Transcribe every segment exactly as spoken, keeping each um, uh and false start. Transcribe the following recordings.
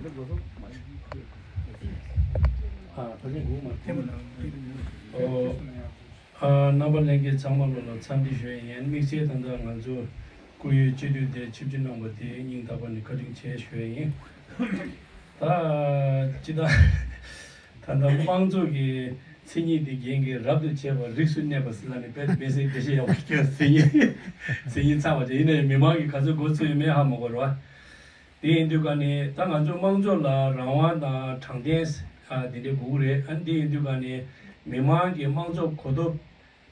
ཨ་ཕ་གི་སྒུག་མ་ཐེམ་ཨོ། ཨ་རྣམ་པ་ལྷན་རྒྱས་ཚང་མ་ལོ་ལ་འཚམས་འདྲི་ཞུ་ཡ་ཡིན། དམིགས་བསལ་ད་ལྟ་ང་ཚོ་སྐུ་ཡོད་སྤྱི་འཐུས་དེ་ཆིབས་བསྒྱུར་གནང་བ་དེ་སྙིང་ཐག་པ་ནས་བཀའ་དྲིན་ཆེ་ཞུ་ཡ་ཡིན། ད་སྤྱི་བཏང་ད་ལྟ་དམངས་གཙོ་གི་མཚན་ཉིད་དེ་རྒན་གྱིས་རབ་ཏུ་བྱེད་པ་རིགས་སུ་གནས་པ་ཟེར་ལབ་ནས་དཔེ་དཔེ་སྲིད་དེ་ཤེས་ཡག་པོ་སྐྱོན་མཚན་ཉིད་མཚན་ཉིད་ཚང་བ་བྱས། ཡིན་ནའི་མི་མང་གིས་ག་ཚོད་མགོ་ཚོད་ཡོད་མེད་ཧ་མ་གོ་ར་བ། དེ་ཡིན་དུས་ཀ་ནས་ད་ང་ཚོ་དམངས་གཙོ་ལ་རང་དབང་དང་དྲང་བདེན་ཨ་དེ་འདྲ་དགོས་ཀྱི་རེད། ཨ་དེ་ཡིན་དུས་ཀ་ནས་མི་མང་གི་དམངས་གཙོ་གོ་རྟོགས་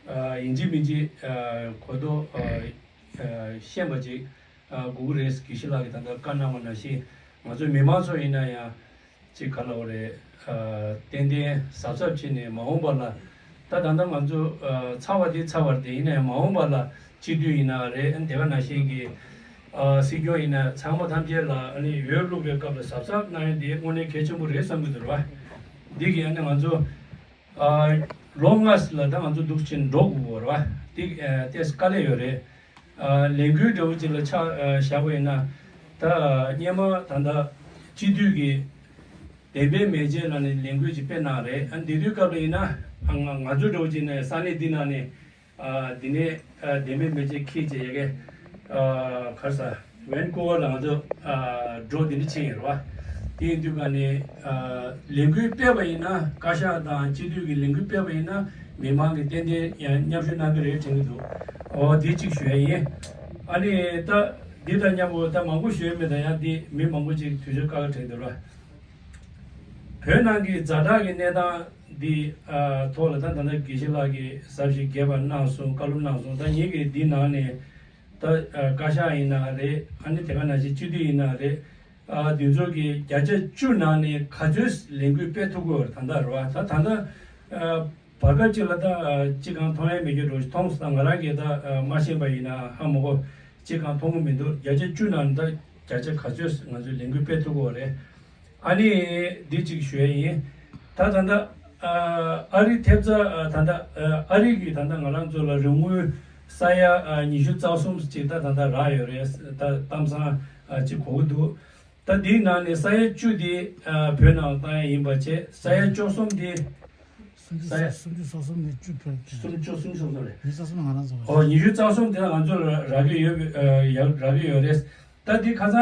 ཨ་ཡིན་གཅིག་མིན་གཅིག་ཨ་གོ་རྟོགས་ཨ་ཨ་ཤེས་པ་ཅིག་ཨ་དགོས་ཀྱི་རེད། དགེ་བཤེས་ལགས་ཀྱིས་ད་ལྟ་བཀའ་གནང་བ་ནང་བཞིན་ང་ཚོ་མི་མང་ཚོ་ཡིན་ན་ཡང་། ཅིག་ག་ལབ་དགོས་རེད། ཨ་ཏན་ཏན་གཟབ་གཟབ་བྱས་ནས་མ་འོངས་པ་ལ། ད་ད་ལྟ་ང་ཚོ་ཨ་ཚར་བ་དེ་ཚར་བ་རེད། དེ་ཡིན་ནའི་མ་འོངས་པ་ལ་སྤྱི་འཐུས་ཡིན་ན་རེད། ཨ་དེ་ག་ནང་བཞིན་གྱི་ཨ་སྲིད་སྐྱོང་ཡིན་ན་ཚང་མ་ཐམས་ཅད་ལ་ཨ་ནི་འོས་བླུགས་པའི་སྐབས་ལ་གཟབ་གཟབ་གནང་ཡ་དེ་དངོས་གནས་གལ་ཆེན་པོ་རེད་བསམ་གྱི་འདུག་ར་བ། འདི་གི་ཨ་ནི་ང་ཚོ་ཨ་ལོ་ལྔ་ལ་ད་ང་ཚོ་འདུག་ཕྱིན་འགྲོ་དགོས་ར་བ། འདི་ཨ་ཏོག་ཙམ་དཀའ་ལས་ཡོད་རེད། ཨ་ལས་འགུལ་འདྲ་བོ་ཅིག་ལ་ཆ་ཨ་བཞག་པ་ཡིན་ན། ད་སྔོན་མ་ད་ལྟ་སྤྱི་འཐུས་ཀྱི་བདེན་པའི་མེ་ལྕེ་ལབ་ནས་ལས་འགུལ་ཅིག་སྤེལ་གནང་རེད། ཨ་འདི་དུས་སྐབས་ལ་ཡིན་ན་ཨ་ང་ང་ཚོ་འདྲ་བོ་ཅིག་ནས་ས་གནས་འདི་ནང་ནས་ཨ་འདི་ནས་ཨ་བདེན་པའི་མེ་ལྕེ་འཁྱེར་བྱས་ཡ་གི་ཨ་ག་རེ་ཟ། ཝན་ཀུ་ཝར་ལ་ང་ཚོ་ཨ་འགྲོ་འདི་འདྲ་ཕྱིན་ཡོད་རེད་བ། དེ་ཡིན་དུས་ཀ་ནས་ཨ་ལས་འགུལ་སྤེལ་བ་ཡིན་ན། བཀའ་ཤག་དང་སྤྱི་འཐུས་ཀྱི་ལས་འགུལ་སྤེལ་བ་ཡིན་ན་མི་མང་གིས་ཏན་ཏན་ཡང་མཉམ་ཞུགས་གནང་གི་རེད་དྲན་གྱི་འདུག་ཨོ་དེ་གཅིག་ཞུ་ཡ་ཡིན། ཨ་ནི་ད་འདི་དང་མཉམ་པོ་ད་མང་པོ་ཞུ་ཡ་མེད། ད་ཡང་འདི་མི་མང་པོ་ཅིག་དུས་ཚོད་བཀག་གི་དྲན་འདུག་ལ། བོད་ནང་གི་ཛ་དྲག་གི་གནས་སྟངས་འདི་ཨ་ཐོག་ལ་ད་ད་ལྟ་དགེ་བཤེས་ལགས་ཀྱིས་ཟབ་ཞིང་རྒྱས་པར་གནང་སོང་། བཀའ་སློབ་གནང་སོང་། ད་ངེད་ཀྱིས་འདི་ནང་ནས་ད་ཨ་བཀའ་ཤག་ཡིན་ན་རེད། ཨ་ནི་དེ་ག་ནང་བཞིན་སྤྱི་འཐུས་ཡིན་ན་རེད། ཨ་དེ་ཚོ་གི་བརྒྱ་ཆ་བཅུ་ནང་ནས་ག་ཚོད་ལས་འགུལ་སྤེལ་ཐུབ་ཀྱི་ཡོད་རེད། ད་ལྟ་རེད་བ། ད་ད་ལྟ་ཨ་བར་སྐབས་ཅིག་ལ་ད་ཨ་ཅི་གང་མཐོང་ཡ་མེད་རྒྱུ་འགྲོ་མཐོང་སོང་། ད་ང་རང་གིས་ད་ཨ་མ་ཤེས་པ་ཡིན་ན་ཧ་མ་གོ། ཅི་གང་མཐོང་གི་མི་འདུག་བརྒྱ་ཆ་བཅུ་ནང་ནས་ད་བརྒྱ་ཆ་ག་ཚོད་ང་ཚོས་ལས་འགུལ་སྤེལ་ཐུབ་ཀྱི་ཡོད་རེད། ཨ་ནི་འདི་གཅིག་ཞུ་ཡ་ཡིན། ད་ད་ལྟ་ཨ་ཨ་རི་ཐེབས་རྩ་ཨ་ད་ལྟ་ཨ་ཨ་རི་གི་ད་ལྟ་ང་རང་ཚོ་ལ་རིན་དངུལ་ས་ཡ་ཨ་ཉི་ཤུ་རྩ་གསུམ་ཅིག་ད་ད་ལྟ་རག་ཡོད་རེད། ད་གཏམ་བཟང་ཨ་ཅིག་གོ་གི་འདུག་ད་འདིའི་ནང་ནས་ས་ཡ་བཅུ་དེ་ཨ་བོད་ནང་ལ་བཏང་ཡ་ཡིན་པ་བྱས། ས་ཡ་བཅུ་གསུམ་དེ་སུམ་ཅུ་ས་ཡ་སུམ་ཅུ་སོ་གསུམ་ནས་བཅུ་ཕེབས་ཀྱི་སུམ་ཅུ་སུམ་ཅུ་སོ་གསུམ་རེད། ཉི་ཤུ་རྩ་གསུམ་ང་རང་ཚོ་ཨོ་ཉི་ཤུ་རྩ་གསུམ་དེ་ང་ཚོ་ལ་རག་གི་ཡོད་པའི་ཨ་ཡ་རག་གི་ཡོད་རེད། ད་འདི་ཁ་སང་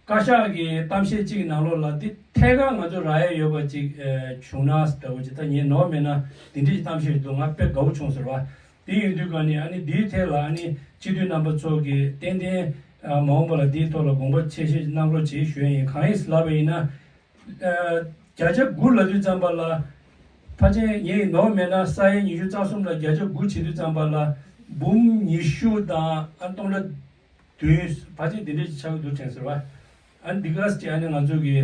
བཀའ་ཤག་གི་གཏམ་བཤད་གཅིག་ནང་ལོགས་ལ་འདི་ཐད་ཀར་ང་ཚོ་རག་ཡས་ཡོད་པ་ཅིག་ཨ་བྱུང་ན་འདྲ་བོ་ཅིག་ད་ངས་ནོར་མེད་ན་འདི་འདྲའི་གཏམ་བཤད་འདུག་ང་དཔེ་དགའ་བོ་བྱུང་ཟེར་བ། དེ་ཡིན་དུས་ཀ་ནས་ཨ་ནི་འདིའི་ཐད་ལ་ཨ་ནི་སྤྱི་འཐུས་རྣམ་པ་ཚོ་གིས་ཏན་ཏན་ཨ་མ་འོངས་པ་ལ་འདིའི་ཐོག་ལ་དགོངས་པ་ཆེ་བཞེས་གནང་རོགས་བྱེད་ཞུ་ཡ་ཡིན། གང་ཡིན་ལབ་པ་ཡིན་ན། ཨ་བརྒྱ་ཆ་དགུ་ལབ་དུས་ཙམ་པ་ལ། ཕལ་ཆེར་ངས་ནོར་མེད་ན་ས་ཡ་ཉི་ཤུ་རྩ་གསུམ་ལ་བརྒྱ་ཆ་དགུ་བྱེད་དུས་ཙམ་པ་ལ་འབུམ་ཉི་ཤུ་དང་ཨ་སྟོང་ཕྲག་བདུན་ཕལ་ཆེར་འདི་འདྲ་ཞིག་ཆགས་ཀྱི་འདུག་དྲན་ཟེར་བ། ཨ་འདི་ག་ཅིག་ཨ་ནི་ང་ཚོ་གི་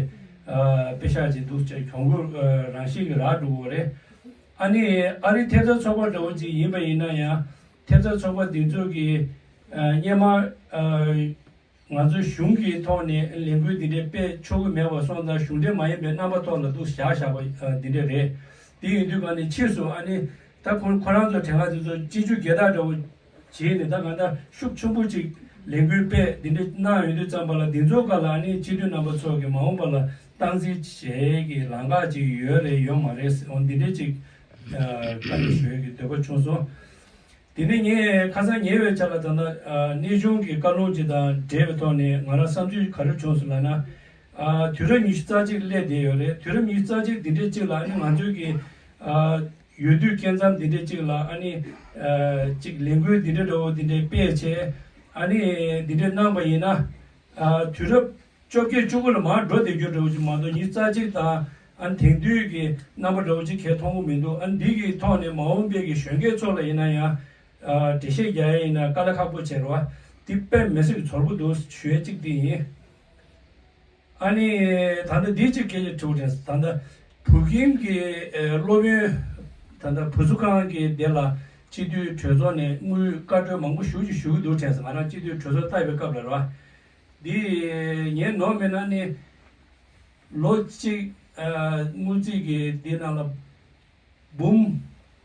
ཨ་དཔེ་ཤག་ཅིག་འདུག་ཅེས་གྱོང་གུད་ཨ་རང་བཞིན་གྱི་རག་འགྲོ་གི་རེད། ཨ་ནི་ཨ་རི་ཐེབས་རྩ་ཚོགས་པ་འདྲ་བོ་ཅིག་ཡིན་པ་ཡིན་ན་ཡང་། ཐེབས་རྩ་ཚོགས་པ་འདི་ཚོ་གི་ཨ་སྔོན་མ་ཨ་ང་ཚོ་གཞུང་གི་ཐོག་ནས་ལས་འགུལ་འདི་འདྲའི་སྤེལ་ཆོག་གི་མེད་པ་སོང་ཙང་། གཞུང་འབྲེལ་མ་ཡིན་པའི་རྣམ་པ་ཐོག་ལ་འདུག་བཞག་བཞག་པ་ཨ་འདི་འདྲ་རེད། དེ་ཡིན་དུས་ག་ནས་ཕྱིས་སུ་ཨ་ནི་ད་ཁོ་ཁོ་རང་ཚོ་དྲན་ག་དེ་ཚོ་སྤྱི་སྤྱོད་རྒྱལ་དར་འདྲ་བོ་བྱས་ནས། ད་གང་ལྟར་ཤུགས་ཆེན་པོ་ཅིག་ལས་འགུལ་སྤེལ་འདི་འདྲ་གནང་ཡོང་དུས་ཙམ་པ་ལ། འདི་ཚོ་ག་ལ་ཨ་ནི་སྤྱི་འཐུས་རྣམ་པ་ཚོ་གི་མ་འོངས་པ་ལ་སྟངས་འཛིན་བྱེད་ཀྱི་ལམ་ཁ་ཅིག་ཡོད་རེད་ཡོད་མ་རེད། འོ་འདི་འདྲ་ཅིག་ཨ་བཀའ་འདྲི་ཞུ་ཡ་གི་འདོད་པ་བྱུང་སོང་། དེ་ནས་ངས་ཁ་སང་ཉེ་བའི་ཆར་ལ་ད་ལྟ་ཨ་གནས་ཆུང་གི་བཀའ་ལུང་ཅིག་དང་འབྲེལ་བའི་ཐོག་ནས་ང་རང་བསམ་ཚུལ་ག་རེ་བྱུང་སོང་ལབ་ན། ཨ་དུས་རབས་ཉི་ཤུ་རྩ་གཅིག་སླེབས་བསྡད་ཡོད་རེད། དུས་རབས་ཉི་ཤུ་རྩ་གཅིག་འདི་འདྲའི་གཅིག་ལ་ཨ་ནི་ང་ཚོའི་གི་ཨ་འོས་བསྡུ་སྐབས་མཚམས་འདི་འདྲའི་གཅིག་ལ་ཨ་ནི་ཨ་གཅིག་ལས་འགུལ་འདི་འདྲ་འདྲ་བོ་འདི་འདྲའི་སྤེལ་བྱས། ཨ་ནི་འདི་འདྲ་གནང་བ་ཡིན་ན། ཨ་དུས་རབས་བཅོ་བརྒྱད་བཅུ་དགུ་ལ་མར་འགྲོ་བསྡད་རྒྱུ་འདྲ་བོ་ཅིག་མ་གཏོགས། ཉི་ཤུ་རྩ་གཅིག་དང་ཨ་ནི་དེང་དུས་ཀྱི་རྣམ་པ་འདྲ་བོ་ཅིག་གས་མཐོང་གི་མི་འདུག་ཨ་ནི་འདི་གི་ཐོག་ནས་མ་འོངས་པའི་གི་གཞོན་སྐྱེས་ཚོ་ལ་ཡིན་ན་ཡང་ཨ་འགྲེལ་བཤད་རྒྱག་ཡ་ཡིན་ན་དཀའ་ལས་ཁག་པོ་བྱེད་རོགས། འདི་དཔེ་མི་སྲིད་ཀྱི་ཚོར་པོ་འདུག་ཞུ་ཡ་གཅིག་འདི་ཡིན། ཨ་ནི་ད་ལྟ་འདི་གཅིག་སྐད་ཆ་དྲི་བ་དྲན་སོང་། ད་ལྟ་བོད་ཁྱིམ་གྱི་ཨ་སློབ་ཡོན་ད་ལྟ་བུ་གསོ་ཁང་གི་དེ་ལ་སྤྱི་འཐུས་གྲོས་ཚོགས་ནས་དངུལ་བཀའ་འཁྲོལ་མང་པོ་ཞེ་པོ་ཅིག་ཞུ་གི་འདུག་དྲན་སོང་། ང་རང་སྤྱི་འཐུས་གྲོས་ཚོགས་བཏབ་པའི་སྐབས་ལ་རེད་བ། འདི་ངས་ནོར་མེད་ན་ནི་ལོ་གཅིག་ཨ་དངུལ་རྩིས་ཀྱི་འདི་ནང་ལ་འབུམ་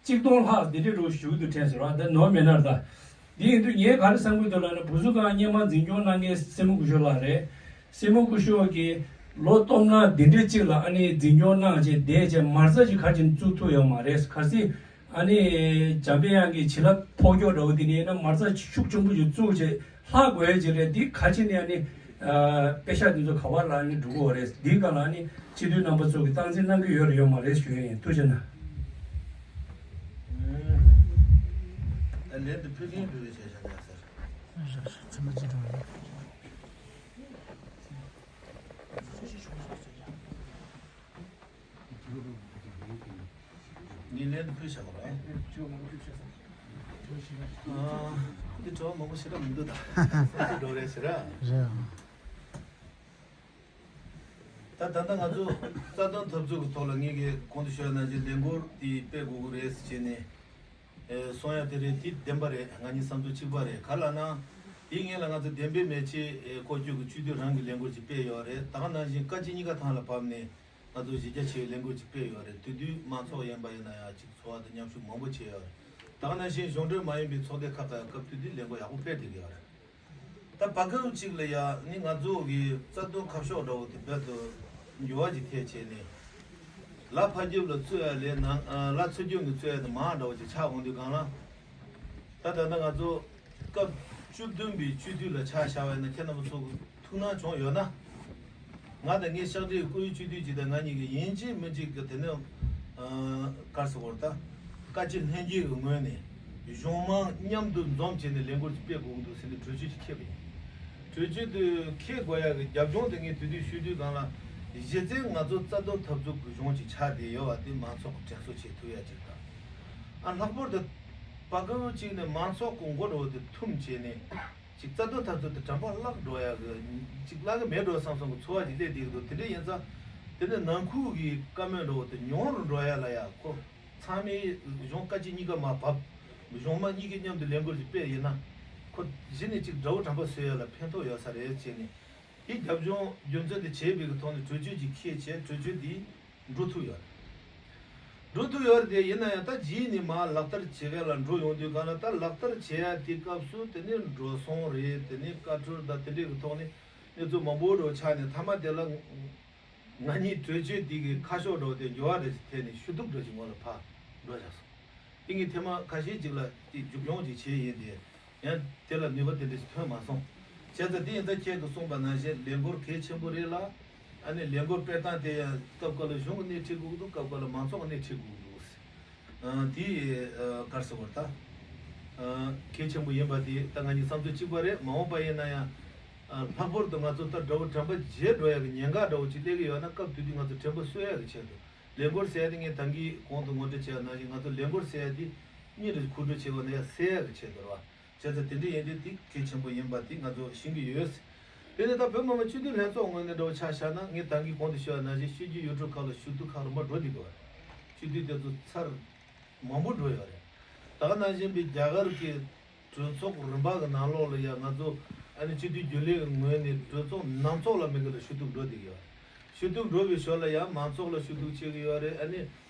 གཅིག་སྟོང་ལྷག་འདི་འདྲ་རུ་ཞུ་གི་འདུག་དྲན་སོང་ར། ད་ནོར་མེད་ན་ར། ད་འདི་ཡིན་དུས་ངས་ག་རེ་བསམ་གྱི་འདུག་ལབ་ན། བུ་གསོ་ཁང་སྔོན་མ་འཛིན་སྐྱོང་གནང་མཁན་སྲས་མོ་སྐུ་ཞབས་ལགས་རེད། སྲས་མོ་སྐུ་ཞབས་ཀྱིས་ ལོ་སྟོང་ལྔ་འདི་འདྲའི་གཅིག་ལ་ཨ་ནི་འཛིན་སྐྱོང་གནང་བྱས་བསྡད་བྱས་མ་རྩ་ཅིག་ག་ཅིག་བཙུགས་ཐུབ་ཡོད་མ་རེད། གལ་སྲིད་ཨ་ནི་འཇམ་དཔལ་དབྱངས་ཀྱི་བྱིན་རླབས་ཕོག་ཀྱོག་འདྲ་བོ་དེ་འདྲ་ཡིན་ན་མ་རྩ་ཤུགས་ཆེན་པོ་ཞིག་བཙུགས་བྱས་ལྷག་དགོས་ཡ་ཅིག་རེད། འདི་ག་ཅིག་ནས་ཨ་ནི་ཨ་དཔེ་ཤག་འདི་ཚོ་ག་བ་ལ་ཨ་ནི་འགྲོ་གི་ཡོད་རེད། འདིའི་སྒང་ལ་ཨ་ནི་སྤྱི་འཐུས་རྣམ་པ་ཚོ་གིས་སྟངས་འཛིན་གནང་གི་ཡོད་རེད་ཡོད་མ་རེད་ཞུ་ཡ་ཡིན། ཐུགས་རྗེ་གནང་། ད་ལན་དུ་ཕུལ་མཁན་ཕུལ་བའི་ཆ་བཞག་ན་ཟེར། ཚེ་མ་ཅི་དང་། ངས་ལན་དུ་ཕུལ་བཞག་པ་རེད། ཨ། འདི་དྲི་བ་མང་པོ་ཞེ་དྲག་མི་འདུག་ད། སེམས་འགྲོ་རེད་ཟེར་ར། རེད། ད་ད་ལྟ་ང་ཚོ་རྩ་དོན་འཐབ་རྩོད་ཀྱི་ཐོག་ལ་ངེད་ཀྱིས་གོང་དུ་ཞུས་ནང་བཞིན་ལས་འགུལ་དེ་སྤེལ་དགོས་ཀྱི་རེད་ཟེར་བྱས་ནས། ཨེ། གསུང་ཡ་དེ་རེད། དེ་བདེན་པ་རེད། ང་གཉིས་བསམ་ཚུལ་གཅིག་པ་རེད། ག་ལ་ན། དེའི་སྔོན་ལ་ང་ཚོ་བདེན་པའི་མེ་ལྕེ་ཨེ་ཁོ་རྒྱུད་ཀྱི་སྤྱི་འཐུས་རང་གི་ལས་འགུལ་ཅིག་སྤེལ་ཡོད་རེད། ད་ག་ནང་བཞིན་བཀའ་སྤྱི་གཉིས་ཀ་ཐང་ལ་བབས་ནས་ང་ཚོ་གཞི་རྒྱ་ཆེ་བའི་ལས་འགུལ་ཅིག་སྤེལ་ཡོད་རེད། དེ་དུས་མང་ཚོགས་ཡིན་པ་ཡིན་ན་ཡང་ཅིག་ཚོར་བ་དང་མཉམ་ཞུགས་མང་པོ་བྱས་ཡོད་རེད། ད་ག་ནང་བཞིན་གཞུང་འབྲེལ་མ་ཡིན་པའི་ཚོགས་སྡེ་ཁག་གི་སྐབས་དུས་དེ་ལས་འགུལ་ཡག་པོ་སྤེལ་བསྡད་ཀྱི་ཡོད་རེད། ད་བར་སྐབས་གཅིག་ལ་ཡ་ནི་ང་ཚོ་གི་རྩ་དོན་ཁ་ཕྱོགས་འདྲ་བོ་དེ་རྦད་དུ་འགྱུར་བ་ཅིག་ཐེབས་བྱས་ནས། ལ་ཕ་རྒྱབ་ལ་བཙུགས་ཡ་ལས་ནང་ལ་ཚུར་རྒྱབ་ནས་བཙུགས་ཡ་དེ་མང་འདྲ་བོ་ཅིག་ཆགས་འོང་དུས་སྒང་ལ། ད་ད་ལྟ་ང་ཚོ་སྐབས་བཅུ་བདུན་པའི་སྤྱི་འཐུས་ལ་ཆ་བཞག་པ་ཡིན་ན་ཁྱེད་རྣམ་པ་ཚོ་གི་ཐུགས་སྣང་བྱུང་ཡོད་ན། ང་དང་ངའི་ཕྱག་སྦྲེལ་སྐུ་ཡོད་སྤྱི་འཐུས་ཅིག་དང་ང་གཉིས་ཀྱིས་ཡིན་གཅིག་མིན་གཅིག་གི་དེ་ནས་ག་རེ་ཟེར་དགོས་རེད། ད་བཀའ་སྤྱི་ལྷན་རྒྱས་ཀྱི་ངོས་ནས་གཞུང་མང་མཉམ་དུ་འཛོམས་བྱས་ནས་ལས་འགུལ་ཅིག་སྤེལ་དགོས་ཀྱི་འདུག་ཟེར་ནས་གྲོས་ཆོད་ཅིག་འཁྱེར་བ་ཡིན། གྲོས་ཆོད་དེ་འཁྱེར་དགོས་ཡ་གི་རྒྱབ་ལྗོངས་དེ་ངས་དེ་དུས་ཞུས་དུས་སྒང་ལ། གཞི་རྩའི་ང་ཚོ་རྩ་དོན་འཐབ་རྩོད་ཀྱི་གཞུང་ཅིག་ཆགས་བསྡད་ཡོད་པ་དེ་མང་ཚོགས་ཀྱིས་དྲན་གསོ་བྱེད་ཐུབ་ཡ་ཅིག་དང་། ཨ། ལྷག་པར་དུ་བར་སྐབས་གཅིག་ནས་མང་ཚོགས་ཀྱི་མགོ་འདྲ་བོ་དེ་འཐུམ་བྱས་ནས། ཅིག་རྩ་དོན་འཐབ་རྩོད་དེ་དྲན་པ་བརླག་འགྲོ་ཡ་གི་ཅིག་བརླག་གི་མེད་འགྲོ་བསམ་བསམ་གི་ཚོར་བ་ཅིག་སླེབས་བསྡད་ཀྱི་འདུག་དེ་འདྲ་ཡིན་ཙང་། དེ་ནས་ནང་ཁུལ་གྱི་བཀའ་མོལ་འདྲ་བོ་དེ་ཉུང་རུ་འགྲོ་ཡ་ལ་ཡ་ཁོ། ཚང་མས་གཞུང་བཀའ་སྤྱི་གཉིས་ཀ་མར་བབས། གཞུང་མང་གཉིས་ཀྱིས་མཉམ་དུ་ལས་འགུལ་ཅིག་སྤེལ་ཡིན་ན། ཁོ་གཞི་ནས་ཅིག་དགྲ་བོ་དྲན་པ་གསོ་ཡ་ལ་ཕན་ཐོགས་ཡོད་ས་རེད་ཅེས་ནས། དེ་རྒྱབ་ལྗོངས་རྒྱུ་མཚན་དེ་བྱས་པའི་གི་ཐོག་ནས་གྲོས་ཆོད་ཅིག་འཁྱེར་བྱས་གྲོས་ཆོད་དེ། འགྲོ་ཐུབ་ཡོད་རེད། འགྲོ་ཐུབ་ཡོད་རེད་དེ། ཡིན་ན་ཡང་ད་རྗེས་ནས་མར་ལག་བསྟར་བྱེད་མཁན་ལ་འགྲོ་ཡོང་དུས་སྒང་ལ། ད་ལག་བསྟར་བྱེད་ཡ་དེ་སྐབས་སུ་དེ་ནས་འགྲོ་སོང་རེད། དེ་ནས་བཀའ་འཁྲོལ་དང་དེ་འདྲའི་གི་ཐོག་ནས་གནས་ཚུལ་མང་པོ་འགྲོ་ཆགས་ནས། མཐའ་མ་དེ་ལ་ང་གཉིས་གྲོས་ཆོད་དེ་གི་ཁ་ཕྱོགས་འགྲོ་དེ་འགྱུར་བ་འདྲ་ཞིག་ཐེབས་ནས་ཤུགས་རྡུག་འདྲ་ཞིག་ངོ་ལ་ཕར་འགྲོ་བཞག་སོང་། དེ་ངས་ཐེངས་མ་ཁ་ཤས་ཅིག་ལ་དེ་མཇུག་སྐྱོང་ཅིག་བྱས་ཡིན་ཏེ། ཡང་དེ་ལ་ནུས་པ་དེ་འདྲ་ཞིག་ཐོན་མ་སོང་། བྱས་ཙང་དེ་ཡིན་ཙང་ཁྱེད་ཀྱིས་གསུངས་པ་ནང་བཞིན་ལས་འགུལ་གལ་ཆེན་པོ་རེད་ལ། ཨ་ནི་ལས་འགུལ་སྤེལ་སྟངས་དེ་ཡང་སྐབས་སྐབས་ལ་གཞུང་གིས་སྣེ་ཁྲིད་དགོས་ཀྱི་འདུག་སྐབས་སྐབས་ལ་མང་ཚོགས་ཀྱིས་སྣེ་ཁྲིད་དགོས་ཀྱི་འདུག་ཨ། དེ་ཨ་ག་རེ་ཟེར་དགོས་རེད་ད། ཨ། གལ་ཆེན་པོ་ཡིན་པ་དེ་ད་ང་གཉིས་བསམ་ཚུལ་གཅིག་པ་རེད། མ་འོངས་པ་ཡིན་ན་ཡང་། ཨ། ལྷག་པར་དུ་ང་ཚོ་ད་དགྲ་བོ་དྲན་པ་བརྗེད་འགྲོ་ཡ་གི་ཉེན་ཁ་འདྲ་བོ་ཅིག་སླེབས་ཀྱི་ཡོད་ན། སྐབས་དེ་དུས་ང་ཚོ་དྲན་པ་གསོ་ཡ་གི་ཆེད་དུ། ལས་འགུལ་ཟེར་ཡ་དེ་ངས་ད་གིན་གོང་དུ་ངོ་སྤྲོད་བྱས་པ་ནང་བཞིན། ང་ཚོ་ལས་འགུལ་ཟེར་ཡ་དེ་གཉིད་ལ་ཁུག་འགྲོ་བྱེད་དགོས་ན་ཡ་སེལ་ཡ་གི་ཆེད་དུ་རེད་བ། བྱས་ཙང་དེ་འདྲ་ཡིན་དུས་དེ་གལ་ཆེན་པོ་ཡིན་པ་དེ་ང་ཚོ་ཤེས་ཀྱི་ཡོད། དེ་ནས་ད་བོད་མི་མང་སྤྱི་འཐུས་ལྷན་ཚོགས་ངོས་ནས་འདྲ་བོ་ཆ་བཞག་ན། ངས་ད་གིན་གོང་དུ་ཞུས་པ་ནང་བཞིན་སྤྱི་འཐུས་ཡུལ་གྲུ་ཁག་ལ་ཞུ་གཏུག་ཁག་རིམ་པ་འགྲོ་བསྡད་ཀྱི་ཡོད་རེད། སྤྱི་འཐུས་དེ་ཚོ་ཚར་མང་པོ་འགྲོ་ཡོད་རེད། ད་ག་ནང་བཞིན་པའི་རྒྱ་གར་གྱི་གྲོས་ཚོགས་རིམ་པ་གི་ནང་ལོགས་ལ་ཡང་ང་ཚོ་ཨ་ནི་སྤྱི་འཐུས་རྒྱུན་ལས་ཀྱི་ངོས་ནས་གྲོས་ཚོགས་ནང་ཚོགས་ལ་མི་སྒེར་ལ་ཞུ་གཏུག་འགྲོ་བསྡད་ཀྱི་ཡོད་རེད། ཞུ་གཏུག་འགྲོ་བའི་ཞོར་ལ་ཡང་མང་ཚོགས་ལ་ཞུ་གཏུག་བྱེད་ཀྱི་ཡོད་རེད། ཨ་ནི་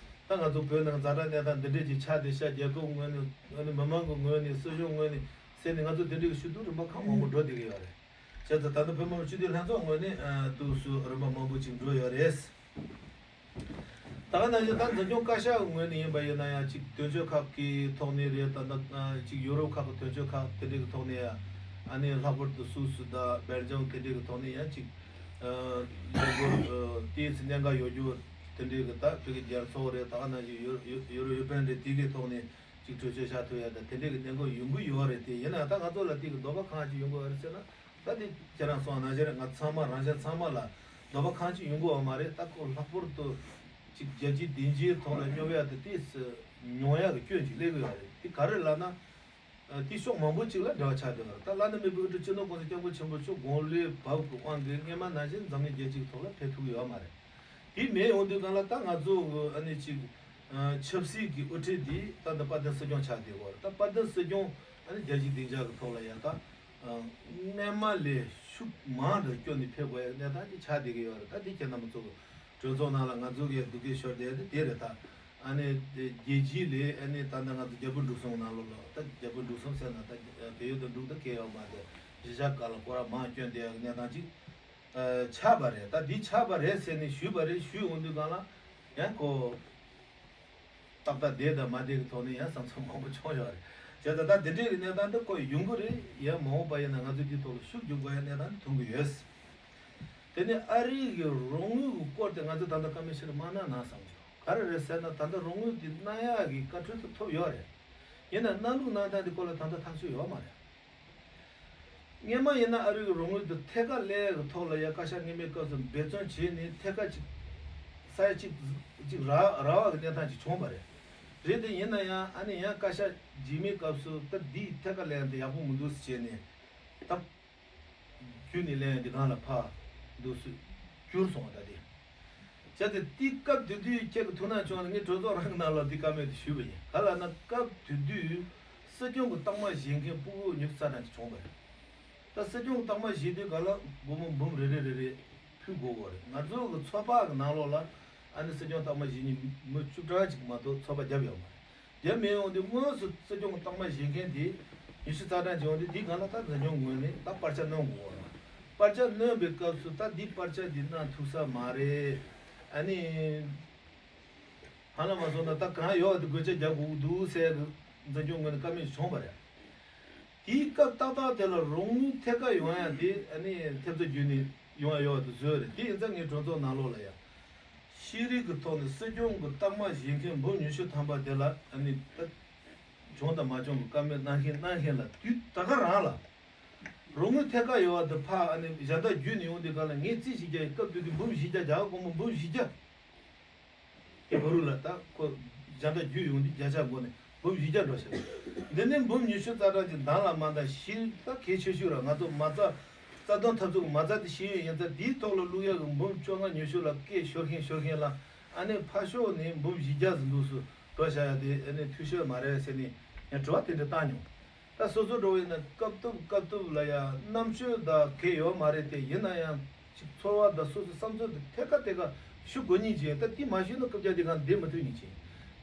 ད་ང་ཚོ་བོད་ནང་ཛ་དྲག་གནས་སྟངས་འདི་འདྲས་ཅིག་ཆགས་བསྡད་ཤག་རྒྱལ་ཁབ་ངོས་ནས། ཨ་ནི་མི་མང་གི་ངོས་ནས། སྲིད་གཞུང་ངོས་ནས་ཟེར་ནས་ང་ཚོ་དེ་འདྲས་ཀྱི་ཞུ་གཏུག་རིམ་པ་ཁག་མང་པོ་འགྲོ་བསྡད་ཀྱི་ཡོད་རེད། བྱས་ཙང་ད་ལྟ་བོད་མི་མང་སྤྱི་འཐུས་ལྷན་ཚོགས་ངོས་ནས་ཨ་དུས་སུ་རིམ་པ་མང་པོ་ཅིག་འགྲོ་ཡོད་རེད། ད་ག་ནང་བཞིན་ད་འཛིན་སྐྱོང་བཀའ་ཤག་ངོས་ནས་ཡིན་པ་ཡིན་ན་ཡང་ཅིག་དོན་གཅོད་ཁག་གི་ཐོག་ནས་རེད། ད་ལྟ་ཅིག་ཡུ་རོབ་ཁག་གི་དོན་གཅོད་ཁག་དེ་འདྲ་གི་ཐོག་ནས་ཡང་། ཨ་ནི་ལྷག་པར་དུ་སུད་སི་དང་སྦེལ་ཇམ་དེ་འདྲ་གི་ཐོག་ནས་ཡང་ཅིག་ཨ་ལས་འགུལ་ཨ་དེའི་ཚེ་གནད་འགག་ཡོད་རྒྱུ་དེ་འདྲ་གི། ད་བོད་ཀྱི་རྒྱལ་ཚོགས་རེད། ད་ག་ནང་བཞིན་ཡུ་ཡུ་ཡུ་རོ་ཡུ་པན་རེད། དེ་གི་ཐོག་ནས་ཅིག་གྲོས་ཆོད་བཞག་ཐུབ་ཡ་དང་དེ་འདྲ་གི་གནད་འགག་ཡོང་གི་ཡོད་རེད་དེ། ཡིན་ན་ཡང་ད་ང་ཚོ་ལ་དེ་གི་འདོད་པ་གང་ཅིག་ཡོང་གི་ཡོད་རེད་ཟེར་ན། ད་དེ་ཁྱེད་རང་གསུངས་པ་ནང་བཞིན་རེད། ང་ཚང་མ་རང་གཞན་ཚང་མ་ལ་འདོད་པ་གང་ཅི་ཡོང་གི་ཡོད་མ་རེད། ད་ཁོ་ལྷག་པར་དུ་ཅིག་རྒྱལ་སྤྱིའི་སྡིངས་ཆའི་ཐོག་ལ་སྙོབ་ཡ་དེ་ཏོག་ཙམ་ཉུང་ཡ་གི་སྐྱོན་ཅིག་སླེབས་ཀྱི་ཡོད་རེད། དེ་ག་རེ་ལབ་ན། ཨ། དེ་ཕྱོགས་མང་པོ་ཅིག་ལ་འབྲེལ་བ་ཆགས་བསྡད་ཡོད་རེད། ད་བླ་ན་མེད་པའི་དབུ་ཁྲིད་སྤྱི་ནོར་༸གོང་ས་༸སྐྱབས་མགོན་ཆེན་པོ་མཆོག་དགུང་ལོའི་བབ་ཀྱི་དབང་གིས་སྔོན་མ་ནང་བཞིན་འཛམ་གླིང་རྒྱལ་སྤྱིའི་ཐོག་ལ་ཕེབས་ཐུབ་ཀྱི་ཡོད་མ་རེད། དེ་མེད་ཡོང་དུས་སྒང་ལ་ད་ང་ཚོ་གི་ཨ་ནི་ཅིག་ཨ་ཆབ་སྲིད་ཀྱི་དབུ་ཁྲིད་དེ་ད་ལྟ་དཔལ་ལྡན་སྲིད་སྐྱོང་ཆགས་བསྡད་ཡོད་རེད། ད་དཔལ་ལྡན་སྲིད་སྐྱོང་ཨ་ནི་རྒྱལ་སྤྱིའི་སྡིངས་ཆ་གི་ཐོག་ལ་ཡ་ད་ཨ་སྔོན་མ་ལས་ཤུགས་མང་དུ་བསྐྱོན་ནས་ཕེབས་དགོས་ཡ་གནས་སྟངས་ཅིག་ཆགས་བསྡད་ཀྱི་ཡོད་རེད། ད་དེ་ཁྱེད་རྣམ་པ་ཚོ་གི་གྲོས་ཚོགས་ནང་ལ་ང་ཚོ་གི་སྡུག་སྐད་ཤོར་བསྡད་དེ་དེ་རེད། ད་ཨ་ནི་རྒྱལ་སྤྱི་ལས་ཨ་ནི་ད་ལྟ་ང་ཚོ་རྒྱལ་པོ་འབྲུག་གསུམ་ནང་ལོགས་ལ། ད་རྒྱལ་པོ་འབྲུག་གསུམ་ཟེར་ན་ད་བལ་ཡུལ་དང་འབྲུག་ད་གལ་ཡོད་མ་རེད། གཞིས་ཆགས་ཁག་ལ་སྐོར་ར་མང་བསྐྱོན་བསྡད་ཡ་གི་གནས་སྟངས་ཅིག་ཆགས་པ་རེད། ད་འདི་ཆགས་པ་རེད་ཟེར་ནས་ཞུས་པ་རེད། ཞུས་འོང་དུས་སྒང་ལ་ཡང་ཁོ་ཏག་ཏག་བསྡད་དང་མ་བསྡད་ཀྱི་ཐོག་ནས་ཡང་བསམ་ཚུལ་མང་པོ་བྱུང་ཡོད་རེད། བྱས་ཙང་ད་འདི་འདྲའི་གི་གནས་སྟངས་འདི་ཁོ་ཡོང་གི་རེད། ཡང་མ་འོངས་པ་ཡིན་ན་ང་ཚོས་འདིའི་ཐོག་ལ་ཤུགས་རྒྱག་དགོས་ཡ་གནས་སྟངས་འདི་མཐོང་གི་ཡོད། དེ་ནས་ཨ་རི་གི་རོགས་དངུལ་གྱི་སྐོར་དེ་ང་ཚོས་ད་ལྟ་བཀའ་མོལ་ཕྱིར་མ་གནང་ན་བསམ་གྱི་འདུག་ག་རེ་རེད་ཟེར་ན། ད་ལྟ་རོགས་དངུལ་དེ་གནང་ཡག་གི་བཀའ་འཁྲོལ་དེ་ཐོབ་ཡོད་རེད། ཡིན་ནའི་གནང་ལུགས་གནང་སྟངས་དེ་སྐོར་ལ་ད་ལྟ་ཐག་གཅོད་ཡོད་མ་རེད། སྔོན་མ་ཡིན་ན་ཨ་རི་གི་རོགས་དངུལ་དེ་ཐད་ཀར་སླེབས་ཡག་གི་ཐོག་ལ་ཡ་བཀའ་ཤག་སྔོན་མའི་སྐབས་སུ་འབད་བརྩོན་བྱས་ནས་ཐད་ཀར་ཅིག་ས་ཡ་གཅིག་གཅིག་རག་རག་པ་གི་གནས་སྟངས་ཅིག་བྱུང་བ་རེད། རེད་དེ་ཡིན་ན་ཡང་ཨ་ནི་ཡང་བཀའ་ཤག་རྗེས་མའི་སྐབས་སུ་ད་འདི་ཐད་ཀར་སླེབས་ཡག་དེ་ཡག་པོ་མི་འདུག་ཟེར་བྱས་ནས་ད། རྒྱུ་ནི་ལན་འདི་གང་ལ་ཕ་འདུག་སུ་གྱུར་སོང་བ་ད་དེ། བྱས་ཏེ་དེའི་སྐབས་དེ་དུས་ཁྱེད་ཀྱི་ཐུགས་སྣང་བྱུང་ནས་ངས་གྲོས་ཚོགས་རང་གི་ནང་ལ་འདི་བཀའ་མོལ་དེ་ཞུས་པ་ཡིན། ག་ལ་ན་སྐབས་དེ་དུས་སྲིད་སྐྱོང་གི་རྟགས་མ་བཞེས་མཁན་སྤུ་གུ་ཉི་ཤུ་རྩ་གྲངས་ཅིག་བྱུང་བ་རེད། ད་སྲིད་སྐྱོང་གི་རྟགས་མ་བཞེས་དུས་ག་ལ་སྒོར་མོ་འབུམ་རེ་རེ་རེ་རེ་ཕུལ་དགོས་པ་རེད། ང་ཚོ་གི་ཚོགས་པ་གི་ནང་ལོགས་ལ་ཨ་ནི་སྲིད་སྐྱོང་རྟགས་མ་བཞེས་མཁན་མི་བཅུ་གྲངས་ཅིག་མ་གཏོགས་ཚོགས་པ་བརྒྱབ་ཡོད་མ་རེད། དེ་མིན་འོང་དུས་དངོས་སུ་སྲིད་སྐྱོང་གི་རྟགས་མ་བཞེས་མཁན་དེ་ཉི་ཤུ་རྩ་གྲངས་ཅིག་འོང་དུས་དེའི་སྒང་ལ་ད་འཛིན་སྐྱོང་ངོས་ནས་ད་པར་ཆ་སྣོན་དགོས་པ་རེད། པར་ཆ་སྣོན་པའི་སྐབས་སུ་ད་འདི་པར་ཆ་འདི་གནང་ཐུབ་ས་མ་རེད། ཨ་ནི་ཧ་ལམ་མ་སོང་ན་ད་གང་ཡོད་དེ་དགོས་ཆ་རྒྱག་དགོས་ཀྱི་འདུག་ཟེར་འཛིན་སྐྱོང་ངོས་ནས་བཀའ་མོལ་བྱུང་བ་རེད། དེའི་སྐབས་ཏག་ཏག་དེ་ལ་རོགས་དངུལ་ཐད་ཀར་ཡོང་ཡ་དེ་ཨ་ནི་ཐེབས་རྩ་བརྒྱུད་ནས་ཡོང་ཡ་ཡོད་པ་དེ་བཟོས་རེད། དེ་ཡིན་ཙང་ངས་གྲོས་ཚོགས་ནང་ལོགས་ལ་ཡ། ཤེས་རིག་གི་ཐོག་ནས་སྲིད་སྐྱོང་གི་རྟགས་མ་བཞེས་མཁན་འབུམ་ཉི་ཤུ་ཐམ་པ་དེ་ལ་ཨ་ནི་ད་བྱུང་དང་མ་བྱུང་གི་བཀའ་མོལ་གནང་མཁན་གནང་མཁན་ལ་དུས་ད་ག་རང་ལ་རོགས་དངུལ་ཐད་ཀར་ཡོད་པ་དེ་ཕ་ཨ་ནི་གཞན་དག་བརྒྱུད་ནས་ཡོང་དུས་ག་ལ་ངས་རྩིས་ཞིག་རྒྱག་ཡི་སྐབས་དེ་དུས་འབུམ་བཞི་བརྒྱ་རྒྱ་གར་སྒོར་མོ་འབུམ་བཞི་བརྒྱ། དེ་བར་དུ་ལ་ད་ཁོ་གཞན་དག་བརྒྱུད་ཡོང་དུས་བརྒྱ་ཆ་སྒོ་ནས་འབུམ་བཞི་བརྒྱ་འགྲོ་ཤག་འདི་ནི་འབུམ་ཉི་ཤུ་རྩ་གྲངས་ཀྱི་འདང་ལ་མ་འདང་ཤིག་ད་གལ་ཆེ་ཤོས་ར། ང་ཚོ་མ་རྩ་རྩ་དོན་འཐབ་རྩོད་ཀྱི་མ་རྩ་དེ་ཤེས་ཡོན་ཡིན་ཙང་དེའི་ཐོག་ལ་བླུག་ཡག་གི་འབུམ་བཅོ་ལྔ་ཉི་ཤུ་ལ་སྐད་ཤོར་མཁན་ཤོར་མཁན་ལ་ཨ་ནི་ཕར་ཕྱོགས་ནས་འབུམ་བཞི་བརྒྱ་ཟིན་འདུག་སུ་འགྲོ་བཞག་ཡ་དེ་ཨ་ནི་འཐུས་ཤོར་མ་རེད་ཟེར་ནས་ངས་དྲི་བ་དེ་འདྲ་བཏང་མྱོང་། ད་སོ་སོ་འགྲོ་བ་ཡིན་ན་སྐབས་ཐུབ་སྐབས་ཐུབ་ལ་ཡང་རྣམ་དཔྱོད་དང་གལ་ཡོད་མ་རེད་དེ། ཡིན་ན་ཡང་ཅིག་ཚོར་བ་དང་སོ་སོའི་བསམ་ཚུལ་དེ་ཐད་ཀ་ཐད་ཀ་ཞུ་དགོས་ཉིན་བྱས། ད་དེ་མ་ཞུས་ན་སྐབས་རྒྱ་དེ་གང་བསྡད་མ་ཐུབ་ཉིན་བྱས།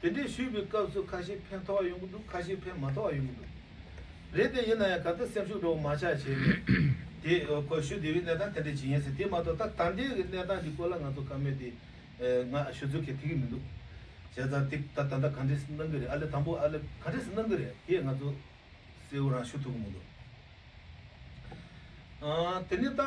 དེ་འདྲའི་ཞུས་པའི་སྐབས་སུ་ཁ་ཤས་ཕན་ཐོགས་ཡོང་གི་འདུག་ཁ་ཤས་ཕན་མ་ཐོགས་ཡོང་གི་འདུག་རེད་དེ་ཡིན་ན་ཡང་ག་ད་སེམས་ཤུགས་འགྲོ་མ་ཆག་བྱས་ནས་དེ་ཁོ་ཞུ་བདེ་བའི་གནས་སྟངས་དེ་འདྲ་ཅིག་ཡིན་ཟེར། དེ་མ་གཏོགས་ད་ད་ལྟའི་གི་གནས་སྟངས་ཀྱི་སྐོར་ལ་ང་ཚོ་བཀའ་མོལ་དེ་ང་ཞུ་ཚུལ་གལ་ཐེག་གི་མི་འདུག་བྱས་ཙང་དེ་ད་ད་ལྟ་ག་འདྲས་གནང་གི་རེད། ཨ་ལེ་དང་པོ་ཨ་ལེ་ག་འདྲས་གནང་གི་རེད་དེ་ང་ཚོ་གསལ་བོ་རང་ཞུ་ཐུབ་ཀྱི་མི་འདུག་ཨ། དེ་ནི་ད་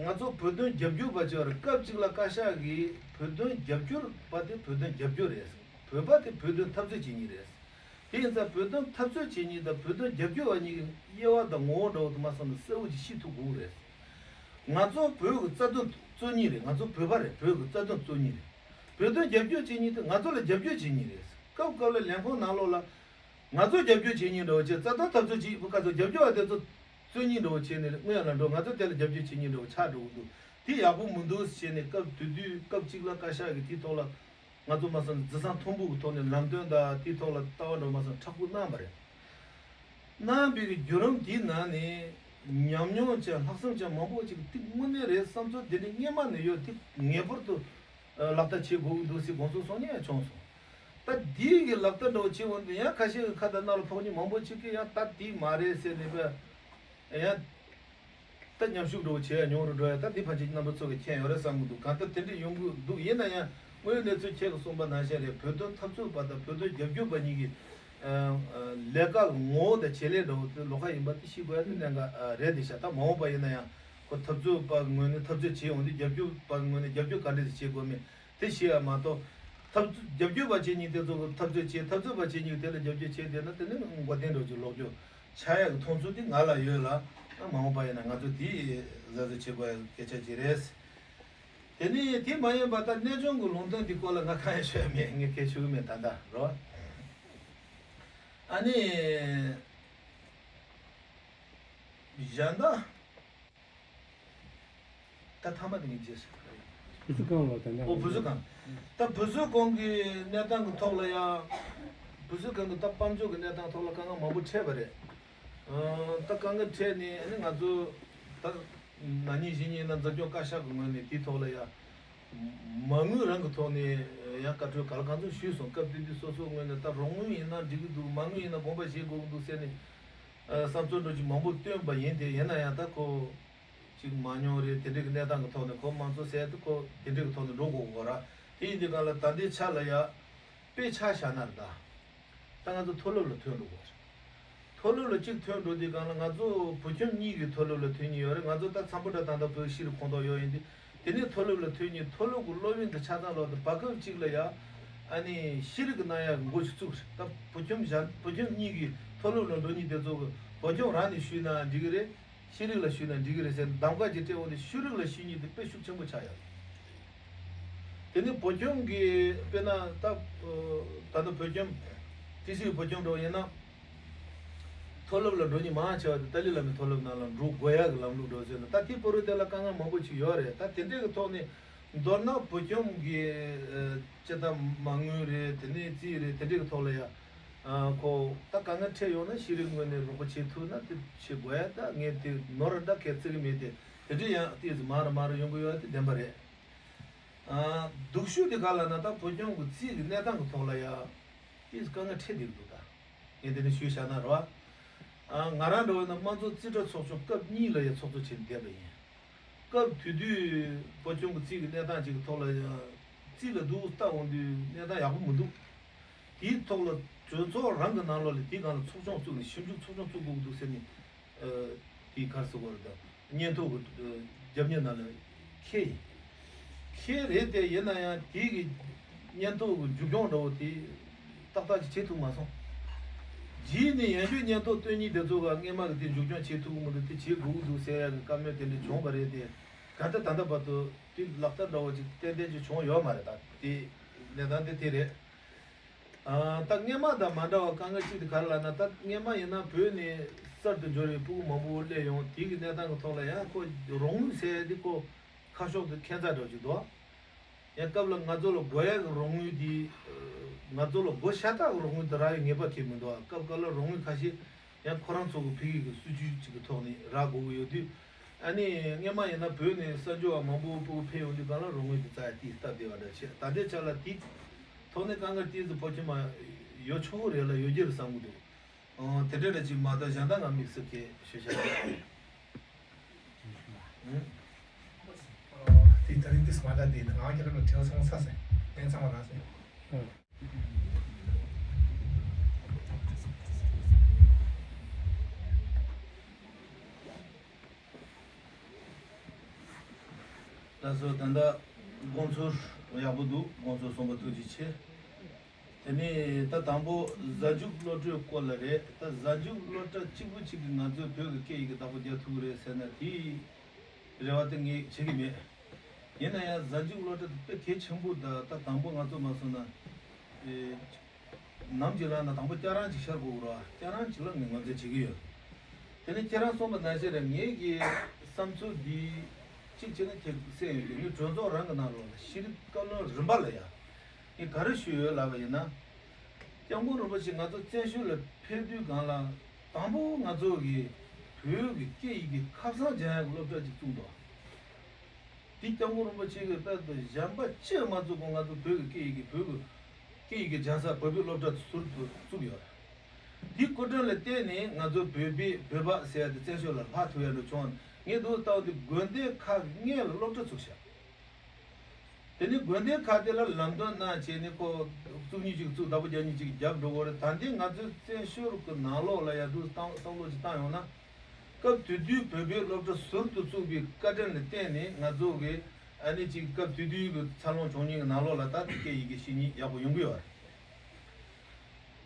ང་ཚོ་བོད་དོན་རྒྱབ་སྐྱོར་བ་ཅིག་ཡོད་རེད། སྐབས་གཅིག་ལ་བཀའ་ཤག་གིས་བོད་དོན་རྒྱབ་སྐྱོར་བ་དེ་བོད་དོན་རྒྱབ་སྐྱོར་རེད། བོད་པ་དེ་བོད་དོན་འཐབ་རྩོད་བྱེད་མཁན་རེད། དེ་ཡིན་ཙང་བོད་དོན་འཐབ་རྩོད་བྱེད་མཁན་དང་བོད་དོན་རྒྱབ་སྐྱོར་བ་གཉིས་ཀྱི་དབྱེ་བ་དང་ངོ་བོ་འདྲ་བོ་དེ་མ་སོང་ན་གསལ་བོ་ཅིག་ཤེས་ཐུབ་དགོས་རེད། ང་ཚོ་བོད་ཀྱི་རྩ་དོན་རྩོད་མཁན་རེད། ང་ཚོ་བོད་པ་རེད། བོད་ཀྱི་རྩ་དོན་རྩོད་མཁན་རེད། བོད་དོན་རྒྱབ་སྐྱོར་བྱེད་མཁན་དེ་ང་ཚོ་ལ་རྒྱབ་སྐྱོར་བྱེད་མཁན་རེད། སྐབས་སྐབས་ལ་ལས་ཁུངས་ནང་ལོགས་ལ། ང་ཚོ་རྒྱབ་སྐྱོར་བྱེད་མཁན་འདྲ་བོ་བྱས། རྩ་དོན་འཐབ་རྩོད་བྱེད་ཁུལ་ཁ་ཚོ་རྒྱབ་སྐྱོར་བ་དེ་ཚོ་རྩོད་མཁན་འདྲ་བོ་བྱས་ནས་སྔོན་ལ་འགྲོ། ང་ཚོ་དེ་ལ་རྒྱབ་སྐྱོར་བྱེད་མཁན་འདྲ་བོ་ཆགས་འགྲོ་གི་འདུག་དེ་ཡག་པོ་མི་འདུག་ཟེར་ནས་སྐབས་དེ་དུས་སྐབས་གཅིག་ལ་བཀའ་ཤག་གིས་དེའི་ཐོག་ལ་ང་ཚོ་མ་སོང་ན་རྫི་གསང་མཐོན་པོ་གི་ཐོག་ནས་ལམ་སྟོན་དང་དེའི་ཐོག་ལ་ལྟ་བ་འདྲ་བོ་མ་སོང་ན་མཁྲེགས་པོ་གནང་བ་རེད། གནང་བའི་བརྒྱུད་རིམ་དེའི་ནང་ནས་ཉམས་མྱོང་ཅན་ལྷག་བསམ་ཅན་མང་པོ་ཅིག་དེ་དངོས་གནས་རེད་བསམ་ཚུལ་དེ་འདྲ་སྔོན་མ་ནས་ཡོད། དེ་ངེས་པར་དུ་ལག་བསྟར་བྱེད་དགོས་ཀྱི་འདུག་ཟེར་དགོངས་ཚུལ་གསུང་མཁན་ཡང་བྱུང་སོང་། ད་འདིའི་གི་ལག་བསྟར་འདྲ་བོ་བྱེད་འོང་དུས་ཡང་ཁ་ཤས་ཀྱི་ཁ་དང་སྣ་ལ་ཕོག་མཁན་མང་པོ་ཅིག་གིས་ཡང་ད་དེ་མ་རེད་ཟེར་ནས་པས་ཡང་ད་མཉམ་ཞུགས་འདྲ་བོ་བྱེད་ཡ་ཉུང་རུ་འགྲོ་ཡ། ད་འདི་ཕན་ཆད་རྣམ་པ་ཚོ་གིས་མཁྱེན་ཡོད་རེད་བསམ་གྱི་འདུག་གང་ལྟར་དེ་འདྲ་ཡོང་གི་འདུག་ཡིན་ན་ཡང་དངོས་ཡོད་གནས་ཚུལ་ཁྱེད་ཀྱིས་གསུངས་པ་ནང་བཞིན་རེད། བོད་དོན་འཐབ་རྩོད་པ་དང་བོད་དོན་རྒྱབ་སྐྱོར་པ་གཉིས་ཀྱི་ལས་ཀ་ངོ་བོ་དང་བྱེད་ལས་འདྲ་བོ་དེ་ལོགས་ཀ་ཡིན་པ་དེ་ཤེས་དགོས་ཡ་དེ་གནད་འགག་རེད། དེ་ཤ་ད་མ་འོངས་པ་ཡིན་ན་ཡང་ཁོ་འཐབ་རྩོད་པ་གི་ངོས་ནས་འཐབ་རྩོད་བྱེད་འོང་དུས་རྒྱབ་སྐྱོར་པ་གི་ངོས་ནས་རྒྱབ་སྐྱོར་ག་འདྲས་ཤིག་བྱེད་དགོས་མིན་དེ་ཤེས་ཡ་མ་གཏོགས། འཐབ་རྩོད་རྒྱབ་སྐྱོར་པ་བྱེད་མཁན་དེ་ཚོ་གི་འཐབ་རྩོད་བྱེད། འཐབ་རྩོད་པ་བྱེད་མཁན་དེ་ལ་རྒྱབ་སྐྱོར་བྱེད་བསྡད་ན་དེ་ནི་མགོ་བདེ་འགྲོ་རྒྱུ་ལོག་རྒྱུ་ཆགས་ཡ་གི་མཐོང་ཚུལ་དེ་ང་ལ་ཡོད་ལ། མ་འོངས་པ་ཡིན་ན་ང་ཚོ་དེ་གཟབ་གཟབ་བྱེད་དགོས་ཡ་གི་སྐད་ཆ་ཅིག་རེད། དེ་ནས་དེ་མ་ཡིན་པ་ད་གནས་ཆུང་གི་ལུང་བསྟན་དེ་སྐོར་ལ་ང་གང་ཡང་ཤོད་མེད། ངས་སྐད་ཤོད་གི་མེད་ད་ལྟ་རོ། ཨ་ནི་གཞན་དག་ད་ཐ་མ་དེ་ངས་བརྗེད་སོང་། བུ་གསོ་ཁང་ལ་ད་ནས། ཨོ་བུ་གསོ་ཁང་། ད་བུ་གསོ་ཁང་གི་གནས་སྟངས་ཀྱི་ཐོག་ལ་ཡང་། བུ་གསོ་ཁང་གི་ད་དཔལ་འབྱོར་གྱི་གནས་སྟངས་ཐོག་ལ་དཀའ་ངལ་མང་པོ་འཕྲད་པ་རེད། ཨ་ད་དཀའ་ངལ་འཕྲད་ནས་ཨ་ནི་ང་ཚོ་ད་ན་ནིང་གཞེས་ནིང་ན་འཛིན་སྐྱོང་བཀའ་ཤག་གི་ངོས་ནས་དེའི་ཐོག་ལ་ཡང་མ་དངུལ་རང་གི་ཐོག་ནས་ཡང་བཀའ་འཁྲོལ་ག་ལ་གང་འཚམ་ཞུས་སོང་། སྐབས་དེ་དུས་སོ་སོའི་ངོས་ནས་ད་རོགས་དངུལ་ཡིན་ན་འགྲིག་གི་འདུག་མ་དངུལ་ཡིན་ན་དགོངས་པ་བཞེས་དགོས་ཀྱི་འདུག་ཟེར་ནས་བསམ་ཚུལ་འདྲ་ཅིག་མང་པོ་བཏོན་པ་ཡིན་ཏེ། ཡིན་ན་ཡང་ད་ཁོ། ཅིག་མ་མྱོང་རེད། དེ་འདྲའི་གི་གནས་སྟངས་ཀྱི་ཐོག་ནས་ཁོ་དམངས་གཙོ་ཟེར་དུས་ཁོ་དེ་འདྲའི་གི་ཐོག་ནས་འགྲོ་དགོས་ཀྱི་རེད། དེ་ཡིན་དུས་གང་ལ་ད་ལྟའི་ཆ་ལ་ཡ་དཔེ་ཆ་བཞག་ན་རེད་ད། ད་ང་ཚོ་མཐོ་སློབ་ལ་ཐོན་འགྲོ་དགོས་རེད། མཐོ་སློབ་ལ་གཅིག་ཐོན་འགྲོ་དུས་གང་ལ་ང་ཚོ་བོད་ཁྱིམ་གཉིས་ཀྱི་མཐོ་སློབ་ལ་ཐོན་གྱི་ཡོད་རེད། ང་ཚོ་ད་འཛམ་བུ་གླིང་ད་ལྟ་བོད་ཤེས་རིག་ཁོངས་གཏོགས་ཡོད་ཡིན་དུས། དེ་ནས་མཐོ་སློབ་ལ་ཐོན་ནས་མཐོ་སློབ་ཀྱི་སློབ་ཡོན་དང་ཆ་ཚང་ལོག་ཏུ་བར་སྐབས་གཅིག་ལ་ཡ། ཨ་ནི་ཤེས་རིག་གི་གནང་ཡག་གི་འགོ་ཞིག་བཙུགས་རེད། ད་བོད་ཁྱིམ་གཞན་བོད་ཁྱིམ་གཉིས་ཀྱི་མཐོ་སློབ་ལ་འགྲོ་མཁན་དེ་ཚོ་གི་བོད་ལྗོངས་རང་ནས་ཞུས་ན་འགྲིག་གི་རེད། ཤེས་རིག་ལ་ཞུས་ན་འགྲིག་གི་རེད་ཟེར་གདམ་ག་ཅིག་སྤྲད་འོང་དུས་ཤེས་རིག་ལ་ཞུ་མཁན་དེ་དཔེ་ཤུགས་ཆེན་པོ་ཆགས་ཡོད་རེད། དེ་ནི་བོད་ཁྱིམ་གྱི་དཔེར་ན་ད་ད་ལྟ་བོད་ཁྱིམ་ཏི་སིའི་བོད་ཁྱིམ་འདྲ་བོ་ཡིན་ན། མཐོ་སློབ་ལ་འགྲོ་མཁན་མང་ཆེ་བ་དེ་ཏཱ་ལའི་བླ་མའི་མཐོ་སློབ་ནང་ལ་འགྲོ་དགོས་ཡག་གི་ལམ་ལུགས་འགྲོ་ཟེར་ན། ད་དེའི་བར་དུ་དེ་ལ་དཀའ་ངལ་མང་པོ་ཅིག་ཡོད་རེད། ད་དེ་འདྲའི་གི་ཐོག་ནས་མདོར་ན་བོད་ཁྱིམ་གྱི་ཨ་སྤྱིར་བཏང་མ་དངུལ་རེད། དེ་ནས་རྩིས་རེད། དེ་འདྲའི་གི་ཐོག་ལ་ཡ། ཨ་ཁོ་ད་དཀའ་ངལ་འཕྲད་ཡོང་ན་ཤེས་རིག་ངོས་ནས་རོགས་པ་བྱེད་ཐུབ་ན་དེ་བྱེད་དགོས་ཡ། ད་ངས་དེ་ནོར་འདྲ་གས་བརྩི་གི་མེད་དེ། དེ་འདྲའི་ཡང་ཏོག་ཙམ་མང་རུ་མང་རུ་ཡོང་གི་ཡོད་དེ་བདེན་པ་རེད། ཨ་སྡུག་ཤོས་དེ་ག་ལ་ན་ད་བོད་ལྗོངས་ཀྱི་རྩིས་ཀྱི་གནས་སྟངས་ཀྱི་ཐོག་ལ་ཡ་ཏོག་ཙམ་དཀའ་ངལ་འཕྲད་བསྡད་ཀྱི་འདུག་ད་ངས་དེ་ནས་ཞུས་བཞག་ན་རེད་བ། ཨ་ང་རང་འདྲ་བོ་ན་དམངས་གཙོ་རྩིས་ཁྲ་ཚོགས་ཆུང་སྐབས་གཉིས་ལ་ཡ་ཚོགས་གཙོ་བྱས་ནས་བསྡད་པ་ཡིན། སྐབས་དེ་དུས་བོད་ལྗོངས་ཀྱི་རྩིས་ཀྱི་གནས་སྟངས་ཅིག་གི་ཐོག་ལ་ཡ་རྩིས་ལ་འདུག་ལྟ་འོང་དུས་གནས་སྟངས་ཡག་པོ་མི་འདུག་དེའི་ཐོག་ལ་གྲོས་ཚོགས་རང་གི་ནང་ལོགས་ལ་དེའི་སྒང་ལ་ཚོགས་ཆུང་བཙུགས་ནས་ཞིབ་འཇུག་ཚོགས་ཆུང་བཙུགས་དགོས་ཀྱི་འདུག་ཟེར་ནས། ཨ་དེའི་ག་རེ་ཟེར་དགོས་རེད་ད། སྙན་ཐོ་གི་ཨ་རྒྱབ་གཉེར་ནང་ལ་འཁྱེར་ཡིན། འཁྱེར་རེད་དེ་ཡིན་ན་ཡང་དེའི་གི་སྙན་ཐོ་གི་མཇུག་སྐྱོང་འདྲ་བོ་དེ་ཏག་ཏག་ཅིག་བྱེད་ཐུབ་མ་སོང་། རྗེས་ནས་ཡང་བསྐྱར་སྙན་ཐོ་སྟོན་མཁན་དེ་ཚོ་ག་སྔས་མ་གི་དེ་མཇུག་སྐྱོང་བྱེད་ཐུབ་ཀྱི་མི་འདུག་དེ་བྱེད་དགོས་ཀྱི་འདུག་ཟེར་ཡ་གི་བཀའ་མོལ་དེ་འདྲ་བྱུང་བ་རེད་དེ། ག་ད་ད་ལྟ་བར་དུ་དེ་ལག་བསྟར་འདྲ་བོ་ཅིག་ཏན་ཏན་ཅིག་བྱུང་ཡོད་མ་རེད། ད་དེ་གནས་སྟངས་དེ་དེ་རེད། ཨ་ད་སྔས་མ་དང་མ་འདྲ་བ་དཀའ་ངལ་གཅིག་དེ་ག་རེ་ལབ་ན། ད་སྔས་མ་ཡིན་ན་བོད་ནས་གསར་དུ་འབྱོར་བའི་ཕྲུ་གུ་མང་པོ་སླེབས་ཡོང་། དེ་གི་གནས་སྟངས་ཀྱི་ཐོག་ལ་ཡང་ཁོ་རོགས་དངུལ་ཟེར་ཡ་དེ་ཁོ་ཁ་ཕྱོགས་དེ་ཁྱད་མཚར་འདྲ་བོ་ཅིག་འདུག་ཡང་སྐབས་ལ་ང་ཚོ་ལ་དགོས་ཡ་གི་རོགས་དངུལ་དེ་ང་ཚོ་ལ་དགོས་ཤ་སྟག་གི་རོགས་དངུལ་དེ་རག་ཡ་ངེས་པ་གང་ཡང་མི་འདུག་སྐབས་སྐབས་ལ་རོགས་དངུལ་ཁ་ཤས་ཡང་ཁོ་རང་ཚོ་གི་ཕ་གི་གི་སྲིད་ཇུས་ཅིག་གི་ཐོག་ནས་རག་དགོས་ཀྱི་ཡོད་དུས། ཨ་ནི་སྔས་མ་ཡིན་ན་བོད་ནས་གསར་འབྱོར་བ་མང་པོ་ཕྲུ་གུ་ཕེབས་ཡོང་དུས་སྒང་ལ་རོགས་དངུལ་དེ་རྩ་ཡ་ཏིས་སྟབས་བདེ་བ་འདྲ་བྱས། ད་ལྟའི་ཆ་ལ་དེ་ཐོག་ནས་དཀའ་ངལ་ཏིས་ཙི་ཕོ་ཁྱིམ་མ་ཡོད་ཆོག་གི་རེད་ལ་ཡོད་རྒྱུ་རེད་བསམ་གི་འདུག་ཨོ་དེ་འདྲ་འདྲ་ཅིག་མ་གཏོགས་གཞན་དག་ང་དམིགས་བསལ་གྱི་ཤོད་བྱ་ཨུ། དེ་ད་རིང་དུས་མ་ད་དེ་ང་ཁྱེད་རང་ལ་དྲི་བ་ཚང་མ་ཚར་སོང་། ངས་ཚང་མ་རག་སོང་། ལགས་སོ། ད་ལྟ་དགོངས་ཚུལ་ཡག་པོ་འདུག་དགོངས་ཚུལ་གསུངས་པ་ཐུགས་རྗེ་ཆེ། དེ་ནས་ད་དང་པོ་གཟའ་མཇུག་སློབ་གྲྭའི་སྐོར་ལ་རེད། ད་གཟའ་མཇུག་སློབ་གྲྭ་གཅིག་པུ་གཅིག་གིས་ང་ཚོའི་བོད་ཀྱི་སྐད་ཡིག་གི་བདག་པོ་རྒྱག་ཐུབ་ཀྱི་རེད་ཟེར་ན་དེའི་རེ་བ་དེ་ངས་བྱེད་ཀྱི་མེད། ཡིན་ན་ཡང་གཟའ་མཇུག་སློབ་གྲྭ་དེ་དཔེ་གལ་ཆེན་པོ། ད་ད་དང་པོ་ང་ཚོ་མ་སོང་ན། ཨེ། ནམ་གྱི་ལ་ན་དང་པོ་སྐྱ་རང་ཅིག་ཤར་དགོས་ཀྱི་རེད་བ། སྐྱ་རང་ཅིག་ལ་ངས་ངོས་འཛིན་བྱེད་ཀྱི་ཡོད། དེ་ནས་ཁྱེད་རང་གསུངས་པ་ནང་བཞིན་རེད། ངེད་ཀྱི་བསམ་ཚུལ་འདི་གཅིག་བྱས་ན་ཁྱེད་གསན་ཡོད་ཀྱི། ངས་གྲོས་ཚོགས་རང་གི་ནང་ལོགས་ལ་ཤེས་རིག་བཀའ་བློན་རིམ་པ་ལ་ཡ་ངས་ག་རེ་ཞུས་ཡོད་ལབ་པ་ཡིན་ན། སྐྱབས་མགོན་རིན་པོ་ཆེ་ང་ཚོ་བཙན་བྱོལ་ལ་ཕེབས་དུས་སྒང་ལ་དང་པོ་ང་ཚོ་གི་བོད་ཀྱི་སྐད་ཡིག་གི་ཁ་བྱང་སྦྱང་ཡག་གི་སློབ་གྲྭ་ཅིག་བཙུགས་འདུག་དེ་སྐྱབས་མགོན་རིན་པོ་ཆེ་གིས་དཔལ་དུ་གཞན་པ་ཅི་མ་བཙུགས་གོང་ང་ཚོ་བོད་ཀྱི་སྐད་ཡིག་གི་བོད་ཀྱི་སྐད་ཡིག་གི་སྦྱང་ས་བོད་པའི་སློབ་གྲྭ་ཟུར་དུ་བཙུགས་ཡོད་རེད། དེ་སྐུ་དྲིན་ལ་བརྟེན་ནས་ང་ཚོ་བོད་པའི་བོད་པ་ཟེར་ཡ་དེ་བཙན་བྱོལ་ལ་ལྷག་ཐུབ་ཡ་འགྲོ་བྱུང་། ངས་འདུག་ལྟ་བུ་དེ་དགོན་སྡེ་ཁག་ལྔ་ལ་སློབ་གྲྭ་བཙུགས་ཤག་དེ་ནས་དགོན་སྡེ་ཁག་དེ་ལ་ལམ་སྟོན་གནང་བྱས་ནས་ཁོ་བཙུགས་མཁན་ཅིག་བཙུགས། བདག་པོ་རྒྱག་མཁན་ཅིག་རྒྱབ་འགྲོ་གི་རེད། ད་འདི་ང་ཚོའི་བཙན་བྱོལ་གྱི་ནང་ལོགས་ལ་ཡ་འདུག་བསམ་བློ་ཅིག་བཏང་ཡོང་ན། སྐབས་དེ་དུས་བོད་པའི་སློབ་གྲྭ་ཟུར་དུ་བཙུགས་པའི་བཀའ་དྲིན་ལ་བརྟེན་ནས་ང་ཚོ་གི་ཨ་ནི་ཅིག་སྐབས་དེ་དུས་ཀྱི་འཚར་ལོངས་བྱུང་མཁན་གྱི་ནང་ལོགས་ལ་ད་སྐད་ཡི་གེ་ཤེས་མཁན་ཡག་པོ་ཡོང་གི་ཡོད་རེད།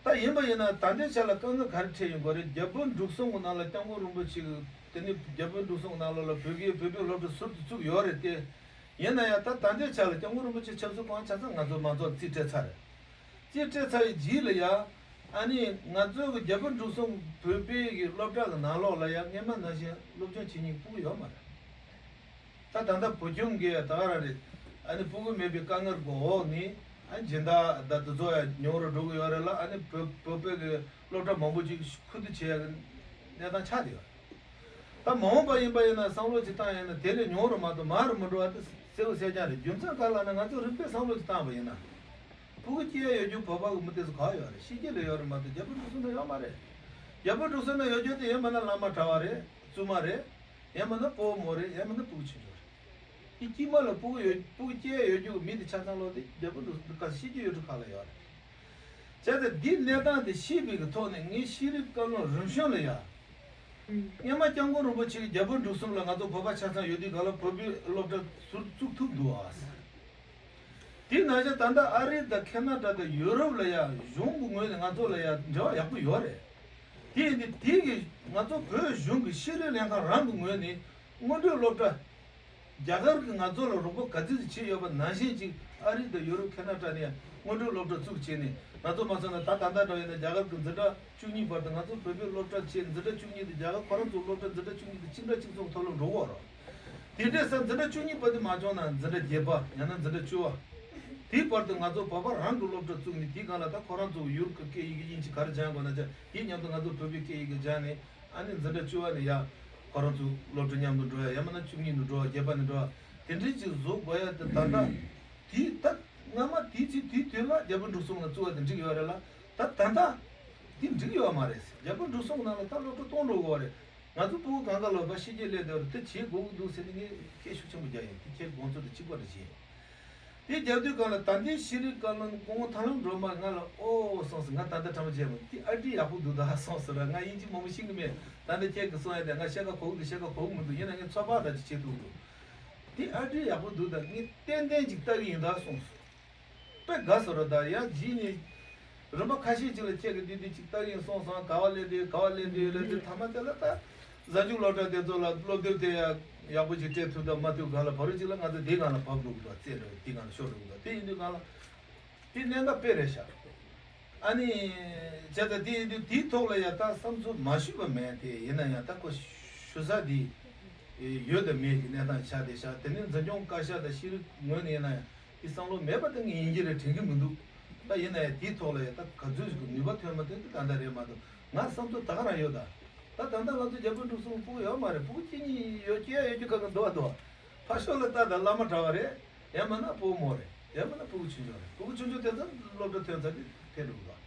ད་ཡིན་པ་ཡིན་ན་ད་ལྟའི་ཆ་ལ་དཀའ་ངལ་ག་རེ་འཕྲད་ཡོང་གི་རེད། རྒྱ་བོད་འབྲུག་གསུམ་གྱི་ནང་ལ་སྐྱབས་མགོན་རིན་པོ་ཆེ་གི་དེ་ནི་རྒྱ་བོད་འབྲུག་གསུམ་གྱི་ནང་ལོགས་ལ་བོད་ཀྱི་བོད་པའི་སློབ་གྲྭ་ཟུར་དུ་བཙུགས་ཡོད་རེད་དེ། ཡིན་ན་ཡང་ད་ད་ལྟའི་ཆ་ལ་སྐྱབས་མགོན་རིན་པོ་ཆེ་ཆབ་སྲིད་སྐུ་ངོ་ཆ་ཚང་ང་ཚོ་མང་ཚོགས་རྩིས་སྤྲད་ཚར་རེད། རྩིས་སྤྲད་ཚར་བའི་རྗེས་ལ་ཡ། ཨ་ནི་ང་ཚོའི་གི་རྒྱ་བོད་འབྲུག་གསུམ་བོད་པའི་གི་སློབ་གྲྭ་གི་ནང་ལོགས་ལ་ཡ་སྔས་མ་ནང་བཞིན་སློབ་སྦྱོང་བྱེད་མཁན་ཕྲུ་གུ་ཡོད་མ་རེད། ད་ད་ལྟ་བོད་ཁྱིམ་གི་ད་ག་རང་རེད། ཨ་ནི་ཕྲུ་གུ་མེད་པའི་དཀའ་ངལ་གྱི་འོག་ནས་ཨ་སྦྱིན་བདག་ད་དེ་ཚོ་ཡ་ཉུང་རུ་འགྲོ་གི་ཡོད་རེད་ལ། ཨ་ནི་བོད་བོད་པའི་གི་སློབ་གྲྭ་མང་པོ་ཅིག་ཁུ་བསྡུ་བྱེད་ཡ་གི་གནས་སྟངས་ཆགས་བསྡད་ཡོད་རེད། ད་མ་འོངས་པ་ཡིན་པ་ཡིན་ན་བསམ་བློ་ཅིག་བཏང་ཡིན་ན་དེ་ལས་ཉུང་རུ་མ་གཏོགས་མང་རུ་མི་འགྲོ་བ་དེ་གསལ་པོ་གསལ་རྐྱང་རེད། རྒྱུ་མཚན་ག་རེ་ལབ་ན་ང་ཚོ་རིག་པའི་བསམ་བློ་ཅིག་བཏང་བ་ཡིན་ན། ཕྲུ་གུ་སྐྱེ་ཡ་ཡོད་རྒྱུ་བོད་པ་གི་མི་དེ་ཚོ་ག་ཡོད་རེད། ཕྱི་རྒྱལ་ལ་ཡོད་རེད་མ་གཏོགས་རྒྱ་བོད་འབྲུག་གསུམ་ན་ཡོད་མ་རེད། རྒྱ་བོད་འབྲུག་གསུམ་ན་ཡོད་རྒྱུ་དེ་ཡིན་པ་ན་བླ་མ་གྲྭ་བ་རེད། བཙུན་མ་རེད། ཡང་མིན་ན་སྤོ་བོ་མོ་རེད། ཡང་མིན་ན་སྤུ་གུ་ཆུང་ཆུང་རེད། དེ་དཀྱིལ་མ་ལ་སྤུ་གུ་ཡོད། སྤུ་གུ་སྐྱེ་ཡོད་རྒྱུ་གི་མི་དེ་ཆ་ཚང་ལོ་དེ་རྒྱལ་པོ་འབྲུག་གསུམ་དེ་ག་ཤི་རྒྱུ་ཡོད་འགྲོ་ཁ་ལ་ཡོད་རེད། བྱས་ཙང་འདིའི་གནས་སྟངས་དེ་ཤེས་པའི་གི་ཐོག་ནས་ངས་ཤེས་རིག་བཀའ་བློན་རིམ་བྱོན་ལ་ཡ། སྔོན་མ་སྐྱབས་མགོན་རིན་པོ་ཆེ་གིས་རྒྱལ་པོ་འབྲུག་གསུམ་ལ་ང་ཚོ་བོད་པ་ཆ་ཚང་ཡོད་དུས་གང་ལ་བོད་པའི་སློབ་གྲྭ་ཟུར་བཙུགས་ཐུབ་འདུག་ཨ། དེ་ནང་བཞིན་ད་ལྟ་ཨ་རི་དང་ཁེ་ན་ཌ་དང་ཡུ་རོབ་ལ་ཡ་གཞུང་གི་ངོས་ནས་ང་ཚོ་ལ་ཡ་འབྲེལ་བ་ཡག་པོ་ཡོད་རེད། དེ་ཡིན་དུས་དེ་གི་ང་ཚོ་བོད་གཞུང་གི་ཤེས་རིག་ལྷན་ཁང་རང་གི་ངོས་ནས་སྔོན་འགྲོའི་སློབ་གྲྭ། རྒྱ་གར་གྱིས་ང་ཚོ་ལ་རོགས་པ་ག་ཚོད་ཅིག་བྱས་ཡོད་པ་ནང་བཞིན་ཅིག་ཨ་རི་དང་ཡུ་རོབ་ཁེ་ན་ཌ་ནས་སྔོན་འགྲོའི་སློབ་གྲྭ་བཙུགས་བྱས་ནས། ང་ཚོ་མ་སོང་ན་ད་ད་ལྟ་འདྲ་ཡིན་ན་རྒྱ་གར་གྱི་འཛིན་གྲྭ་བཅུ་གཉིས་བར་དུ་ང་ཚོ་བོད་པའི་སློབ་གྲྭ་བྱས། འཛིན་གྲྭ་བཅུ་གཉིས་དེ་རྒྱ་གར་ཁོ་རང་ཚོའི་སློབ་གྲྭ་འཛིན་གྲྭ་བཅུ་གཉིས་དེ་གཅིག་འདྲ་གཅིག་མཚུངས་མཐོ་སློབ་འགྲོ་གི་ཡོད་རེད། དེ་འདྲའི་ས་འཛིན་གྲྭ་བཅུ་གཉིས་བར་དུ་མ་བྱུང་ན་འཛིན་གྲྭ་བརྒྱད་པ་ཡང་ན་འཛིན་གྲྭ་བཅུ་པ། དེའི་བར་དུ་ང་ཚོ་བོད་པ་རང་གི་སློབ་གྲྭ་བཙུགས་ནས། དེའི་སྒང་ལ་ད་ཁོ་རང་ཚོ་ཡུལ་གྱི་སྐད་ཡིག་གི་དབྱིན་ཇི་ག་རེ་སྦྱང་དགོས་ན་སྦྱང་། དེའི་མཉམ་དུ་ང་ཚོ་བོད་པའི་སྐད་ཡིག་གི་སྦྱང་ནས། ཨ་ནི་འཛིན་གྲྭ་བཅུ་པ་ནས་ཡ་ཁོ་རང་ཚོ་སློབ་གྲྭ་མཉམ་དུ་འགྲོ་ཡ། ཡང་མིན་ན་བཅུ་གཉིས་ནས་འགྲོ་བ། བརྒྱད་པ་ནས་འགྲོ་བ། དེ་འདྲའི་ཅིག་བཟོ་དགོས་ཡ་དེ་ད་ལྟ་དེའི་ད་སྔ་མ་དེའི་ཚེ་དེའི་དུས་ལ་རྒྱལ་པོ་འབྲུག་གསུམ་ལ་བཙུགས་པ་དེ་འགྲིག་ཡོད་རེད་ལ། ད་ད་ལྟ་དེ་འགྲིག་ཡོད་མ་རེད། རྒྱལ་པོ་འབྲུག་གསུམ་ནང་ལ་ད་སློབ་གྲྭ་སྟོང་འགྲོ་དགོས་པ་རེད། ང་ཚོ་སྤུ་གུ་གང་ག་ལོ་པ་ཤེས་རྒྱུ་སླེབས་བསྡད་པ་རེད། དེ་བྱེད་དགོས་ཀྱི་འདུག་ཟེར་ནས་ངས་སྐད་ཤུགས་ཆེན་པོ་རྒྱག་ཡིན། དེ་ཁྱེད་དགོངས་ཚུལ་དེ་གཅིག་པ་རེད་བྱས། དེ་རྒྱབ་དུས་སྒང་ལ་ད་ལྟའི་ཤེས་རིག་བཀའ་བློན་སྐུ་ངོ་ཐར་ལམ་སྒྲོལ་མ་ང་ལ་ཨོ་སོང་ཟེར། ང་ད་ལྟ་ཕྲ་མ་བྱས་མོད། དེ་ཨ་ཏི་ཡག་པོ་འདུག་ད་སོང་ཟེར་ར། ང་དབྱིན་ཇི་མང་པོ་ཤེས་ཀྱི་མེད། ད་ལྟ་ཁྱེད་ཀྱིས་གསུང་ཡ་དེ་ང་བཤད་ཁ་གོ་གི་འདུག་བཤད་ཁ་གོ་གི་མི་འདུག་ཡིན་ན་ངས་ཚོད་དཔག་ད་ཅིག་བྱེད་ཐུབ་འདུག་དེ་ཨ་ཏི་ཡག་པོ་འདུག་ད་ངས་ཏན་ཏན་ཅིག་ལྟ་གི་ཡིན་ད་སོང་ཟེར། དཔེ་དགའ་སོང་ར། ད་ཡང་རྗེས་ནས་རིམ་པ་ཁ་ཤས་ཅིག་ལ་ཁྱེད་ཀྱིས་འདི་འདི་ཅིག་ལྟ་གི་ཡིན་སོང་ཟེར། ག་བ་སླེབས་དེ་ག་བ་སླེབས་དེ་ལབ་དུས་ཐ་མ་དེ་ལ་ད་གཟའ་མཇུག་སློབ་གྲྭ་དེ་ཚོ་ལ་སློབ་དེབ་དེ་ཡང་ཡག་པོ་ཅིག་སྤྲད་ཐུབ་དང་མ་ཐུབ་སྒང་ལ་བར་ཅིག་ལ་ང་ཚོ་དེའི་སྒང་ལ་བབས་འགྲོ་གི་འདུག་རྩེད་འགྲོ་དེའི་སྒང་ལ་ཤོར་འགྲོ་གི་འདུག་དེ་ཡིན་དུས་སྒང་ལ་དེ་གནད་འགག་དཔེ་རེད་ཤག་ཨ་ནི་བྱས་ཙང་དེ་ཡིན་དུས་དེའི་ཐོག་ལ་ཡང་ད་བསམ་ཚུལ་མ་ཞུས་པ་མེད་དེ། ཡིན་ན་ཡང་ད་ཁོ་ཞུ་ས་དེ་ཡོད་དང་མེད་ཀྱི་གནས་སྟངས་ཆགས་བསྡད་ཤག་དེ་ནས་འཛིན་སྐྱོང་བཀའ་ཤག་དང་ཤེས་རིག་ངོས་ནས་ཡིན་ན་ཡང་དེ་བསམ་བློ་མེད་པ་དེ་ངས་ཡིན་གྱི་རེད་དྲན་གྱི་མི་འདུག་ད་ཡིན་ན་ཡང་དེའི་ཐོག་ལ་ཡང་ད་ག་ཚོད་ཅིག་གི་ནུས་པ་ཐོན་མ་ཐོན་དེ་ད་ལྟ་རེད་མ་གཏོགས། ང་བསམ་ཚུལ་ད་ག་རང་ཡོད་ད། ད་ད་ལྟ་ང་ཚོ་རྒྱལ་པོ་འབྲུག་གསུམ་སྤུ་གུ་ཡོད་མ་རེད། སྤུ་གུ་གཅིག་གཉིས་ཡོད་སྐྱེ་ཡོད་རྒྱུ་ག་གི་འདུག་བ་འདུག་བ། ཕར་ཕྱོགས་ལ་ལྟ་ད་བླ་མ་གྲྭ་བ་རེད། ཡང་མིན་ན་སྤོ་མོ་རེད། ཡང་མིན་ན་སྤུ་གུ་ཆུང་ཆུང་རེད། སྤུ་གུ་ཆུང་ཆུང་དེ་ཚོ་སློབ་གྲྭ་ཐོན་ཚར་དུས་ཕེབས་འགྲོ་གི་འདུག་བྱས་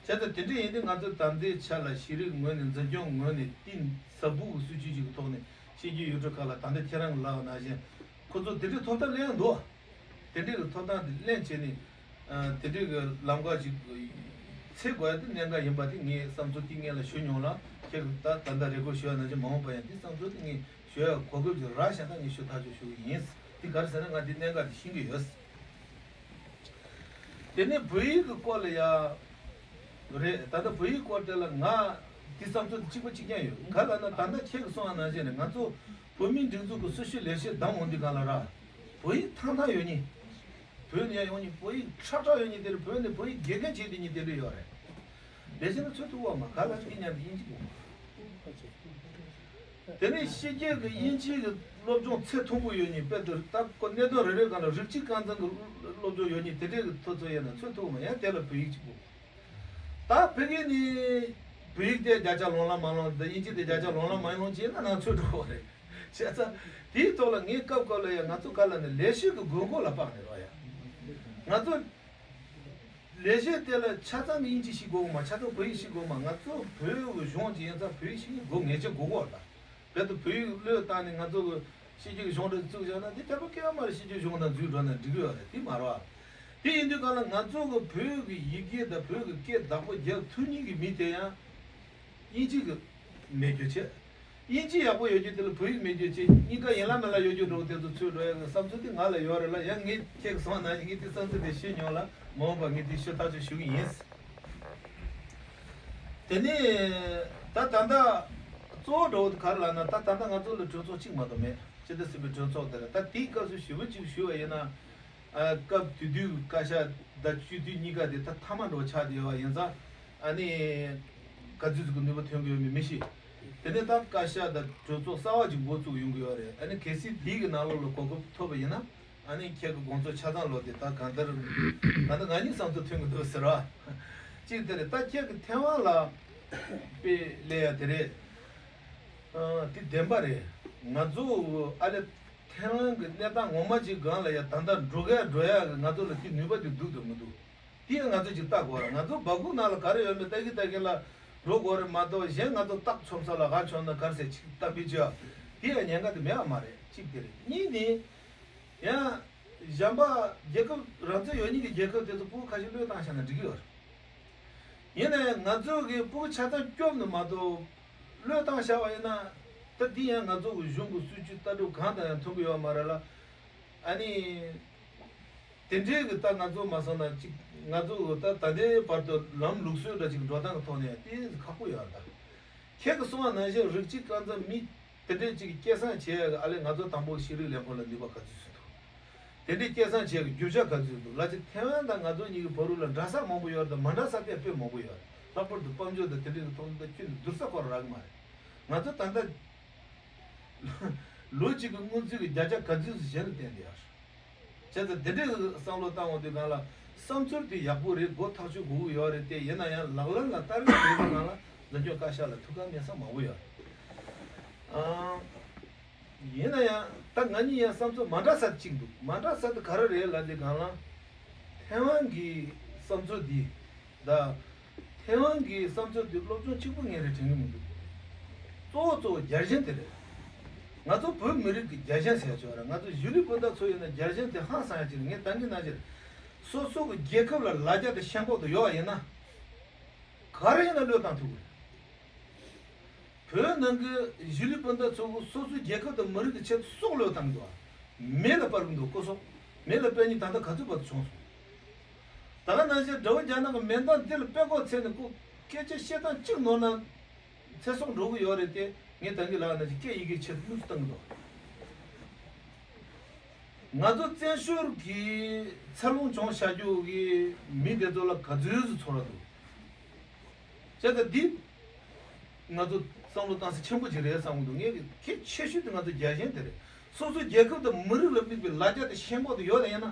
ཙང་དེ་འདྲ་ཡིན་དུས་ང་ཚོ་ད་ལྟའི་ཆ་ལ་ཤེས་རིག་ངོས་ནས་འཛིན་སྐྱོང་ངོས་ནས་གཏིང་ཟབ་པོ་གི་སྲིད་ཇུས་ཅིག་གི་ཐོག་ནས་ཤེས་རྒྱུད་ཡུལ་གྲུ་ཁག་ལ་ད་ལྟ་ཁྱེད་རང་གི་ལབ་པ་ནང་བཞིན་ཁོ་ཚོ་དེ་འདྲའི་ཐོབ་ཐང་ལེན་འདུག་དེ་འདྲའི་གི་ཐོབ་ཐང་དེ་ལེན་བྱས་ནས་དེ་འདྲའི་གི་ལམ་ཁ་ཅིག་འཚོལ་དགོས་ཡ་དེ་གནད་འགག་ཡིན་པ་དེ་ངས་བསམ་ཚུལ་དེ་སྔོན་ལ་ཞུ་མྱོང་ལ། ཁྱེད་ཀྱིས་ད་ད་ལྟ་རེ་སྐུལ་ཞུ་ཡ་ནང་བཞིན་མ་འོངས་པ་ཡང་དེ་བསམ་ཚུལ་དེ་ངས་ཞུ་ཡ་གོ་སྐབས་ཅིག་རག་བཞག་ན་ངས་ཞུ་ཐག་ཆོད་ཞུ་གི་ཡིན། དེ་ག་རེ་ཟེར་ན་ང་དེ་གནད་འགག་དེ་ཤེས་ཀྱི་ཡོད། དེ་ནས་བོད་ཡིག་གི་སྐོར་ལ་ཡ་རེད། ད་ལྟ་བོད་ཡིག་སྐོར་དེ་ལ་ང་དེ་བསམ་ཚུལ་དེ་གཅིག་པ་གཅིག་རྐྱང་ཡོད། ག་ལབ་ན་ད་ལྟ་ཁྱེད་ཀྱིས་གསུངས་པ་ནང་བཞིན་རེད། ང་ཚོ་བོད་མིའི་སྒྲིག་འཛུགས་ཀྱི་སྲི་ཞུ་ལས་བྱེད་བདམས་འོང་དུས་སྒང་ལ་ར། བོད་ཡིག་ཐང་ཐང་ཡོད་མཁན། བོད་ནས་ཡོང་མཁན་བོད་ཡིག་ཁྲག་ཁྲག་ཡོད་མཁན་དེ་རེད། བོད་ནས་བོད་ཡིག་དགེ་རྒན་བྱེད་བསྡད་མཁན་དེ་འདྲ་ཡོད་རེད། ལས་བྱེད་ནི་ཚོད་ཐུག་པ་མ་ག་ལ་འདི་མཉམ་དུ་དབྱིན་ཇི་གོ་མ། དེ་ནས་ཕྱི་རྒྱལ་གྱི་དབྱིན་ཇི་གི་སློབ་སྦྱོང་ཚད་མཐོན་པོ་ཡོད་མཁན། དཔེ་དེ་ད་ཁོ་གནད་དོན་རེ་རེ་སྒང་ལ་རིགས་གཅིག་རྐང་འཛིན་གྱི་སློབ་སྦྱོང་ཡོད་མཁན་དེ་འདྲའི་གི་ཐོབ་ཚོད་ཡོད་ན་ཚོད་ཐུག་པ་མ། ཡང་དེ་ལ་བོད་ཡིག་གཅིག་གོ། ད་ཕ་གི་ནི་བོད་ཡིག་དེ་བརྒྱ་ཆ་ལོངས་ལ་མ་ལོངས། ད་དབྱིན་ཇི་དེ་བརྒྱ་ཆ་ལོངས་ལ་མ་ལོངས་བྱས་ན་ནང་ཚོད་འགྲོ་བ་རེད། བྱས་ཙང་དེའི་ཐོག་ལ་ངས་སྐབས་སྐབས་ལ་ཡང་ང་ཚོ་ག་ལ་ནི་ལས་བྱེད་ཀྱི་དགོས་མཁོ་ལ་དཔག་ནས་རོགས་ཡ། ང་ཚོ་ལས་བྱེད་དེ་ལ་ཆ་ཚང་གི་དབྱིན་ཇི་ཤེས་དགོས་མ། ཆ་ཚང་བོད་ཡིག་ཤེས་དགོས་མ། ང་ཚོ་བོད་ཀྱི་གཞུང་ཅིག་ཡིན་ཙང་བོད་ཡིག་ཤེས་དགོས་ངེས་ཅན་དགོས་གོ་ད། བོད་དུ་བོད་ཡིག་བློས་བཏང་ནས་ང་ཚོ་གི་ཕྱི་རྒྱལ་གྱི་གཞུང་འབྲེལ་བཙུགས་བཞག་ན་དེ་ཁྱད་པར་གང་ཡང་མ་རེད། ཕྱི་རྒྱལ་གཞུང་དང་འཛུལ་འགྲོ་ན་འགྲིག་གི་ཡོད་རེད། དེ་མ་རེད་བ། དེ་ཡིན་དུས་གང་ལ་ང་ཚོ་གི་བོད་ཀྱི་ཡི་གེ་དང་བོད་ཀྱི་སྐད་བདག་པོ་རྒྱག་ཐུབ་མཁན་གྱི་མི་དེ་ཡང་དབྱིན་ཇི་གི་མེད་རྒྱུ་བྱས། དབྱིན་ཇི་ཡག་པོ་ཡོད་རྒྱུ་དེ་ལ་བོད་ཡིག་མེད་རྒྱུ་བྱས། གཉིས་ཀ་ཡིན་ལ་མིན་ལ་ཡོད་རྒྱུ་འདྲ་བོ་དེ་ཚོ་ཚུད་འགྲོ་ཡ་གི་བསམ་ཚུལ་དེ་ང་ལ་ཡོད་རེད་ལ། ཡང་ངས་ཁྱེད་ཀྱིས་གསུངས་ནང་བཞིན་ངས་དེ་བསམ་ཚུལ་དེ་ཤེས་མྱོང་ལ་མ་འོངས་པ་ངས་དེ་ཞུ་ཐག་ཆོད་ཞུ་གི་ཡིན། དེ་ནས་ད་ད་ལྟ་གཙོ་བོ་འདྲ་བོ་དེ་ག་རེ་ལབ་ན། ད་ད་ལྟ་ང་ཚོ་ལ་གྲོས་ཚོགས་གཅིག་མ་གཏོགས་མེད། སྤྱི་ཟླ་གསུམ་པའི་གྲོས་ཚོགས་དེ་རེད། ད་དེའི་སྐབས་སུ་ཞུ་བ་གཅིག་ཞུ་བ་ཡིན་ན། ཨ། སྐབས་དེ་དུས་བཀའ་ཤག་དང་སྤྱི་འཐུས་གཉིས་ཀ་དེ་ད་མཐའ་མ་འགྲོ་ཆགས་བསྡད་ཡོད་པ་ཡིན་ཙང་། ཨ་ནི་ག་ཚོད་ཅིག་གི་ནུས་པ་ཐོན་གྱི་ཡོད་མེད་མི་ཤེས། དེ་ནས་ད་བཀའ་ཤག་དང་གྲོས་ཚོགས་གསར་པ་ཅིག་འགོ་བཙུགས་ཡོང་གི་ཡོད་རེད། ཨ་ནི་གལ་སྲིད་དེའི་གི་ནང་ལོགས་ལ་གོ་སྐབས་ཐོབ་པ་ཡིན་ན། ཨ་ནི་ཁྱེད་ཀྱི་དགོངས་ཚུལ་ཆ་ཚང་ལོག་དེ་ད་གང་ལྟར་གང་ལྟར་ང་གཉིས་བསམ་ཚུལ་མཐུན་གི་འདུག་ཟེར་བ། གཅིག་དེ་རེད། ད་ཁྱེད་ཀྱི་ཐེ་ཝན་ལ་དཔེ་ལབ་ཡ་དེ་རེད། ཨ། དེ་བདེན་པ་རེད། ང་ཚོ་ཨ་ལེ། ཐེ་ཝན་གྱི་གནས་སྟངས་ངོ་མ་ཅིག་སྒང་ལ་ཡ་ད་ལྟ་འགྲོ་ག་འགྲོ་ཡ་གི་ང་ཚོ་ལ་དེ་ནུས་པ་དེ་འདུག་དང་མི་འདུག་དེ་ཡང་ང་ཚོ་ཅིག་ལྟ་དགོས་རེད། ང་ཚོ་སྦ་ཁུག་ནང་ལ་ག་རེ་ཡོད་མེད་ལྟ་གི་ལྟ་གི་ལ་འགྲོ་དགོས་རེད་མ་གཏོགས། གཞན་ང་ཚོ་སྟག་ཆོམ་ས་ལ་ག་ཆོམ་ན་ག་རེ་ཟེར་ཅིག་གཏམ་དཔེ་བྱས། དེ་ཡང་ཉེན་ཁ་དེ་མེད་པ་མ་རེད། གཅིག་དེ་རེད། གཉིས་ནི། ཡང་། གཞན་པ་རྒྱལ་ཁབ་རང་བཙན་ཡོད་མཁན་གྱི་རྒྱལ་ཁབ་དེ་ཚོ་ཕྲུ་གུ་ཁ་ཤས་བློས་བཏང་བཞག་ན་འགྲིག་གི་ཡོད་རེད། ཡིན་ན་ཡང་ང་ཚོ་གི་ཕྲུ་གུ་ཆ་ཚང་སྐྱོབ་ནི་མ་གཏོགས། བློས་བཏང་བཞག་པ་ཡིན་ན། ད་འདི་ཡང་ང་ཚོ་གི་གཞུང་གི་སྲིད་ཇུས་ལྟ་གྲུབ་གང་དང་ཡང་མཐུན་གི་ཡོད་མ་རེད་ལ། ཨ་ནི། དེ་འདྲའི་གི་ད་ང་ཚོ་མ་སོང་ན་ཅིག་ང་ཚོ་གི་ད་ད་ལྟའི་བར་དུ་ལམ་ལུགས་སྲོལ་འདྲ་ཅིག་འགྲོ་སྟངས་ཀྱི་ཐོག་ནས་ཏོག་ཙམ་ཁག་པོ་ཡོད་རེད་ད། ཁྱེད་ཀྱིས་གསུངས་པ་ནང་བཞིན་རིགས་གཅིག་རྐང་འཛིན་མི་དེ་འདྲའི་ཅིག་སྐྱེད་སྲིང་བྱེད་ཡག་གི་ཨ་ལས་ང་ཚོ་དང་པོ་ཤེས་རིག་ལས་ཁུངས་ལ་ནུས་པ་ག་ཚོད་ཟིན་འདུག་དེ་འདྲའི་སྐྱེད་སྲིང་བྱེད་ཡག་གི་རྒྱུ་ཆ་ག་ཚོད་འདུག་ལ་ཅིག་ཐེ་ཝན་དང་ང་ཚོ་གཉིས་ཀྱི་བར་དུ་ལ་འདྲ་ས་མང་པོ་ཡོད་རེད་ད། མ་འདྲ་ས་དེ་དཔེ་མང་པོ་ཡོད་རེད། ལྷག་པར་དུ་དཔལ་འབྱོར་དང་དེ་འདྲའི་གི་ཐོག་ནས་ད་ཁྱོན་ནས་བསྡུར་ས་ཁོ་ར་རག་གི་མ་རེད། ང་ཚོ་ད་ལྟ་ལོ་གཅིག་གི་སྔོན་རྩིས་ཀྱི་བརྒྱ་ཆ་ག་ཚོད་ཟིན་གཞན་ལ་བརྟེན་བསྡད་ཡོད་རེད། བྱས་ཙང་དེ་འདྲའི་བསམ་བློ་བཏང་འོང་དུས་སྒང་ལ། བསམ་ཚུལ་དེ་ཡག་པོ་རེད། སྒོ་ཐག་ཆོད་དགོས་ཀྱི་ཡོད་རེད་དེ། ཡིན་ན་ཡང་ལག་ལེན་ལ་བསྟར་གྱི་མེད་པའི་སྒང་ལ་འཛིན་སྐྱོང་བཀའ་ཤག་ལ་ཐུགས་ཁག་མེད་ས་མང་པོ་ཡོད་རེད། ཨང་། ཡིན་ན་ཡང་ད་ང་གཉིས་ཡང་བསམ་ཚུལ་མ་འདྲ་ས་གཅིག་འདུག་མ་འདྲ་ས་དེ་ག་རེ་རེད་ལབ་དུས་སྒང་ལ། ཐེ་ཝན་གྱི་བསམ་ཚུལ་འདི་ད། ཐེ་ཝན་གྱི་བསམ་ཚུལ་འདི་སློབ་སྦྱོང་གཅིག་པུ་ངས་རེ་དྲན་གྱི་མི་འདུག་གཙོ་བོ་གཙོ་བོ་རྒྱལ་ཞེན་དེ་རེད། ང་ཚོ་བོད་མི་རིགས་ཀྱི་རྒྱལ་ཞེན་ཟེར་ཆོག་ར། ང་ཚོ་གཞིས་ལུས་སྤུན་ཟླ་ཚོ་ཡིན་ན་རྒྱལ་ཞེན་དེ་ཧང་སང་ཡ་ཅིག་རེད། ངས་ད་གིན་ནང་བཞིན། སོ་སོ་གི་རྒྱལ་ཁབ་ལ་ལ་རྒྱ་དང་ཞེན་ཁོག་དེ་ཡོད་པ་ཡིན་ན། ག་རེ་ཡིན་ན་བློས་བཏང་ཐུབ་ཀྱི་རེད། བོད་ནང་གི་གཞིས་ལུས་སྤུན་ཟླ་ཚོ་གིས་སོ་སོའི་རྒྱལ་ཁབ་དང་མི་རིགས་ཀྱི་ཆེད་དུ་སྲོག་བློས་བཏང་གི་འདུག་མེ་ལ་སྤར་གི་འདུག་སྐུ་སྲོག་མེ་ལ་སྤར་མཁན་ད་ལྟ་ག་ཚོད་བར་དུ་བྱུང་སོང་། ད་ག་ནང་བཞིན་དགྲ་བོ་རྒྱ་ནག་གི་མེ་མདའ་འདི་ལ་སྤྲད་དགོས་ཚེ་ནི་ཁོ་སྐད་ཆ་བཤད་སྟངས་གཅིག་ནོར་ན་ཚེ་སྲོག་འགྲོ་གི་ཡོད་རེད་དེ། ངས་ད་གིན་ལབ་པ་ནང་བཞིན་སྐད་ཡི་གེ་ཆེད་དུ་དམིགས་སུ་བཏང་གི་འདུག་ང་ཚོ་བཙན་བྱོལ་གྱི་འཚར་ལོངས་བྱུང་བཞག་རྒྱུ་གི་མི་དེ་ཚོ་ལ་ག་ཚོད་ཅིག་ཚོར་བ་འདུག་བྱས་ཙང་འདི་ང་ཚོ་བསམ་བློ་བཏང་ས་ཆེན་པོ་ཅིག་རེད་བསམ་གྱི་འདུག་ངས་གལ་ཆེ་ཤོས་དེ་ང་ཚོ་རྒྱལ་ཞེན་དེ་རེད། སོ་སོའི་རྒྱལ་ཁབ་དང་མི་རིགས་ལ་དམིགས་པའི་ལ་རྒྱ་དང་ཞེན་ཁོག་དེ་ཡོད་ན་ཡིན་ན།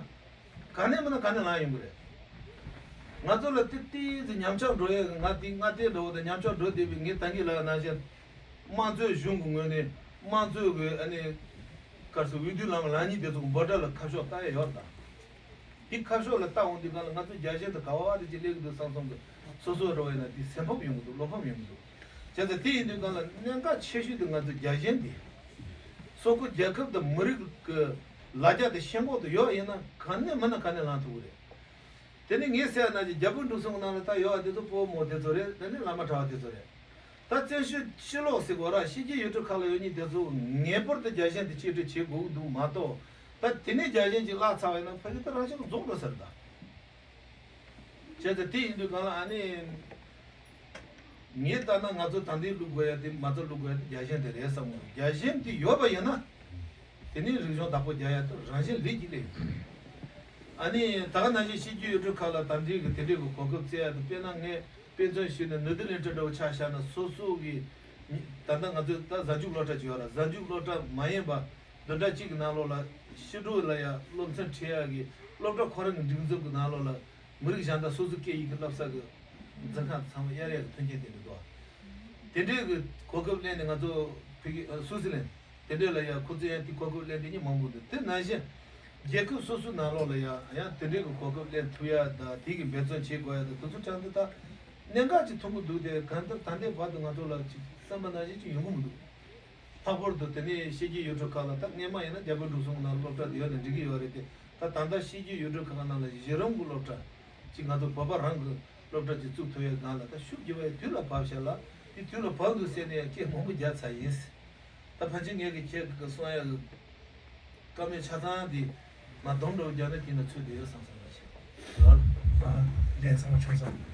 ག་ནས་མིན་ན་ག་ནས་ལངས་ཡོང་གི་རེད། ང་ཚོ་ལ་ཏི་ཏི་ཙི་ཉམས་ཆག་འགྲོ་ཡས་ཀྱི། ང་དེ་ང་དེ་འགྲོ་བ་དང་ཉམས་ཆག་འགྲོ་བསྡད་པའི། ངས་ད་གིན་ལབ་པ་ནང་བཞིན། དམངས་གཙོའི་གཞུང་གི་ངོས་ནས་དམངས་གཙོའི་གི་ཨ་ནི། ག་རེ་ཟེར། འོས་བསྡུ་ལམ་ལ་ལངས་མཁན་དེ་ཚོ་གི་འབོད་སྒྲ་ལ་ཁ་ཕྱོགས་ལྟ་ཡས་ཡོད་དམ། དེ་ཁ་ཕྱོགས་ལ་ལྟ་འོང་དུས་སྒང་ལ་ང་ཚོ་རྒྱལ་ཞེན་དེ་ག་བ་དེ་ཅིག་སླེབས་ཀྱི་འདུག་བསམ་བསམ་གི། སོ་སོ་རེ་བ་ཡིན་ན་དེ་སེམས་ཕམ་ཡོང་གི་འདུག་བློ་ཕམ་ཡོང་གི་འདུག་བྱས་ཙང་དེ་ཡིན་དུས་སྒང་ལ་གནད་འགག་ཆེ་ཤོས་དེ་ང་ཚོ་རྒྱལ་ཞེན་དེ། སོ་སོ་རྒྱལ་ཁབ་དང་མི་རིགས་ཀྱི་ལ་རྒྱ་དང་ཞེན་ཁོག་དེ་ཡོད་ཡིན་ན་ག་ནས་མིན་ན་ག་ནས་ལངས་ཐུབ་ཀྱི་རེད། དེ་ནས་ངས་ཟེར་ཡ་ནང་བཞིན་རྒྱ་བོད་འབྲུག་གསུམ་གྱི་ནང་ལ་ད་ཡོད་པ་དེ་ཚོ་བོད་མི་དེ་ཚོ་རེད། དེ་ནས་བླ་མ་གྲྭ་པ་དེ་ཚོ་རེད། ད་བཙན་བྱོལ་ཕྱི་ལོགས་ཟེར་དགོས་ར། ཕྱི་རྒྱལ་ཡུལ་གྲུ་ཁག་ལ་ཡོད་མཁན་དེ་ཚོ་ངེས་པར་དུ་རྒྱལ་ཞེན་དེ་གཅིག་སྒྲིལ་བྱེད་དགོས་ཀྱི་འདུག་མ་གཏོགས། ད་དེ་ནས་རྒྱལ་ཞེན་ཅིག་བརླག་ཚར་བ་ཡིན་ན་ཕ་གི་ད་རང་བཞིན་རྫོགས་འགྲོ་ས་རེད་ད། བྱས་ཙང་དེ་ཡིན་དུས་སྒང་ལ་ཨ་ནི། ངས་ལྟ་ན་ང་ཚོ་ད་ལྟའི་བླུག་དགོས་ཡ་དེ། མ་རྩ་བླུག་དགོས་ཡ་དེ་རྒྱལ་ཞེན་དེ་རེད་བསམ་གི་འདུག་རྒྱལ་ཞེན་དེ་ཡོད་པ་ཡིན་ན། དེ་ནས་རིག་གཞུང་བདག་པོ་རྒྱག་ཡ་དེ་རང་བཞིན་ལས་ཀྱི་ལས་ཡིན། ཨ་ནི་ད་ག་ནང་བཞིན་ཕྱི་རྒྱལ་ཡུལ་གྲུ་ཁག་ལ་ད་ལྟའི་གི་དེ་འདྲའི་གི་གོ་སྐབས་བཙལ་ཡ་དེ། དཔེར་ན་ངས་དཔེ་མཚོན་ཞུས་ན་ནུ་དི་ལན་ཊི་འདྲ་བོ་ཆ་བཞག་ན། སོ་སོ་གི་ད་ལྟ་ང་ཚོའི་ད་གཟའ་མཇུག་སློབ་གྲྭ་ཅིག་ཡོད་ར། གཟའ་མཇུག་སློབ་གྲྭ་མ་ཡིན་པ་བདུན་ཕྲག་གཅིག་གི་ནང་ལོགས་ལ་ཕྱི་དྲོ་ལ་ཡ་སློབ་ཚན་ཁྲིད་ཡ་གི་སློབ་གྲྭ་ཁོ་རང་གི་སྒྲིག་འཛུགས་ཀྱི་ནང་ལོགས་ལ། མི་རིགས་གཞན་དག་སོ་སོའི་སྐད་ཡིག་གི་བསླབ་ས་གི་འཛིན་ཁང་ཚང་མ་གཡར་ཡག་གི་མཐུན་རྐྱེན་དེ་འདྲ་འདུག་དེ་འདྲའི་གི་གོ་སྐབས་ལེན་ནས་ང་ཚོ་ཕ་གི་སུའུ་ཙི་ལན་དེ་འདྲ་ལ་ཡ་ཁོ་ཚོ་ཡང་དེ་གོ་སྐབས་ལེན་མཁན་མང་པོ་འདུག་དེ་ནང་བཞིན་རྒྱལ་ཁབ་སོ་སོའི་ནང་ལོགས་ལ་ཡ་ཡང་དེ་འདྲའི་གི་གོ་སྐབས་ལེན་ཐུབ་ཡ་དང་། དེ་གི་འབད་བརྩོན་བྱེད་དགོས་ཡ་དང་། དེ་ཚོ་དྲང་དེ་ད་གནད་འགག་ཅིག་མཐོང་གི་འདུག་དེ་གང་ལྟར་ད་ལྟའི་བར་དུ་ང་ཚོ་ལ་ཅིག་བསམ་པ་ནང་བཞིན་ཅིག་ཡོང་གི་མི་འདུག་ལྷག་པར་དུ་དེ་ནས་ཕྱི་རྒྱལ་ཡུལ་གྲུ་ཁག་ལ། ད་སྔས་མ་ཡིན་ན་རྒྱ་བོད་འབྲུག་གསུམ་ནང་སློབ་གྲྭ་དེ་ཡོད་ན་འགྲིག་གི་ཡོད་རེད་དེ། ད་ད་ལྟ་ཕྱི་རྒྱལ་ཡུལ་གྲུ་ཁག་ནང་ལ་གཞི་རིམ་གྱི་སློབ་གྲྭ་ཅིག་ང་ཚོ་བོད་པ་རང་གི་སློབ་གྲྭ་ཅིག་བཙུགས་ཐུབ་ཡས་སྒང་ལ་ད་ཤུགས་རྒྱབ་ཡས་དུས་ལ་བབ་ཤག་ལ། དེ་དུས་ལ་བབ་འདུག་ཟེར་ནས་སྐད་མང་པོ་རྒྱག་ཚར་ཡིན། ད་ཕལ་ཆེར་ངས་ཀྱི་ཁྱེད་ཀྱི་གསུང་ཡ་གི་བཀའ་མོལ་ཆ་ཚང་དེ་མ་སྡོམ་འགྲོ་རྒྱག་ན་དེ་ན་ཚོད་དེ་ཡོད་བསམ་བསམ་པ་ཞིག་ལགས། ལན་ཚང་མ་ཆོག་ས།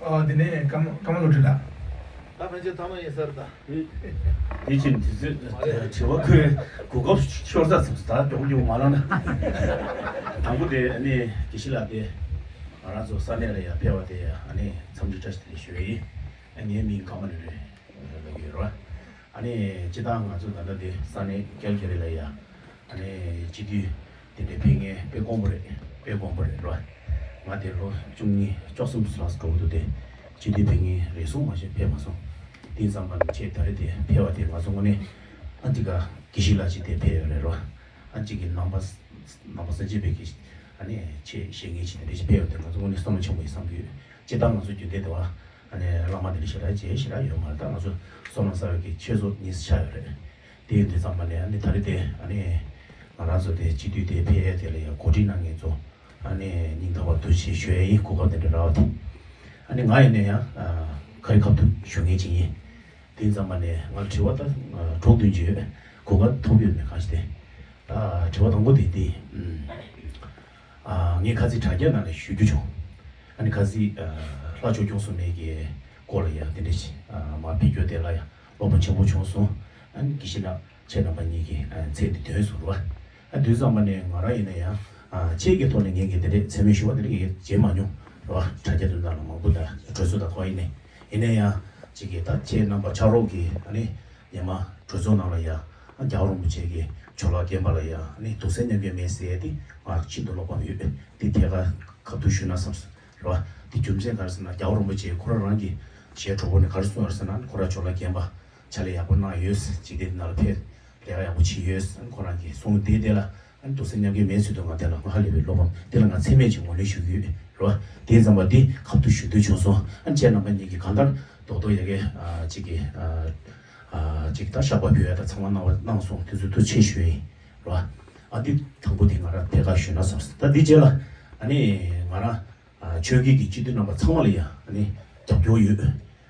ཨ་དེ་ནས་ཀརྨ་ཀརྨ་བློ་གྲོས་ལགས། ད་ཕན་ཆད་ཐ་མ་ཡིན་ས་རེད་ད། དེ་ཕྱིན་དུས་ཚོད་དྲི་བ་ཁོའི་གོ་སྐབས་ཤོར་ས་ཚུགས་ད་མགྱོགས་མགྱོགས་མ་ལངས་ན། དང་པོ་དེ་ཨ་ནི་དགེ་བཤེས་ལགས་དེ་ང་རང་ཚོ་ས་གནས་ལ་ཡར་ཕེབས་པ་དེ་ཨ་ནི་འཚམས་འདྲི་བཀྲ་ཤིས་བདེ་ལེགས་ཞུ་ཡ་ཡིན། ཨ་ངའི་མིང་ཀརྨ་བློ་གྲོས་ལབ་ཀྱི་ཡོད་རེད་བ། ཨ་ནི་སྤྱིར་བཏང་ང་ཚོ་ད་ལྟ་དེ་ས་གནས་ཀལ་གྷ་རི་ལ་ཡ། ཨ་ནི་སྤྱི་འཐུས་དེ་འདྲའི་ཕེབས་མཁན་དཔེ་དཀོན་པོ་རེད། དཔེ་དཀོན་པོ་རེད་ར། ང་དེ་ལོ་བཅུ་གཉིས་བཅུ་གསུམ་ལྷག་འགྲོ་གི་འདུག་དེ་སྤྱི་འཐུས་ཕེབས་མཁན་རེ་ཟུང་མ་ཞིག་ཕེབས་མ་སོང་། དེ་ཙམ་པ་ནི་ཆེས་ད་རེས་དེ་ཕེབས་པ་དེ་ང་ཚོ་དངོས་གནས་ཨ་འདི་ག་དགེ་བཤེས་ལགས་ཅིག་དེ་ཕེབས་ཡོད་རེད་ར། ཨ་གཅིག་གི་ནང་པ་ནང་པ་སེར་བྱེས་པའི་གི་ཨ་ནི་ཆེས་ཞེ་ངེས་ཅིག་དེ་འདྲ་ཞིག་ཕེབས་ཡོད་དེ་ང་ཚོ་དངོས་གནས་བསོད་ནམས་ཆེན་པོ་ཡིན་བསམ་གྱི་ཡོད། སྤྱིར་བཏང་ང་ཚོ་རྒྱུན་ལྡན་དེ་བ་ཨ་ནི་བླ་མ་དེ་འདྲ་ཞེ་དྲག་མཇལ་ཞེ་དྲག་ཡོད་མ་རེད། ད་ང་ཚོ་བསོད་ནམས་གསར་བའི་གི་ཆོས་ཚོགས་གཉིས་ཆགས་ཡོད་རེད། དེ་ཡིན་དུས་ཙམ་པ་ལས་ཨ་ནི་ད་རེས་དེ་ཨ་ནི་ང་རང་ཚོ་དེ་སྤྱི་འཐུས་དེ་ཕེབས་ཡས་དེ་ལ་ཡང་གོ་སྒྲིག་གནང་མཁན་ཚོ་ཨ་ནི་སྙིང་ཐག་པ་ཐུགས་རྗེ་ཆེ་ཞུ་ཡས་ཡིན། གོ་སྐབས་དེ་འདྲ་རག་པ་དེ། ཨ་ནི་ང་ཡིན་ན་ཡང་ཨ་ཁ་རི་ཁ་ཐུག་ཞུ་མཁན་ཅིག་ཡིན། དེ་ཙམ་པ་ནས་ང་ལ་དྲི་བ་ད་ཨ་དྲུག་བདུན་ཅིག་ཡོད། གོ་སྐབས་ཐོབ་ཡོད་མེད་གང་ཞིག་དེ། ཨ་དྲི་བ་དང་པོ་དེ་འདི། ཨ་ངས་ཁ་སང་དྲ་རྒྱ་ནང་ལ་ཞུ་རྒྱུ་བྱུང་། ཨ་ནི་ཁ་སང་ཨ་ལྷ་ཆོས་སྐྱོང་སྲུང་མའི་གི་སྐོར་ལ་ཡང་དེ་འདྲ་ཞིག་ཨ་མར་ཕེབས་རྒྱུ་དེ་ལ་ཡང་སློབ་མ་ཆེན་པོ་བྱུང་སོང་། ཨ་ནི་དགེ་བཤེས་ལགས་ཁྱེད་རྣམ་པ་གཉིས་ཀྱི་ཨ་མཚན་དེ་འདོན་སོང་རེད་བ། ཨ་དུས་ཙམ་པ་ནས་ང་རང་ཡིན་ན་ཡང་ཨ་ཁྱེད་ཀྱི་ཐོག་ནས་ངེད་ཀྱིས་དེ་འདྲས་མཚན་སྨད་ཞུ་བ་དེ་འདྲས་ཀྱི་བྱེད་མ་མྱོང་རེད་བ། དྲ་རྒྱ་དེ་ནང་ལ་མང་པོ་དང་གྲོས་ཚོགས་དང་གོ་ཡིན་ནས། ཡིན་ན་ཡང་ཅིག་གིས་ད་ཁྱེད་རྣམ་པ་ཕྱག་རོགས་ཀྱིས་ཨ་ནི་ཉི་མ་གྲོས་ཚོགས་ནང་ལ་ཡང་རྒྱལ་བ་རིན་པོ་ཆེ་གི་ཇོ་ལགས་རྒན་པ་ལ་ཡང་ཨ་ནི་གདུང་སེམས་མཉམ་སྐྱེད་མེད་ཟེར་ཡས་དེ་ང་ཤིན་ཏུ་བློ་ཕམ་ཡོད། དེ་ཐད་ཀར་ཁ་ཐུག་ཞུས་ན་བསམས་རེད་བ། དེ་རྒྱུ་མཚན་ག་རེ་ཟེར་ན་རྒྱལ་བ་རིན་པོ་ཆེ་ཁོ་རང་རང་གི་ཞལ་དྲོ་པོ་ནས་ག་རེ་གསུངས་ཡོད་ཟེར་ན་ཁོ་རང་ཇོ་ལགས་རྒན་པ་ཕྱག་ལས་ཡག་པོ་གནང་ཡོད། ཅིག་དེ་ནང་ལ་ཕེབས། ལས་ཀ་ཡག་པོ་བྱེད་ཡོད། ཁོ་རང་གིས་གསུངས་དེ་དེ་ལ་ཨ་ནི་གདུང་སེམས་མཉམ་སྐྱེད་མེད་ཚུལ་དུ་ང་དེ་ལ་ཧ་ལས་པའི་བློ་ཕམ་དེ་ལ་ང་མཚན་སྨད་ཅིག་ངོས་ལེན་ཞུ་གི་ཡོད་རེད་བ། དེ་ཙམ་པ་འདི་ཁ་ཐུག་ཞུ་འདོད་བྱུང་སོང་། ཨ་ནི་ཁྱེད་རྣམ་པ་གཉིས་ཀྱིས་གང་ལྟར་རྡོག་རྡོག་ཡ་གི་ཨ་ཅིག་གི་ཨ་ཨ་ཅིག་ད་བཤགས་པ་ཕུལ་ཡ་ད་ཚང་མ་གནང་བ་གནང་སོང་། དེ་ཚོ་ཐུགས་རྗེ་ཆེ་ཞུ་ཡ་ཡིན་རེད་བ། ཨ་འདི་དང་པོ་དེ་ང་རང་ཐད་ཀར་ཞུས་ན་བསམས་སོང་། ད་འདི་རྗེས་ལ་ཨ་ནི་ང་རང་ཨ་ཆོས་བརྒྱུད་ཀྱི་སྤྱི་འཐུས་རྣམ་པ་ཚང་མ་ལ་ཡང་ཨ་ནི་རྒྱབ་སྐྱོར་ཡོད།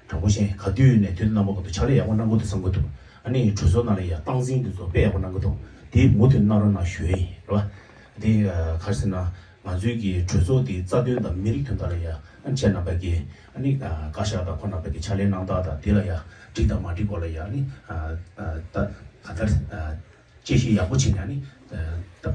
དྲང་པོ་བཤད་ག་དུས་ཡིན་ནའི་དུས་རྣམ་པ་ཀུན་ཏུ་ཕྱག་ལས་ཡག་པོ་གནང་གི་འདུག་བསམ་གྱི་འདུག་ཨ་ནི་གྲོས་ཚོགས་ནང་ལ་ཡང་སྟངས་འཛིན་དེ་ཚོ་དཔེ་ཡག་པོ་གནང་གི་འདུག་དེ་མུ་མཐུད་གནང་རོགས་གནང་ཞུ་ཡ་ཡིན་རེད་བ། དེ་ཨ་ག་རེ་ཟེར་ན་ང་ཚོའི་གི་གྲོས་ཚོགས་དེའི་རྩ་དོན་དང་མི་རིགས་དོན་དག་ལ་ཡང་ཨ་ནི་ཁྱེད་རྣམ་པ་གིས་ཨ་ནི་ཨ་བཀའ་ཤག་དང་ཁོང་རྣམ་པ་གི་ཕྱག་ལས་གནང་སྟངས་དང་དེ་ལ་ཡང་འགྲིག་དང་མ་འགྲིག་སྐོར་ལ་ཡང་ཨ་ནི་ཨ་ད་ག་ཚར་ཨ། དཔྱད་ཞིབ་ཡག་པོ་བྱས་ནས་ནི་ད་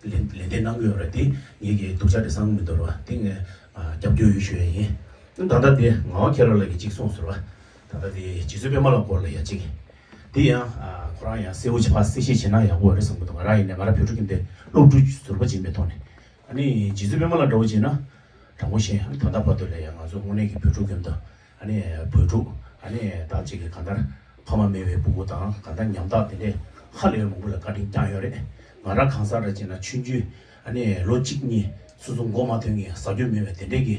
ལན་ལན་འདེབས་གནང་གི་ཡོད་རེད། དེ་ངེད་ཀྱི་སྡུག་ཅག་རེད་བསམ་གྱི་མི་འདུག་ར་བ། དེ་ངས་ཨ་རྒྱབ་སྐྱོར་ཡོད་ཞུ་ཡ་ཡིན། ད་ལྟ་དེ་ངག་དབང་མཁྱེན་རབ་ལགས་ཀྱིས་གཅིག་གསུངས་སོང་ར་བ། ད་ལྟ་དེ་རྗེ་བཙུན་པད་མ་ལགས་སྐོར་ལ་ཡ་གཅིག་དེ་ཡང་ཨ་ཁོ་རང་ཡང་གསལ་བོ་ཅིག་ཕར་གསལ་བཤད་བྱེད་ན་ཡག་པོ་རེད་བསམ་གྱི་འདུག་ང་རང་ཡིན་ནའི་ང་རང་བོད་ཕྲུག་ཁྱིམ་སྡེ་སློབ་ཕྲུག་ཟུར་པ་ཅིག་ཡིན་པའི་ཐོག་ནས། ཨ་ནི་རྗེ་བཙུན་པད་མ་ལགས་འདྲ་བོ་བྱས་ན། དྲང་པོ་བཤད་ཨ་ནི་ད་ལྟ་བར་དུ་ལ་ཡང་ང་ཚོ་དངོས་གནས་ཀྱི་བོད་ཕྲུག་ཁྱིམ་སྡེ་ཨ་ནི་བོད་ཕྲུག་ཨ་ནི་ད་ཅིག་གི་གང་ལྟར་ཕ་མ་མེད་པའི་སྤུ་གུ་དང་གང་ལྟར་ཉམ་ཐག་དེ་འདྲས་ཧ་ལས་པའི་མང་པོ་ལ་བཀའ་དྲིན་བསྐྱངས་ཡོད་རེད། ང་རང་གང་ཟག་འདྲ་བྱས་ན་ཆུང་ཆུང་ཨ་ནི་ལོ་གཅིག་གཉིས་སོ་སོ་མགོ་མ་ཐོན་གྱི་ཟ་རྒྱུ་མེད་པའི་དེ་འདྲས་ཀྱི་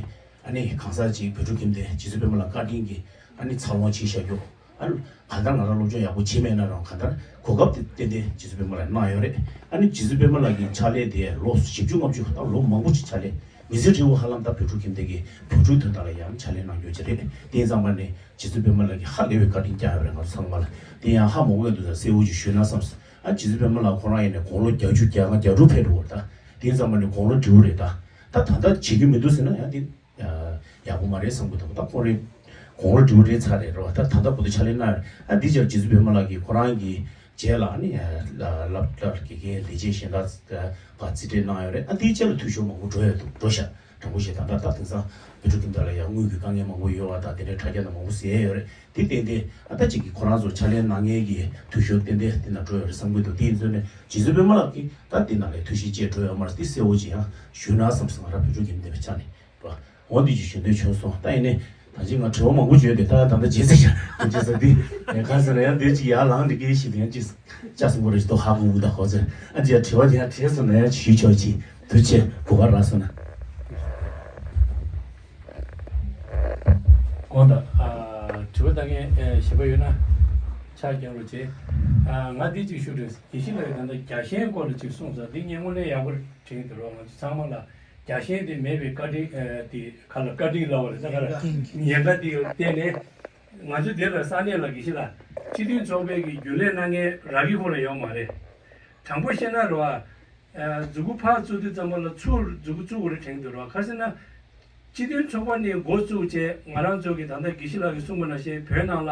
ཨ་ནི་གང་ཟག་ཅིག་བོད་ཕྲུག་ཁྱིམ་སྡེ་རྗེ་བཙུན་པད་མ་ལགས་བཀའ་དྲིན་གྱིས་ཨ་ནི་འཚར་ལོངས་བྱེད་བཞག་རྒྱུ། ཨ་ནི་གང་ལྟར་ང་རང་སློབ་སྦྱོང་ཡག་པོ་བྱེད་མེད་ན་རང་གང་ལྟར་གོ་སྐབས་དེ་ཏན་ཏན་རྗེ་བཙུན་པད་མ་ལགས་གནང་ཡོད་རེད། ཨ་ནི་རྗེ་བཙུན་པད་མ་ལགས་ཀྱི་ཕྱག་ལས་དེ་ལོ་བཞི་བཅུ་ལྔ་བཅུ་ད་ལོ་མང་པོ་ཅིག་ཕྱག་ལས་མི་ཚེ་ཧྲིལ་བོ་ཧ་ལམ་ད་བོད་ཕྲུག་ཁྱིམ་སྡེ་གི་བོད་ཕྲུག་དོན་དག་ལ་ཡང་ཕྱག་ལས་གནང་རྒྱུ་ཅིག་རེད། དེ་ཙམ་པ་ནས་རྗེ་བཙུན་པད་མ་ལགས་ཀྱིས་ཧ་ལས་པའི་བཀའ་དྲིན་བསྐྱངས་ཡོད་རེད། ང་ཚོ་ཚང་མ་ལ་དེ་ཡང་ཧ་མ་གོ་ཡ་འདུག་ད་གསལ་བོ་ཅིག་ཞུས་ན་བསམས། ཨ་རྗེ་བཙུན་པད་མ་ལགས་ཁོ་རང་ཡིན་ནས་དགུང་ལོ་བརྒྱད་ཅུ་གྱ་ལྔ་གྱ་དྲུག་ཕེབས་འགྲོ་བ་རེད་ད། དེ་ཙམ་པ་ནས་དགུང་ལོ་བགྲེས་པོ་རེད་ད། ད་ད་ལྟ་བྱེད་རྒྱུ་མི་འདུག་ཟེར་ན་ཡང་དེ། ཡག་པོ་མ་རེད་བསམ་གྱི་འདུག་ད་ཁོང་རེད། དགུང་ལོ་བགྲེས་པོ་རེད་ཚར་རེད་རོ། ད་ད་ལྟ་བར་དུ་ཕྱག་ལས་གནང་ཡོད། ཨ་འདི་ཕྱིར་རྗེ་བཙུན་པད་མ་ལགས་ཀྱིས་ཁོ་རང་གི་རྗེས་ལ་ནི་བསླབ་གྲྭར་དགེ་རྒན་ལས་བྱེད་གཞན་དག་ཕར་རྩིས་སྤྲད་གནང་ཡོད་རེད། ཨ་འདིའི་རྗེས་ལ་འཐུས་ཤོར་མང་པོ་འགྲོ་ཡོད་འདུག་འགྲོ་ཤག་དྲང་པོ་བཤད་ད་ལྟ་ད་དེང་སང་བོད་ཕྲུག་ཁྱིམ་བདག་ལ་ཡང་དངུལ་གྱི་དཀའ་ངལ་མང་པོ་ཡོད་པ་དང་དེ་འདྲའི་དྲ་རྒྱ་ནང་མང་པོ་གསལ་ཡོད་རེད། དེ་ཏན་ཏན་ཨ་ད་ཅིག་གིས་ཁོ་རང་ཚོ་ཕྱག་ལས་གནང་མཁན་གྱི་འཐུས་ཤོར་ཏན་ཏན་དེ་ན་འགྲོ་ཡོད་རེད་བསམ་གྱི་འདུག་དེ་ཡིན་ཚོད་ནས་རྗེ་བཙུན་པད་མ་ལགས་ཀྱིས་ད་དེ་ནང་ལ་ཐུགས་ཞིབ་བྱས་འགྲོ་ཡོད་མ་རེད། དེ་གསལ་བོ་ཅིག་ཡང་ཞུས་ན་བསམ་སོང་། ང་རང་བོད་ཕྲུག་ཁྱིམ་སྡེ་བའི་ཆ་ནས། འོ་འདི་ཅིག་ཞུ་འདོད་བྱུང་སོང་། ད་ཡིན་ནའི་ད་ཅིག་ང་དྲི་བ་མང་པོ་བརྗོད་དེ་ད་ད་ལྟ་རྗེས་ཟེར་ཡ་རྗེས་ཟེར་འདི་ག་ཟེར་ན་ཡང་འདི་ཅིག་ཡར་ལངས་འདི་སྐད་ཞིག་དེ་ཡང་ཅིག་ལྕགས་སྲིན་པོ་རེ་ཞིག་ཏོ་ཧ་གོ་གི་ད་གོ་ཚོད། ཨ་ཅིག་ཡང་དྲི་བ་དེ་ཡང་དྲིས་སོང་ན་ཡང་ཞུས་ཆོག་ཅིག་དུ་ཆེ་གོ་བ་རག་སོང་ན། དགོངས་དག་ཨ་དྲི་བ་ད་ངས་ཞིབ་པ་ཡོད་ན་ཆ་རྐྱང་རོགས་བྱེད། ཨ་ང་འདི་ཅིག་ཞུ་དྲན། དགེ་བཤེས་ལགས་ད་ལྟ་རྒྱལ་ཞེན་སྐོར་ལ་ཅིག་གསུངས་སོང་། འདི་ངས་དངོས་གནས་ཡག་པོ་དྲན་གྱི་འདུག་ང་ཚོ་ཚང་མ་ལ་རྒྱལ་ཞེན་དེ་མེད་པའི་བཀའ་དྲིན་ཨ་དེ་ག་ལ་བཀའ་དྲིན་ལབ་པ་རེད་ད་ག་རེ་ཉེན་ཁ་དེ་བརྟེན་ནས་ང་ཚོ་དེ་ལ་ས་གནས་ལ་དགེ་བཤེས་ལགས་སྤྱི་མཐུན་ཚོགས་པའི་གི་རྒྱུན་ལས་གནང་མཁན་རག་གི་ཁོ་ལ་ཡོད་མ་རེད། དྲང་པོ་བཤད་ན་རེད་བ། མཛུབ་གུ་ཕར་བཙུགས་དུས་ཙམ་པ་ལ་ཚུར་མཛུབ་གུ་བཙུགས་དགོས་རེད་དྲན་གྱི་འདུག་ར། ག་རེ་ཟེར་ན། སྤྱི་མཐུན་ཚོགས་པ་ནས་འགོ་བཙུགས་བྱས་ང་རང་ཚོ་གི་ད་ལྟ་དགེ་བཤེས་ལགས་ཀྱིས་གསུངས་པ་ནང་བཞིན་བོད་ནང་ལ་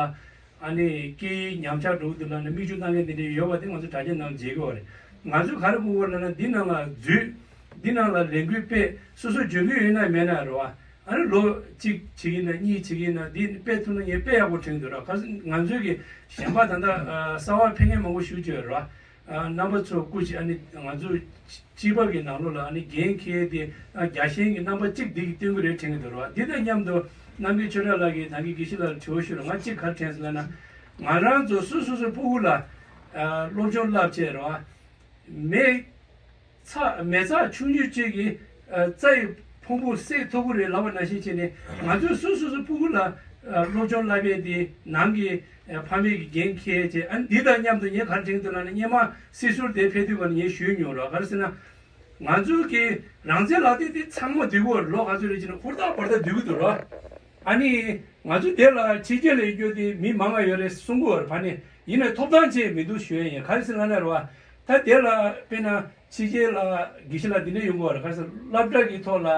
ཨ་ནི་སྐད་ཡིག་ཉམས་ཆག་འགྲོ་གི་འདུག་ལབ་ནས་མིག་ཆུ་བཏང་མཁན་དེ་འདྲ་ཡོད་པ་དེ་ང་ཚོ་དྲ་རྒྱ་ནང་མཇལ་གི་ཡོད་རེད། ང་ཚོས་ག་རེ་དགོས་ཀྱི་ཡོད་ལབ་ན་འདི་ནང་ལ་འཛུལ། འདི་ནང་ལ་ལས་འགུལ་སྤེལ་སོ་སོ་འཇོན་གི་ཡོད་ན་མེད་ན་རེད་བ། ཨ་ནི་ལོ་གཅིག་བྱེད་ཀྱི་ན་གཉིས་བྱེད་ཀྱི་ན་འདི་སྤེལ་ཐུབ་ན་ངས་དཔེ་ཡག་པོ་དྲན་གྱི་འདུག་ར། ག་རེ་ཟེར་ང་ཚོའི་གི་གཞན་པ་ད་ལྟ་གསར་པ་ཕེབས་མཁན་མང་པོ་ཞེ་པོ་ཅིག་ཡོད་རེད་བ། རྣམ་པ་ཚོ་སྐུ་མཁྱེན་ཨ་ནི་ང་ཚོ་སྤྱི་པ་གི་ནང་ལོགས་ལ་ཨ་ནི་འགན་འཁྱེར་ཏེ་རྒྱལ་ཞེན་གྱི་རྣམ་པ་གཅིག་འདི་གིས་སྟོན་གྱི་རེད་དྲན་གྱི་འདུག་ར། འདི་དང་མཉམ་དུ་རྣམ་རྒྱལ་ཆོས་གྲགས་ལགས་ཀྱིས་ད་གིན་དགེ་བཤེས་ལགས་ལ་དྲི་བ་ཞུས་ར། ང་གཅིག་ག་རེ་དྲན་སོང་ལབ་ན། ང་རང་ཚོ་སོ་སོ་སོ་སྤུ་གུ་ལ་སློབ་སྦྱོང་བསླབ་བྱས་ར་མེ་ཚ་མེ་ཚ་ཆུང་ཆུང་གཅིག་གིས་རྩྭ་ཡི་ཕུང་པོ་བསྲེག་ཐུབ་ཀྱི་རེད་ལབ་པ་ནང་བཞིན་བྱས་ནས་ང་ཚོས་སོ་སོ་སོ་སྤུ་གུ་ལ་ སློབ་སྦྱོང་བསླབ་ཡས་དེ་ནང་གི་ཕ་མེས་ཀྱི་འགན་འཁྱེར་བྱས། ཨ་ནི་འདི་དང་མཉམ་དུ་ངས་ག་རེ་དྲན་གྱི་འདུག་ལབ་ན། སྔོན་མ་སྲིད་ཟུར་དེ་ཕེབས་དུས་སྒང་ལ་ངས་ཞུས་མྱོང་རོགས། ག་རེ་ཟེར་ན། ང་ཚོ་གི་རང་བཙན་ལག་དེབ་དེ་ཚང་མ་བསྡུ་གི་ཡོད་རེད། ལོ་ག་ཚོད་རེད་ཅེ་ན་ཧུར་ཐག་འབར་ཐག་བསྡུ་གི་འདུག་རོགས། ཨ་ནི་ང་ཚོ་དེ་ལ་ཕྱི་རྒྱལ་ལ་ཡོད་རྒྱུ་དེ་མི་མང་ང་ཡོད་རེད་གསུང་གི་ཡོད་རེད། ཕ་ནི་ཡིན་ནའི་ཐོབ་ཐང་ཅིག་མི་འདུག་ཞུ་ཡས་ཡིན། ག་རེ་ཟེར་ལབ་ན་རོགས། ད་དེ་ལ་དཔེར་ན་ཕྱི་རྒྱལ་ལ་དགེ་བཤེས་ལགས་འདི་འདྲ་ཡོང་གི་ཡོད་རེད། ག་རེ་ཟེར། སློབ་གྲྭ་གི་ཐོག་ལ་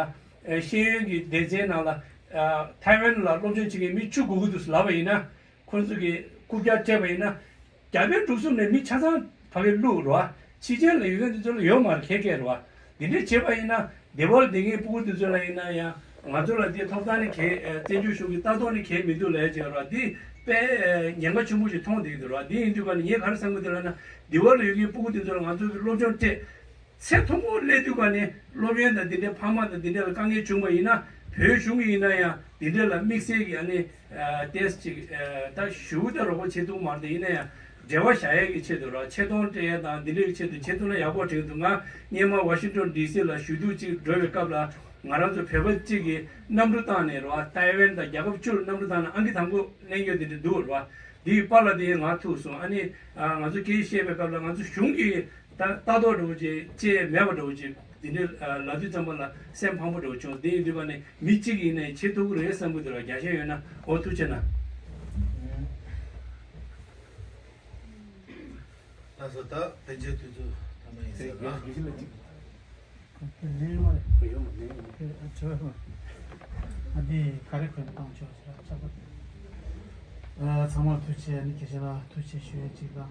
ཤེས་ཡོན་གྱི་སྡེ་ཚན་ནང་ལ་ཐའེ་ཝན་ལ་སློབ་སྦྱོང་བྱེད་མཁན་མི་བཅུ་དགོས་ཀྱི་འདུག་ལབ་པ་ཡིན་ན། ཁོང་ཚོ་གིས་རྐུབ་བཀྱག་སྤྲད་པ་ཡིན་ན། རྒྱ་བལ་འབྲུག་གསུམ་ནས་མི་ཆ་ཚང་ཕ་གིར་བླུགས་རོགས། ཕྱི་རྒྱལ་ལ་ཡོད་མཁན་དེ་ཚོ་ལ་ཡོད་མ་རེད། ཁེ་ཁེ་རོགས། འདི་འདྲས་བྱས་པ་ཡིན་ན། སྡེ་བར་སྡོད་མཁན་སྤུ་གུ་དེ་ཚོ་ལ་ཡིན་ན་ཡང་ང་ཚོ་ལ་འདི་ཐོབ་ཐང་ནི་གལ་ཨེ་བཙན་བྱོལ་གཞུང་གི་ལྟ་རྟོག་ནི་གལ་མི་འདུག་ལབ་ཡ་ཅིག་རོགས། འདི་དཔེ་ཨེ་ཉེན་ཁ་ཆེན་པོ་ཞིག་མཐོང་བསྡད་ཀྱི་འདུག་རོགས། འདི་ཡིན་དུས་ཀ་ནས་ངས་ག་རེ་བསམ་གྱི་འདུག་ལབ་ན། སྡེ་བར་ལ་ཡོད་མཁན་སྤུ་གུ་དེ་ཚོ་ལ་ང་ཚོ་གི་སློབ་སྦྱོང་སྤྲད། ཚད་མཐོ་པོ་སླེབས་དུས་ཀ་ནས་སློབ་ཡོན་དང་འདི་འདྲའི་འཕར་མ་དང་འདི་འདྲ་ལ་དཀའ་ངལ་བྱུང་བ་ཡིན་ན། བོད་གཞུང་གིས་ཡིན་ན་ཡང་འདི་འདྲ་ལ་དམིགས་བསལ་གྱི་ཨ་ནི་ཨ་ཏེས་ཅིག་ཨ་ད་ཞུ་ད་རོགས་པ་བྱེད་ཐུབ་མ་རེད། ཡིན་ན་ཡང་འབྲེལ་བ་བཞག་ཡས་ཀྱི་ཆེད་དུ་རོགས། ཆེ་མཐོང་སྤྲད་ཡས་དང་འདི་འདྲའི་ཆེད་དུ་བྱེད་ཐུབ་ན་ཡག་པོ་དྲན་འདུག་ང་སྔོན་མ་ཝ་ཤིང་ཊོན་ཌི་སི་ལ་ཞུ་གཏུག་ཅིག་འགྲོ་བའི་སྐབས་ལ། ང་རང་ཚོ་བོད་པ་གཅིག་གིས་གནམ་གྲུ་བཏང་ནས་རོགས། ཐའེ་ཝན་དང་རྒྱལ་ཁབ་བཅུ་ལ་གནམ་གྲུ་བཏང་ནས་ཨང་ཀི་དང་པོ་ལེན་རྒྱུ་དེ་འདྲ་འདུག་རོགས། འདིའི་པར་ལ་དེ་ང་ཐུག་སོང་། ཨ་ནི་ཨ་ང་ཚོ་སྐད་ཆ་བཤད་པའི་སྐབས་ལ་ང་ཚོ་གཞུང་གིས་ད་ལྟ་རྟོག་འདྲ་བོ་ཅིག་བྱས་མེད་པ་འདྲ་བོ་ཅིག་འདི་འདྲའི་ལབ་དུས་ཙམ་པ་ལ་སེམས་ཕམ་པོ་འདྲ་བོ་བྱུང་། དེ་ཡིན་དུས་ཀ་ནས་མི་གཅིག་ཡིན་ནའི་བྱེད་ཐུབ་ཀྱི་རེད་བསམ་གྱི་འདུག་ར། རྒྱ་ཤན་ཡོད་ན་འོ་ཐུགས་རྗེ་གནང་། ལགས་སོ། ད་ཕན་ཆད་དུས་ཚོད་ཐ་མ་ཡིན་ས་ར། དེ་ལེན་མ་རེད། ཡོད་མ་ནས་ཡོད་མ་རེད། ཨ་འདི་ག་རེ་གོན་བཏང་ཆོག་ཟེར་ཆགས་པ། ཚང་མར་ཐུགས་རྗེ་ཆེ། ཨ་ནི་དགེ་བཤེས་ལགས་ཐུགས་རྗེ་ཆེ་ཞུ་ཡས་གཅིག་དང་།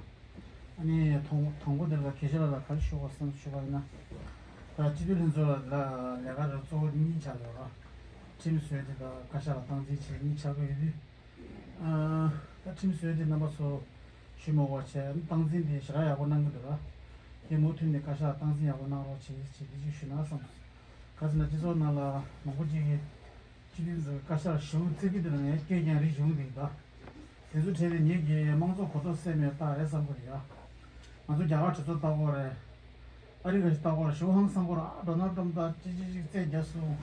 ཨ་ནི་དང་དང་པོ་དེ་ལ་དགེ་བཤེས་ལགས་ལ་ག་རེ་ཞུ་དགོས་བསམ་ཞུ་བ་ཡིན་ན། ད་སྤྱི་འཐུས་ལྷན་ཚོགས་ལ་ལས་ཀ་ར་གཙོ་བོ་གཉིས་ཆགས་ཡོད་ར། ཁྲིམས་བཟོས་དེ་དང་བཀའ་ཤག་ལ་སྟངས་འཛིན་བྱེད་གཉིས་ཆགས་ཀྱི་ཡོད་དུས། ཨ་ད་ཁྲིམས་བཟོས་དེ་རྣམ་པ་ཚོ་ཞུ་མ་དགོས་བྱས། སྟངས་འཛིན་དེ་ཞེ་དྲག་ཡག་པོ་གནང་གི་འདུག་ར། དེ་མུ་མཐུད་ནས་བཀའ་ཤག་སྟངས་འཛིན་ཡག་པོ་གནང་རོགས་བྱེད་ཅེས་དེ་ཅིག་ཞུ་ན་བསམ་སོང་། ག་ཟེར་ན་སྤྱི་ཚོགས་ནང་ལ་མང་པོ་ཅིག་གིས་སྤྱི་འཐུས་ཚོས་བཀའ་ཤག་ཞུ་བརྩི་གི་འདུག་ན་ངས་སྐད་རྒྱང་རིང་བྱུང་འདུག་ད། དེ་ཚོ་གྲས་དེ་ངེད་ཀྱིས་དམངས་གཙོ་གོ་རྟོགས་སད་མེད་རྟགས་རེད་བསམ་གི་རེད་ཡ། ང་ཚོ་རྒྱ་གར་གྲོས་ཚོགས་ལྟ་གོ་རེད། ཨ་རི་ག་ཞིག་ལྟ་གོ་རེད། ཞུ་ཧང་སང་གོ་ར། ཨ་ཌོ་ནལ་ཊམ་ད་ཅི་ཅི་ཅིག་རྩེད་རྒྱག་སོང་།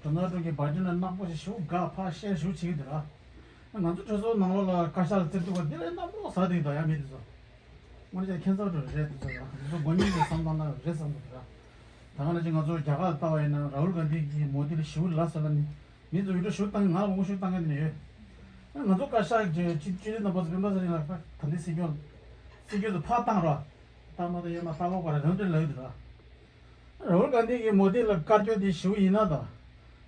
ཌོ་ནལ་ཊམ་གྱི་བྷའི་ཌེན་ལ་ནག་པོ་ཞིག་ཞུ་དགའ་ཕ་ཤེར་ཞུ་བྱེད་ཀྱི་འདུག་ར། ང་ཚོ་གྲོས་ཚོགས་ནང་ལོགས་ལ་བཀའ་ཤག་ལ་རྩེ་གཏུག་པ་འདི་ལས་རྣམ་རྟོག་ཟ་འདུག་ད་ཡ་མི་འདི་ཚོ། དངོས་གནས་ཁྱད་མཚར་འགྲོ་རེད་འདི་ཚོ་ཡ། འདི་ཚོ་མགོ་རྙོག་གི་བསམ་སྟངས་ན་རེད་བསམ་གི་འདུག་ར། ད་ག་ནང་བཞིན་ང་ཚོ་རྒྱ་གར་ལ་ལྟ་བ་ཡིན་ན་རཱ་ཧུལ་གྷན་དྷི་གིས་མོ་དི་ལ་ཞུ་ལ་ཟེར་ལ་ནི། མི་ཚོ་ཡུལ་གྲུ་ཞུ་བཏང་གི། ང་ལ་མོ་ཞུ་བཏང་གི་ནི་ཡོད། ང་ཚོ་བཀའ་ཤག་གི་སྤྱི་སྤྱི་འཐུས་རྣམ་པ་ཚོ་སྤེན་པ་ཚེ་རིང་ལགས་ད་ལྟའི་སྲིད་སྐྱོང་སྲིད་སྐྱོང་ཚོ་ཕར་བཏང་ར། ད་མ་གཏོགས་ཡོད་མ་ལྟ་བ་པ་ར་རང་འདྲ་ལབ་ཡོད་ར། རཱ་ཧུལ་གྷན་དྷི་གིས་མོ་དི་ལ་བཀའ་བཀྱོན་དེ་ཞུ་ཡིན་ན་ད།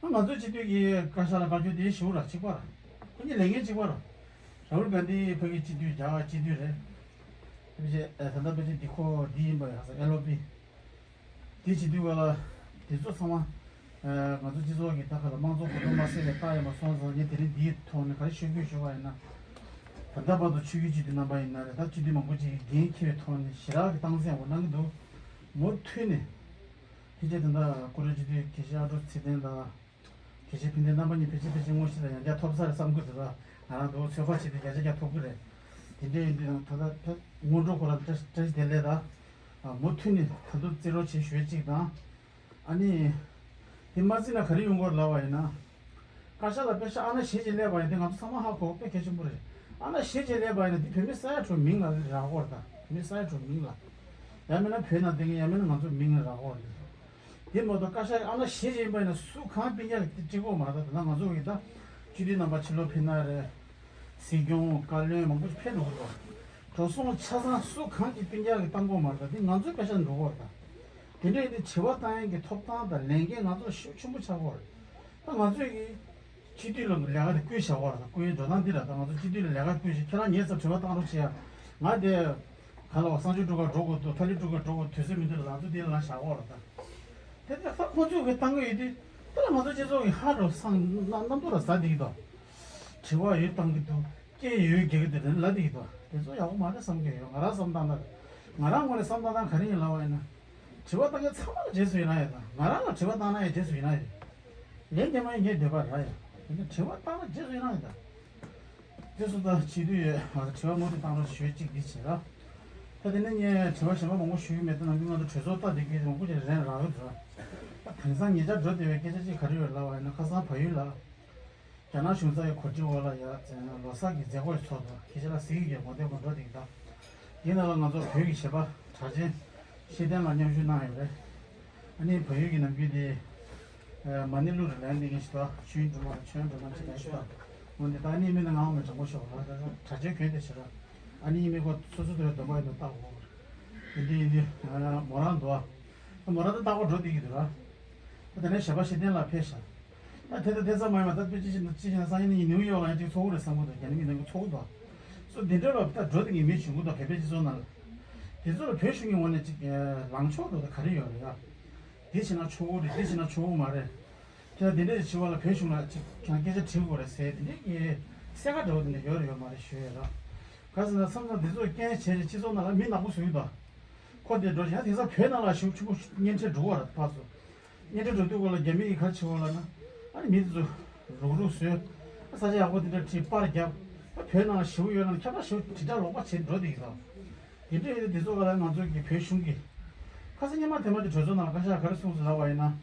ང་ཚོ་སྤྱི་འཐུས་ཀྱིས་བཀའ་ཤག་ལ་བཀའ་བཀྱོན་དེ་ཞུ་ར་གཅིག་པ་ར། ཁོ་གཉིས་ལས་འགན་གཅིག་པ་ར། རཱ་ཧུལ་གྷན་དྷི་ཕ་གི་སྤྱི་འཐུས་རྒྱ་གར་སྤྱི་འཐུས་རེད། ཕལ་ཆེར་ད་ལྟ་ཕལ་ཆེར་འདི་ཁོ་འདི་ཡིན་པ་ཡ་ས་ཨེལ་ཨོ་པི། དེ་བྱེད་དུས་ག་ལ་དེ་ཚོ་ཚང་མ་ང་ཚོ་སྤྱི་ཚོགས་ཀྱི་ད་ག་ལ་དམངས་གཙོ་གོ་རྟོགས་མ་སད་པའི་རྟགས་ཡིན་པ་སོང་ཙང་། ངས་དེ་རིང་འདིའི་ཐོག་ནས་ག་རེ་ཤོད་དགོས་ཞུ་བ་ཡིན་ན། ད་ལྟ་བར་དུ་ཆོས་བརྒྱུད་སྤྱི་འཐུས་རྣམ་པ་ཡིན་ན་རེད། ད་སྤྱི་འཐུས་མང་པོ་ཅིག་གིས་འགན་འཁྱེར་བའི་ཐོག་ནས་ཞེ་དྲག་གི་སྟངས་འཛིན་ཡག་པོ་གནང་གི་འདུག་མུ་མཐུད་ནས་ཕལ་ཆེར་ད་ལྟ་སྐུ་མགྲོན་སྤྱི་འཐུས་དགེ་བཤེས་ཨ་ཀྲོ་ཚེ་བརྟན་དང་། དགེ་བཤེས་ཕན་བདེ་རྣམ་པ་གཉིས་ཕལ་ཆེར་ཕལ་ཆེར་དངོས་གཞི་ལ་ཡང་བསྐྱར་ཐོབ་ས་རེད་བསམ་གི་འདུག་ད་ང་རང་འདུག་ཚོད་དཔག་བྱས་ཏེ་བརྒྱ་ཆ་བརྒྱ་ཐོབ་གི་རེད། དེ་འདྲ་ཡིན་དུས་ད་ལྟ་ད་སྔོན་འགྲོ་ཁོ་རང་བཀྲ་བཀྲ་ཤིས་བདེ་ལེགས་དང་། མུ་མཐུད་ནས་ད་དུང་རྩིས་རོགས་བྱེད་ཞུ་ཡས་གཅིག་དང་། ཨ་ནི། དེ་མ་རྩིས་ན་ག་རེ་ཡོང་གི་ཡོད་ལབ་པ་ཡིན་ན། བཀའ་ཤག་ལ་པེ་ཤག་ཨ་ན་བཞེས་བྱས་སླེབས་པ་ཡིན་དེ་ང་ཚོ་ཚང་མ་ཧ་གོ་དཔེ་གལ་ཆེན་པོ་རེད། ཨ་ན་བཞེས་བྱས་སླེབས་པ་ཡིན་ན་དེ་བོད་མི་ས་ཡ་དྲུག་མིང་ལ་རག་གི་ཡོད་རེད་ད། བོད་མི་ས་ཡ་དྲུག་མིང་ལ། ཡང་མིན་ན་བོད་ནང་བསྡད་མཁན་ཡང་མིན་ན་ང་ཚོ་མིང་ལ་རག་གི་ཡོད་རེད། དེ་མ་གཏོགས་བཀའ་ཤག་ཨ་ན་བཞེས་བྱས་ཡིན་པ་ཡིན་ན་སུ་གང་སྤུན་ཀྱག་གི་དེ་བྲིས་གོ་མ་རེད། ད་ད་ལྟ་ང་ཚོ་གི་ད་སྤྱི་འཐུས་རྣམ་པ་ཕྱི་ལོགས་ཕེབས་ན་རེད། སྲིད་སྐྱོང་བཀའ་བློན་མང་པོ་ཕེབས་འགྲོ་གི་རེད། འགྲོ་སོང་ཆ་ཚང་སུ་གང་གི་སྤུན་ཀྱག་གིས་བཏང་གོ་མ་རེད། ད་དེ་ང་ཚོའི་བཀའ་ཤག་འགྲོ་གོ་རེད་ད། དེ་འདྲ་ཡིན་དུས་དྲི་བ་བཏང་ཡས་ཀྱི་ཐོབ་ཐང་དང་ལས་འགན་ང་ཚོ་ལ་ཤུགས་ཆེན་པོ་ཆགས་གོ་རེད། ད་ང་ཚོས་ཀྱི་སྤྱི་འཐུས་ལ་ལས་ཀ་དེ་བསྐུལ་བཞག་གོ་རེད། ད་བསྐུལ་ཡས་འགྲོ་སྟངས་འདི་རེད། ད་ང་ཚོ་སྤྱི་འཐུས་ལ་ལས་ཀ་བསྐུལ་བཞག་ཁྱེད་རང་ཉེ་ཚབ་དྲི་བ་བཏང་རོགས་བྱེད་ཡ། ང་དེ་ག་ལ་བ་གསང་སྤྱོད་སྒྲུབ་གར་འགྲོ་དགོས་འདུག་ཐ་ལི་སྒྲུབ་གར་འགྲོ་དགོས། དུས་ཚོད་མི་འདུག་ལ་ང་ཚོ་འདི་ལ་ལངས་བཞག་གོ་རེད་ད། དེ་ལྟར་ད་ཁོང་ཚོས་ཀྱི་བཏང་གི་ཡོད་དུས་ད་ལ་ང་ཚོ་སྤྱི་ཚོགས་ཀྱི་ཧ་རུ་སང་གནམ་གནམ་རྡོ་ར་ཟ་བསྡད་ཀྱི་འདུག་དྲི་བ་ཡོད་བཏང་གི་འདུག་སྐད་ཡོད་རྒྱག་གི་འདུག་ལབ་བསྡད་ཀྱི་འདུག་དེ་ཚོ་ཡག་པོ་མ་རེད་བསམ་གྱི་ཡོད། ང་རང་བསམ་སྟངས་ལ། ང་རང་ངོས་ནས་བསམ་སྟངས་དང་ག་རེ་ཡིན་ལབ་པ་ཡིན་ན། དྲི་བ་བཏང་མཁན་ཚང་མ་ལ་རྗེས་སུ་ཡི་རང་ཡོད་ད། ང་རང་ལ་དྲི་བ་བཏང་ན་ཡང་རྗེས་སུ་ཡི་རང་ཡོད། ལན་རྒྱག་མ་ཡིན་ངའི་འདོད་པ་རང་ཡོད། ཡིན་ན་དྲི་བ་བཏང་ན་རྗེས་སུ་ཡི་རང་ཡོད་ད། དེ་སོ་ད་བྱེད་དུས་ཡོད། ང་ཚོ་དྲི་བ་མུ་མཐུད་བཏང་རོགས་ཞུ་གཅིག་འདི་བྱེད་ར། ད་དེ་ནས་ངས་དྲི་བ་གཞན་པ་མང་པོ་ཞུ་གི་མེད། ད་ནམ་རྒྱུན་ང་ཚོ་གྲོས་ཚོགས་ལྟ་བསྡད་ཀྱི་མང་པོ་ཅིག་རན་རག་གི་འདུག་ར། ད་དེང་སང་ཉེ་ཆར་འགྲོ་བསྡད་པའི་སྐད་ཆ་ཅིག་ག་རེ་ཡོད་ལབ་པ་ཡིན་ན། ཁ་སང་བལ་ཡུལ་ལ། རྒྱ་ནག་གཞུང་ཚབ་ཀྱི་གོ་སྒྲིག་འོག་ལ་ཡ་ལོ་གསར་གྱི་མཛད་སྒོ་ཞིག་ཚོགས་འདུག་ཁྱེད་ཅག་ལ་གཟིགས་ཀྱི་ཡོད་མོ་དེ་མོ་འགྲོ་དེ་ཡིན་ད། དེའི་ནང་ལ་ང་ཚོ་བོད་ཀྱི་གཞས་པ་གྲགས་ཅན་ཤེས་ལྡན་ལགས་མཉམ་ཞུགས་གནང་ཡོད་རེད། ཨ་ནི་བལ་ཡུལ་གྱི་ནམ་རྒྱུན་དེ་མ་ཎི་གླུ་རེ་ལེན་དེ་ངས་ཞུ་ད་ཆོས་འགྲོ་མ་ཆོས་འགྲོ་མ་ཅི་ལེན་ཞུ་ད། འོན་ཏེ་ད་ཨ་ནི་མི་ནི་ངའང་མི་དྲང་པོ་ཤོག་ལ་གྲགས་ཅན་གྱོན་དེ་ཞེ་ར། ཨ་ནི་མི་ཁོ་སོ་སོ་དེ་ལ་སྡོམ་པ་ཡིན་ན་བཏགས་འོ། དེ་འདྲ་ཡིན་དུས་མོ་རང་འདུག་ཨ། མོ་རང་ད་རྟག་པར་འགྲོ་བསྡད་ཀྱི་འདུག་ར། ད་དེ་ནས་གཞས་པ་ཤེས་ལྡན་ལགས་ཕེབས་ཤག་ད་དེ་ད་དེ་ཙམ་མ་ཡིན་པ་ད་དཔེ་ཅི་ཞིག་ཅི་ཞིག་སང་ཉིན་ནིའུ་ཡོག་ལ་ཡང་ཅིག་ཚོགས་འདུ་རེ་བསམ་གི་འདུག་རྒྱ་ནག་གི་ནང་གི་ཚོགས་འདུ་དང་། སོ་འདི་འདྲ་ལ་ད་འགྲོ་བསྡད་མཁན་མི་བྱུང་གི་འདུག་བོད་པའི་སྤྱི་ཚོགས་ནང་ལ། དེ་ཚོ་ལ་བོད་གཞུང་གི་ངོས་ནས་ཅིག་ལངས་ཕྱོགས་འདུག་ད་ག་རེ་ཡོད་རེད་ཡ། འདི་བྱས་ན་ཆོག་གི་རེད། འདི་བྱས་ན་ཆོག་གི་མ་རེད། དེ་ལ་འདི་འདྲ་ཞིག་བྱེད་པ་ལ་བོད་གཞུང་ལ་ཅིག་ཀྱང་སྐད་ཆ་དྲི་དགོས་རེད་ཟེར་དེ་འདྲའི་གི་གསལ་ཁ་འདྲ་བོ་དེ་འདྲ་ཡོད་རེད་ཡོད་མ་རེད་ཞུ་ཡས་ར། ག་ཟེར་ན་མཚམས་མཚམས་འདི་ཚོ་རྐྱེན་བྱས་ནས་སྤྱི་ཚོགས་ནང་ལ་མི་ནག་པོ་བཟོ་གི་འདུག་ཁོ་དེ་འགྲོ་ཡང་དེང་སང་བོད་ནང་ལ་ཞུགས་ཆུ་བོ་གཉེན་འཕྲད་འགྲོ་བ་ར་ཕར་ཚུར། གཉེན་འཕྲད་འགྲོ་དུས་སྐོར་ལ་རྒྱ་མི་ཡིས་ག་རེ་བྱེད་བ་ལབ་ན། ཨ་ནི་མི་དེ་ཚོ་རུག་རུག་བཟོས། ས་ཆ་ཡག་པོ་དེ་འདྲ་ཁྲིད་པར་བརྒྱབ། ཨ་བོད་ནང་ལ་ཞེ་པོ་ཡོད་ན་ཁྱབ་བསྒྲགས་ཞེ་པོ་དྲིལ་བསྒྲགས་ལོག་པ་བྱེད་འགྲོ་བསྡད་ཀྱི་འདུག་དེ་འདྲ་ཡོད་དུས་དེ་ཚོ་ག་ལ་ང་ཚོ་གི་བོད་གཞུང་གི་ཁ་སང་སྔོན་མ་དེ་མ་དེ་གྲོས་ཚོགས་ནང་ལ་བཀའ་ཤག་ག་རེ་གསུངས་སོང་ལབ་པ་ཡིན་ན།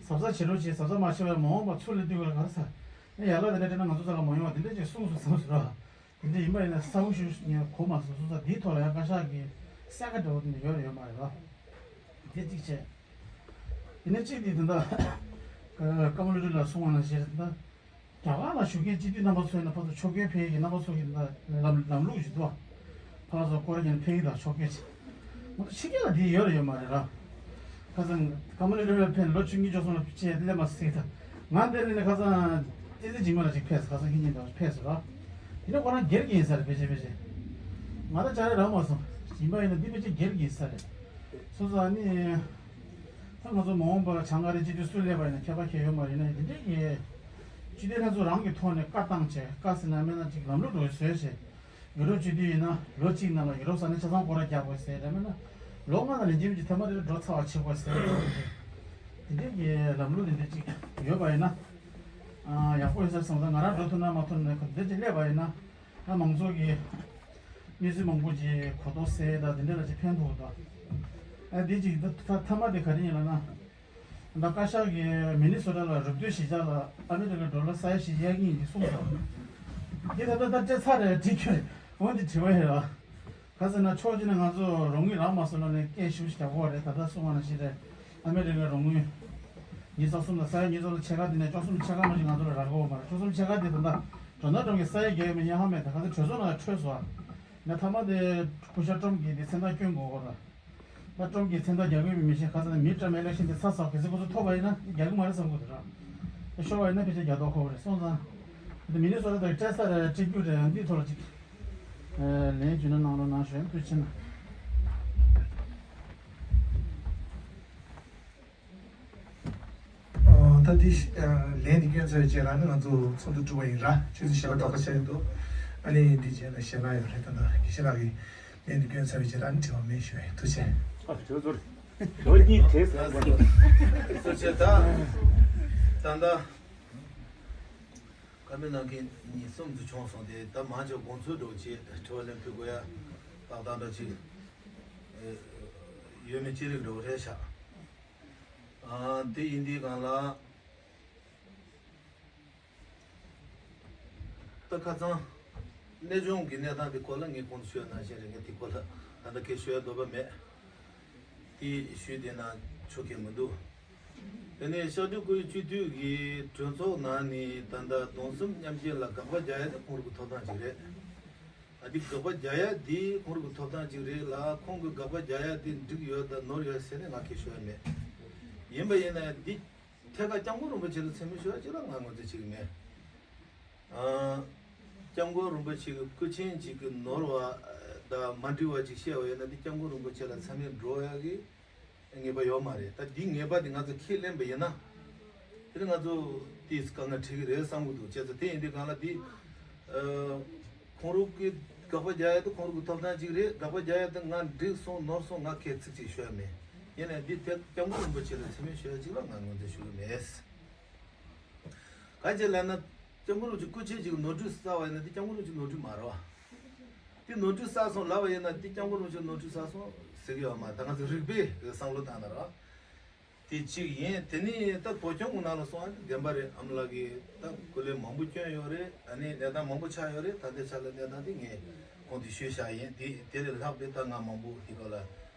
གཟབ་གཟབ་བྱེད་རོགས་བྱེད། གཟབ་གཟབ་མ་བྱས་པར་མ་འོངས་པ་ཚུར་སླེབས་དུས་སྐབས་ལ་ག་རེ་ཟ། ཨེ་ཡར་ལ་དེ་འདྲ་དྲན་ན་ང་ཚོ་ཚ་ལ་མ་ཡོང་བ་དེ་འདྲ་ཅིག་གསུངས་སོང་བསམ་སོང་ར། དེ་འདྲ་ཡིན་པ་ཡིན་ན་གསལ་པོ་ཞུ་ངས་གོ་མ་སོང་། སོང་ཙང་འདིའི་ཐོག་ལ་ཡང་བཀའ་ཤག་གི་གསལ་ཁ་འདྲ་བོ་དེ་འདྲ་ཡོད་རེད་ཡོད་མ་རེད་པ། དེ་གཅིག་བྱས། དེ་ནས་གཅིག་དེ་ད་ལྟ་ཀརྨ་བློ་གྲོས་ལགས་གསུངས་པ་ནང་བཞིན་རེད། ད་ལྟ་རྒྱ་གར་ལ་བཞུགས་མཁན་སྤྱི་འཐུས་རྣམ་པ་ཚོ་ཡིན་ན་ཕར་ཚུར་ཕྱོགས་འགལ་ཕེབས་ཀྱི་རྣམ་པ་ཚོ་གི་ད་ལམ་ལམ་ལུགས་ཤིག་འདུག་ཕར་ཚུར་སྐོར་ར་བརྒྱབ་ནས་ཕེབས་ཀྱི་དང་ཕྱོགས་འགལ་བྱེད། ང་ཚོ་ཕྱི་རྒྱལ་ལ་དེ་ཡོད་རེད་ཡོད་མ་རེད་ར། ཁ་སང་ཀརྨ་བློ་གྲོས་ལགས་ཕེབས་ནས་ལོ་བཅུ་གཉིས་བཅུ་གསུམ་ལ་ཕྱིན་སླེབས་མ་སྲིད་ད། ང་འདིར་སླེབས་ནས་ཁ་སང་བསྟན་འཛིན་འཇིགས་མེད་ལགས་ཅིག་ཕེབས་སོང་། ཁ་སང་ཁྱེད་གཉིས་འདྲ་ཕེབས་སོང་ར། དེ་ནས་ཁོ་རང་སྒེར་གྱི་ཡིན་ས་རེད། ཕལ་ཆེར་ཕལ་ཆེར་ང་ད་ཅག་རེ་རག་མ་སོང་། ཡིན་པ་ཡིན་ན་འདི་ཕལ་ཆེར་སྒེར་གྱི་ཡིན་ས་རེད། སོང་ཙང་ཨ་ནི་ད་ང་ཚོ་མ་འོངས་པར་བྱང་ཨ་རི་སྤྱི་འཐུས་སུ་སླེབས་པ་ཡིན་ན་ཁྱད་པར་གང་ཡོད་མ་རེད། ཡིན་ན་ཡང་འདི་འདྲའི་གི་སྤྱི་འཐུས་ལྷན་ཚོགས་རང་གི་ཐོག་ནས་བཀའ་བཏང་བྱས། བཀའ་ཟེར་ན་མིན་ན་ཅིག་ལམ་ལུགས་འགྲོ་བའི་བཟོས་བྱས། ཡུ་རོབ་སྤྱི་འཐུས་ཡིན་ན་ལོ་གཅིག་ནང་ལ་ཡུ་རོབ་ས་གནས་ཆ་ཚང་སྐོར་ར་རྒྱག་དགོས་ཟེར་རེད། མིན་ན་ལོ་ལྔ་དང་ལན་གཅིག་མིན་གཅིག་ཐེངས་མ་དེ་འགྲོ་ཚར་བ་བྱེད་དགོས་ཟེར་རེད། དེ་འདྲའི་གི་ལམ་ལུགས་དེ་འདྲ་ཅིག་ཡོད་པ་ཡིན་ན་ཨ་ཡག་པོ་ཡོད་ས་རེད་བསམ་སོང་། ང་རང་འགྲོ་ཐུབ་ན་མ་ཐུབ་ན་ཁོ་འདི་ཅིག་སླེབས་པ་ཡིན་ན་ཨ་མང་ཚོགས་ཀྱི་གནས་ཚུལ་མང་པོ་ཅིག་གོ་རྟོགས་སད་དང་དེ་འདྲ་ལ་ཅིག་ཕན་ཐོགས་དང་། ཨ་འདི་ཅིག་ད་ཐ་མ་དེ་ག་རེ་ཡིན་ལབ་ན། ད་བཀའ་ཤག་གིས་མི་ནི་སོ་ཊ་ལ་རུབ་སྟོན་གཞིས་ཆགས་ལ་ཨ་མི་རི་ཀའི་ཌོ་ལར་ས་ཡ་བཞི་གཡར་གྱི་ཡིན་ཞེས་གསུངས་སོང་། འདི་ད་ལྟ་ད་སྤྲད་ཚར་རེད། འགྲིག་གི་རེད། འོན་ཏེ་དྲི་བ་ཡོད་ར། ག་ཟེར་ན་ཕྱོགས་གཅིག་ནས་ང་ཚོ་རོགས་དངུལ་རག་མ་སོང་ན་ནས་སྐད་ཞུ་ཞིག་རྒྱག་དགོས་རེད། ད་ལྟ་གསུངས་པ་ནང་བཞིན་རེད། ཨ་མི་རི་ཀའི་རོགས་དངུལ་ཉིས་སྟོང་གསུམ་ལ་ས་ཡ་ཉིས་སྟོང་ལ་ཕྱེད་ཀ་དེ་ནས་བཅུ་གསུམ་ཕྱེད་ཀ་མ་ཞིག་ང་ཚོ་ལ་རག་གི་ཡོད་མ་རེད། བཅུ་གསུམ་ཕྱེད་ཀ་དེ་ད་ལྟ་ཇོ་ནང་ཀྲུང་གི་ས་ཡ་བརྒྱད་ཡོད་མེད་ཡང་ཧ་མེད། ད་ག་ཚོད་གྲོས་ཚོགས་ནང་ལ་འཕྲོས་སོང་ཨ། ན་ཐ་མ་དེ་སྐུ་ཞབས་ཀྲུང་གིས་དེ་མཚན་རྟགས་བསྐྱོན་དགོས་གོ་ར། ད་ཀྲུང་གིས་མཚན་རྟགས་རྒྱག་གི་མི་ཤེས། ཁ་སང་མི་ཊརམ་ཨི་ལེག་ཤན་དེ་ཚར་སོང་། གལ་སྲིད་ཁོ་ཚོ་ཐོབ་པ་ཡིན་ན་རྒྱག་གི་མ་རེད་བསམ་གི་འདུག་ར། ཤོར་བ་ཡིན་ན་ཕལ་ཆེར་རྒྱག་མདོག་ཁ་པོ་རེད། སོང་ཙང་། དེ་མི་ནི་སོ་ཊ་དང་སྤྲད་ས་རེད། སྤྲད་རྒྱུ་རེད། འདིའི་ཐོག་ལ་ཅིག་ལན་བྱུང་ན་གནང་རོགས་གནང་ཞུ། ཐུགས་རྗེ་ཆེ་གནང་། ཨོ། ད་འདི་ལན་འདི་སྐྱོན་ཚར་བའི་རྗེས་ལ་ནི་ང་ཚོ་ཚོགས་འདུ་གྲུབ་པ་ཡིན་ར། ཆུ་ཚོད་བཞི་པ་ཐོག་ཁ་ཆགས་ཡོད་འདུག་ཨ་ནི་འདི་རྗེས་ལ་ཞལ་ལག་ཡོད་རེད། ད་ལྟ་དགེ་བཤེས་ལགས་ཀྱིས་ལན་འདི་སྐྱོན་ཚར་བའི་རྗེས་ལ་ཨ་ནི་དྲི་བ་མེད་ཞུ་ཡ་ཡིན། ཐུགས་རྗེ་ཆེ། ཨ་དྲི་བ་ཚོར་ལོ་གཉིས་དྲན་ཟེར་བ་ཐུགས་རྗེ་ཆེ། ད་ད་ད་བཀའ་མོལ་གནང་མཁན་གཉིས་གསུམ་དུ་བྱུང་སོང་། དེ་ད་མང་ཆེ་དགོངས་ཚུལ་འདྲ་བོ་བྱས་དྲི་བ་ལན་ཕུལ་དགོས་ཡ་ཏག་ཏག་འདྲ་ཅིག་ཡོད་མེད་ཅི་རིགས་འདྲ་བོ་རེད་ཤག་ཨ། དེ་ཡིན་དུས་སྒང་ལ། ད་ཁ་སང་གནས་ལྗོངས་ཀྱི་གནས་སྟངས་དེ་སྐོར་ལ་ངས་གོང་དུ་ཞུས་པ་ནང་བཞིན་རེད། ངས་དེ་སྐོར་ལ་ད་ལྟ་སྐད་ཞུ་ཡ་འདོད་པ་མེད། དེ་ཞུས་བསྡད་ན་ཆོག་གི་མི་འདུག་དེ་ནས་ཤར་སྟོད་ཁུལ་སྤྱི་འཐུས་ཀྱི་གྲོས་ཚོགས་ནང་ནས་ད་ལྟ་གདུང་སེམས་མཉམ་སྐྱེད་ལ་དགག་པ་རྒྱག་ཡ་དེ་ཁོང་རང་གི་ཐོབ་ཐང་ཅིག་རེད། ཨ། འདི་དགག་པ་རྒྱག་ཡ་འདི་ཁོང་རང་གི་ཐོབ་ཐང་ཅིག་རེད་ལ། ཁོང་གི་དགག་པ་རྒྱག་ཡ་འདི་འགྲིག་ཡོད་དང་ནོར་ཡོད་ཟེར་ནས་ང་སྐད་ཤོད་ཡ་མེད། ཡིན་པ་ཡིན་ན་འདི་ཐད་ཀར་སྐྱབས་མགོན་རིན་པོ་ཆེ་ལ་མཚན་སྨད་ཞུ་ཡ་ཅིག་ལ་ང་ངོས་འཛིན་བྱེད་ཀྱི་མེད། ཨ། སྐྱབས་མགོན་རིན་པོ་ཆེ་གི་སྐུ་ཆེན་ཅིག་གི་ནོར་བ་དང་མ་འགྲིག་པ་ཅིག་བཤད་པ་ཡིན་ན་འདི་སྐྱབས་མགོན་རིན་པོ་ཆེ་ལ་མཚན་སྨད་འགྲོ་ཡ་གི་ངེས་པ་ཡོད་མ་རེད། ད་འདི་ངེས་པ་འདི་ང་ཚོ་ཁས་ལེན་པ་ཡིན་ན། དེ་ནི་ང་ཚོ་དེས་དཀའ་ངལ་འཕྲད་ཀྱི་རེད་བསམ་གྱི་འདུག་བྱས་ཙང་དེ་ཡིན་དུས་སྒང་ལ་འདི། ཨ། ཁོང་རང་གི་དགག་པ་རྒྱག་ཡ་དེ་ཁོང་རང་གི་ཐོབ་ཐང་ཅིག་རེད། དགག་པ་རྒྱག་ཡ་དེ་ང་འགྲིག་སོང་ནོར་སོང་ང་ཁས་ཚིག་ཅིག་ཤོད་མེད། ཡིན་ནའི་འདི་ཐད་སྐྱབས་མགོན་རིན་པོ་ཆེ་ལ་མཚན་སྨད་ཞུ་ཡ་ཅིག་ལ་ང་ངོས་འཛིན་ཞུ་གི་མེད། ག་ཅི་ལབ་ན། སྐྱབས་མགོན་རིན་པོ་ཆེ་སྐུ་ཆེན་ཅིག་ནོར་འཁྲུལ་བསགས་པ་ཡིན་ན་འདི་སྐྱབས་མགོན་རིན་པོ་ཆེ་ནོར་འཁྲུལ་མ་རེད་བ། དེ་ནོར་འཁྲུལ་བསགས་སོང་ལབ་པ་ཡིན་ན་དེ་སྐྱབས་མགོན་རིན་པོ་ཆེ་ནོར་འཁྲུལ་བསགས་སོང་ཟེར་གྱི་ཡོད་མ་རེད། ད་ང་ཚོ་རིག་པའི་བསམ་བློ་བཏང་ན་ར། དེ་གཅིག་ཡིན། དེ་ནས་ད་བོད་སྐྱོང་གི་ནང་ལ་སོང་བ་ནི་བདེན་པ་རེད། ཨ་མ་ལགས་ཀྱིས་ད་སྐུ་ལས་མང་པོ་བསྐྱོན་ཡོད་རེད། ཨ་ནི་གནས་སྟངས་མང་པོ་ཆགས་ཡོད་རེད། ད་ལྟའི་ཆ་ལ་གནས་སྟངས་དེ་ངས་གོང་དུ་ཞུས་བཞག་ཡིན། དེ་དེ་ལས་ལྷག་པའི་ད་ང་མང་པོ་དེ་ག་ལ་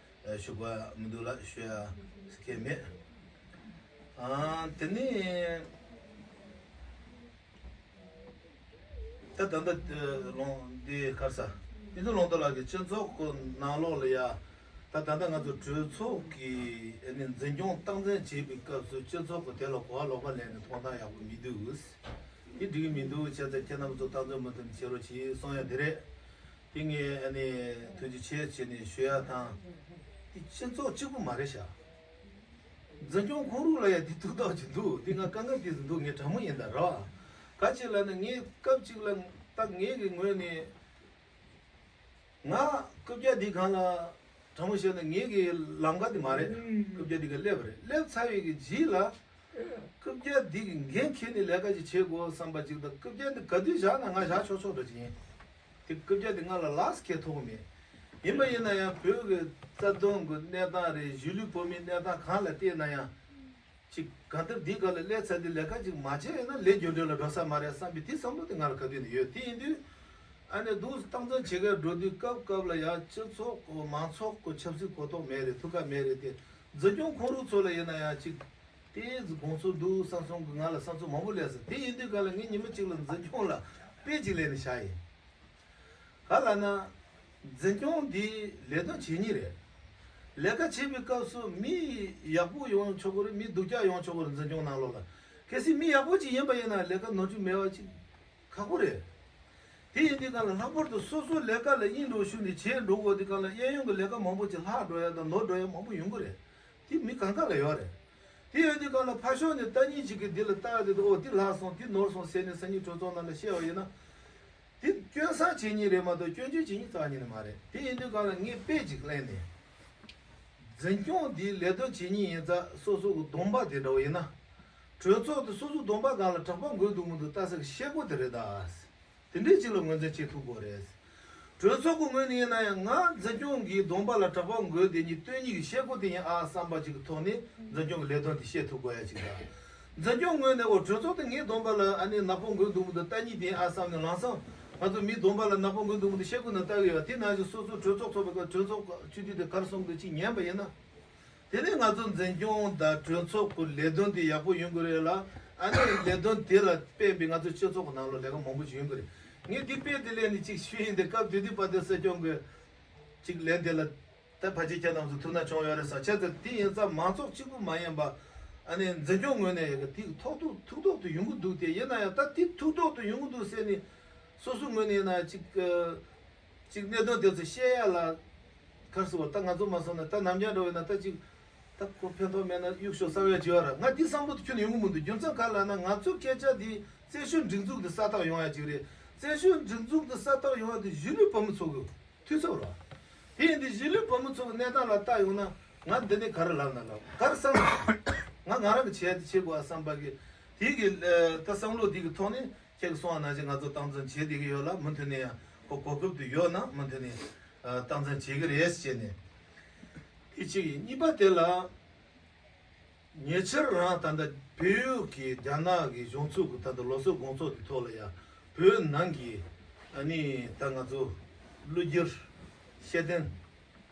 ཞུ་དགོས་མི་འདུག་ལ། ཞུ་ཡ་ཁེལ་མེད། ཨ་དེ་ནས། ད་ད་ལྟ་ལོང་འདི་གར་ས་དེ་ཚོ་ལོང་ཏོ་ལགས་ཀྱི་སྤྱི་ཚོགས་ཀྱི་ནང་ལོགས་ལ་ཡ། ད་ད་ལྟ་ང་ཚོ་གྲོས་ཚོགས་ཀྱི་ཨ་ནི་འཛིན་སྐྱོང་སྟངས་འཛིན་བྱེད་པའི་སྐབས་སུ་སྤྱི་ཚོགས་ཀྱི་དེ་ལ་གོ་བ་ལོག་པ་ལེན་ནས་ཐོག་མཐའ་ཡག་པོ་མི་འདུག་དེ་འགྲིག་གི་མི་འདུག་བྱས་ཙང་ཁྱེད་རྣམ་ཚོ་སྟངས་འཛིན་མུ་མཐུད་བྱེད་རོགས་གྱིས་གསུང་ཡ་དེ་རེད། དེ་ངས་ཨ་ནི་ཐུགས་རྗེ་ཆེ་བྱས་ནས་ཞུ་ཡ་དང་། དེ་སྤྱི་ཚོགས་གཅིག་པུ་མ་རེད་ཤག་འཛིན་སྐྱོང་ཁོང་རུ་ལ་ཡ་དེ་ཐུག་ཐག་ཅིག་འདུག་དེ་ང་དཀའ་ངལ་དེ་ཟིན་འདུག་ངས་དྲང་མོ་ཡིན་ད་ར། ག་ཅི་ལ་ནི་ངས་སྐབས་གཅིག་ལ་ད་ངེད་ཀྱི་ངོས་ནས་ང་རྐུབ་བཀྱག་འདི་གང་ལ་དྲང་མོ་བཤད་ན་ངེད་ཀྱི་ལམ་ཁ་དེ་མ་རེད། རྐུབ་བཀྱག་འདི་ག་སླེབས་རེད། སླེབས་ཚར་བའི་གི་རྗེས་ལ་རྐུབ་བཀྱག་འདི་གི་འགན་འཁྱེར་ནས་ལས་ཀ་ཅིག་བྱེད་དགོས་བསམ་པ་ཅིག་དང་། རྐུབ་བཀྱག་འདི་ག་དུས་བཞག་ན་ང་བཞག་ཆོག་ཆོག་འདྲ་ཅིག་ཡིན། དེ་རྐུབ་བཀྱག་དེ་ང་ལ་ལགས་ཁེལ་ཐོགས་མེད། ཡིན་པ་ཡིན་ན་ཡང་བོད་ཀྱི་རྩ་དོན་གྱི་གནས་སྟངས་རེད། གཞིས་ལུས་བོད་མིའི་གནས་སྟངས་གང་ལ་བལྟས་ན་ཡང་། ཅིག་གང་ལྟར་འདི་ག་ལ་སླེབས་ཚར་དེ་ལས་ཀ་ཅིག་མ་བྱས་ཡིན་ན་ལས་རྒྱུ་འབྲས་ལ་འགྲོ་ས་མ་རེད་བསམ་པའི་དེ་བསམ་བློ་དེ་ང་ལ་ག་དུས་ནས་ཡོད། དེ་ཡིན་དུས་ཨ་ནི་འདུག་སྟངས་འཛིན་བྱེད་མཁན་འགྲོ་དུས་སྐབས་སྐབས་ལ་ཡང་སྤྱི་ཚོགས་མང་ཚོགས་ཀྱི་ཆབ་སྲིད་གོ་རྟོགས་མེད་རེད། ཐུགས་ཁ་མེད་རེད་དེ། འཛིན་སྐྱོང་ཁོང་རུ་ཚོ་ལ་ཡིན་ན་ཡང་ཅིག་དེ་དགོངས་ཚུལ་འདུག་བསམ་སོང་གི་ང་ལ་བསམ་ཚུལ་མང་པོ་སླེབས་སོང་། དེ་ཡིན་དུས་ག་ལ་ངས་ཉི་མ་གཅིག་ལ་འཛིན་སྐྱོང་ལ་དཔེ་གཅིག་ལེན་ནས་བཞག་ཡིན། ག་ལ་ན། འཛིན་སྐྱོང་འདི་ལས་དོན་བྱེད་ཉིན་རེད། ལས་ཀ་བྱེད་པའི་སྐབས་སུ་མི་ཡག་པོ་ཡོང་ཆོག་གི་རེད། མི་སྡུག་ཅག་ཡོང་ཆོག་གི་རེད། འཛིན་སྐྱོང་ནང་ལོགས་ལ་གལ་སྲིད་མི་ཡག་པོ་ཅིག་ཡིན་པ་ཡིན་ན་ལས་ཀ་ནོར་འཁྲུལ་མེད་པ་ཅིག་ཁག་པོ་རེད། དེ་ཡིན་དུས་གང་ལ་ལྷག་པར་དུ་སོ་སོ་ལས་ཀ་ལ་དབྱིངས་འགྲོ་ཞུ་ནས་བྱེད་འགྲོ་དགོས་དུས་གང་ལ་གཡས་གཡོན་གྱི་ལས་ཀ་མང་པོ་ཅིག་ལྷག་འགྲོ་ཡ་དང་ནོར་འགྲོ་ཡ་མང་པོ་ཡོང་གི་རེད། དེ་མི་གང་ག་ལ་ཡོད་རེད། དེ་ཡོད་དུས་གང་ལ་ཕར་ཕྱོགས་ནས་ལྟ་ཉིན་ཅིག་གིས་འདི་ལ་ལྟ་ཡ་དེ་དུ་ཨོ་འདི་ལྷག་སོང་འདི་ནོར་སོང་ཟེར་ནས་སང་ཉིན་གྲོས་ཚོགས་ནང་ལ་བཤད་པ་ཡིན་ན། དེ་སྐྱོན་བསང་བྱེད་ཉིན་རེད་མ་གཏོགས་སྐྱོན་བརྗོད་བྱེད་ཉིན་རྩ་བ་ཉིད་ནས་མ་རེད། དེ་ཡིན་དུས་གང་ལ་ངས་དཔེ་ཅིག་གླེང་ནས། འཛིན་སྐྱོང་འདིའི་ལས་དོན་བྱེད་ཉིན་ཡིན་ཙང་སོ་སོ་གི་སྡོམ་པ་དེ་འདྲ་བོ་ཡིན་ན། གྲོས་ཚོགས་དེ་སོ་སོའི་སྡོམ་པ་སྒང་ལ་དྲག་པོ་འགོད་འདུག་མི་འདུག་ལྟ་ས་གི་ཤེལ་སྒོ་དེ་རེད་ད། དེ་འདྲའི་ཅིག་ལ་ངོས་འཛིན་བྱེད་ཐུབ་དགོས་རེད། གྲོས་ཚོགས་ཀྱི་ངོས་ནས་ཡིན་ན་ཡང་ང་འཛིན་སྐྱོང་གི་སྡོམ་པ་ལ་དྲག་པོ་འགོད་དེ་ཉིད་སྟོན་ཉིད་ཀྱི་ཤེལ་སྒོ་དེ་ཡིན་ཨ་བསམ་པ་ཅིག་གི་ཐོག་ནས་འཛིན་སྐྱོང་གི་ལས་དོན་དེ་བཤད་ཐུབ་དགོས་ཡ་ཅིག་ད། འཛིན་སྐྱོང་ངོས་ནས་འོ་གྲོས་ཚོགས་དེ་ངའི་སྡོམ་པ་ལ་ཨ་ནི་ནག་པོ་འགོད་འདུག་མི་འདུག་ལྟ་ཉིད་དེ་ཡིན་ཨ་བསམ་ནས་ལམ་སང་ང་ཚོ་མིའི་སྡོམ་པ་ལ་ནག་པོ་འགོད་འདུག་མི་འདུག་ཤེལ་སྒོ་ནང་ལྟ་གི་ཡོད། དེ་ནང་བཞིན་སོ་སོའི་གྲོས་ཚོགས་ཚོགས་པའི་སྐབས་གྲོས་ཚོགས་སྤྱི་འཐུས་དེ་གར་སོང་གི་ཅིག་ཉན་པ་ཡིན་ན། དེ་ནས་ང་ཚོ་འཛིན་སྐྱོང་དང་གྲོས་ཚོགས་ཀྱི་ལས་དོན་དེ་ཡག་པོ་ཡོང་གི་རེད་ལ། ཨ་ནི་ལས་དོན་དེ་ལ་དཔག་པའི་ང་ཚོ་སྤྱི་ཚོགས་ཀྱི་ནང་ལོགས་ལས་ཀ་མང་པོ་ཞིག་ཡོང་གི་རེད། ངས་འདི་དཔེ་དེ་ལེན་ནས་ཅིག་ཞུས་ཡིན་ཏེ། སྐབས་དེ་དུས་དཔལ་ལྡན་སྲིད་སྐྱོང་གིས་ཅིག་ལན་དེ་ལ་ད་ཕལ་ཆེར་ཁྱེད་རྣམ་ཚོ་ཐུགས་སྣང་བྱུང་ཡོད་རེད་བསམ། བྱས་ཙང་དེ་ཡིན་ཙང་མང་ཚོགས་གཅིག་པུ་མ་ཡིན་པ། ཨ་ནི་འཛིན་སྐྱོང་ངོས་ནས་ཡོད་གི་དེ་ཐོག་ཏུ་ཐུགས་ཐོག་ཏུ་ཡོང་གི་འདུག་སྟེ། ཡིན་ན་ཡང་ད་དེ་ཐུགས་ཐོག་ཏུ་ཡོང་གི་འདུག་ཟེར་ནས་སོ་སོ་ངོས་ནས་ཡིན་ན་ཅིག་ཅིག་གནད་དོན་དེ་ཚོ་བཤད་ཡ་ལ། གར་སོང་བ་ད་ང་ཚོ་མ་སོང་ན་ད་ནམ་རྒྱང་འགྲོ་བས་ན་ད་ཅིག་ད་ཁོ་ཕན་ཐོགས་མེད་ན་གཡུག་ཤོག་བསམ་ཡ་ཅིག་ཡོད་ར། ང་འདི་བསམ་བློ་དེ་ཁྱོན་ནས་ཡོང་གི་མི་འདུག་རྒྱུ་མཚན་ག་ལ་ན་ང་ཚོ་སྐད་ཆ་འདི་བཙན་བྱོལ་སྒྲིག་འཛུགས་འདི་སྲ་ཐག་ཡོང་ཡ་ཅིག་རེད། བཙན་བྱོལ་སྒྲིག་འཛུགས་འདི་སྲ་ཐག་ཡོང་ཡ་དེ་གཞིས་ལུས་བོད་མི་ཚོ་གི་འཐུས་ཚབ་ར། དེ་ཡིན་དུས་གཞིས་ལུས་བོད་མི་ཚོ་གི་གནས་སྟངས་ལ་ལྟ་ཡོང་ན་ང་འདི་ནས་ག་རེ་ལབ་ན་ལབ་ག་རེ་བསམ་ན། ང་ང་རང་གི་བྱས་དེ་བྱེད་དགོས་ཨ་བསམ་པ་གི་དེ་གི་ད་བསམ་བློ་དེ་གི་ཐོག་ནས། ཁྱེད་ཀྱིས་གསུངས་པ་ནང་བཞིན་ང་ཚོ་སྟངས་འཛིན་བྱེད་བསྡད་ཀྱི་ཡོད་ལ། མུ་མཐུད་ནས་ཡང་ཁོ་གོ་སྐབས་དུ་ཡོད་ན་མུ་མཐུད་ནས་ཨ་སྟངས་འཛིན་བྱེད་ཀྱི་རེད་ཟེར་ནས། དེ་གཅིག་ཡིན། གཉིས་པ་དེ་ལ་ཉེ་ཆར་རང་ད་ལྟ་བལ་ཡུལ་གྱི་རྒྱ་ནག་གི་གཞུང་ཚབ་ཀྱི་ད་ལྟ་ལོ་གསར་དགོང་ཚོགས་ཀྱི་ཐོག་ལ་ཡང་བོད་ནང་གི་ཨ་ནི་ད་ང་ཚོ་གླུ་རྒྱུར་ཤེས་ལྡན་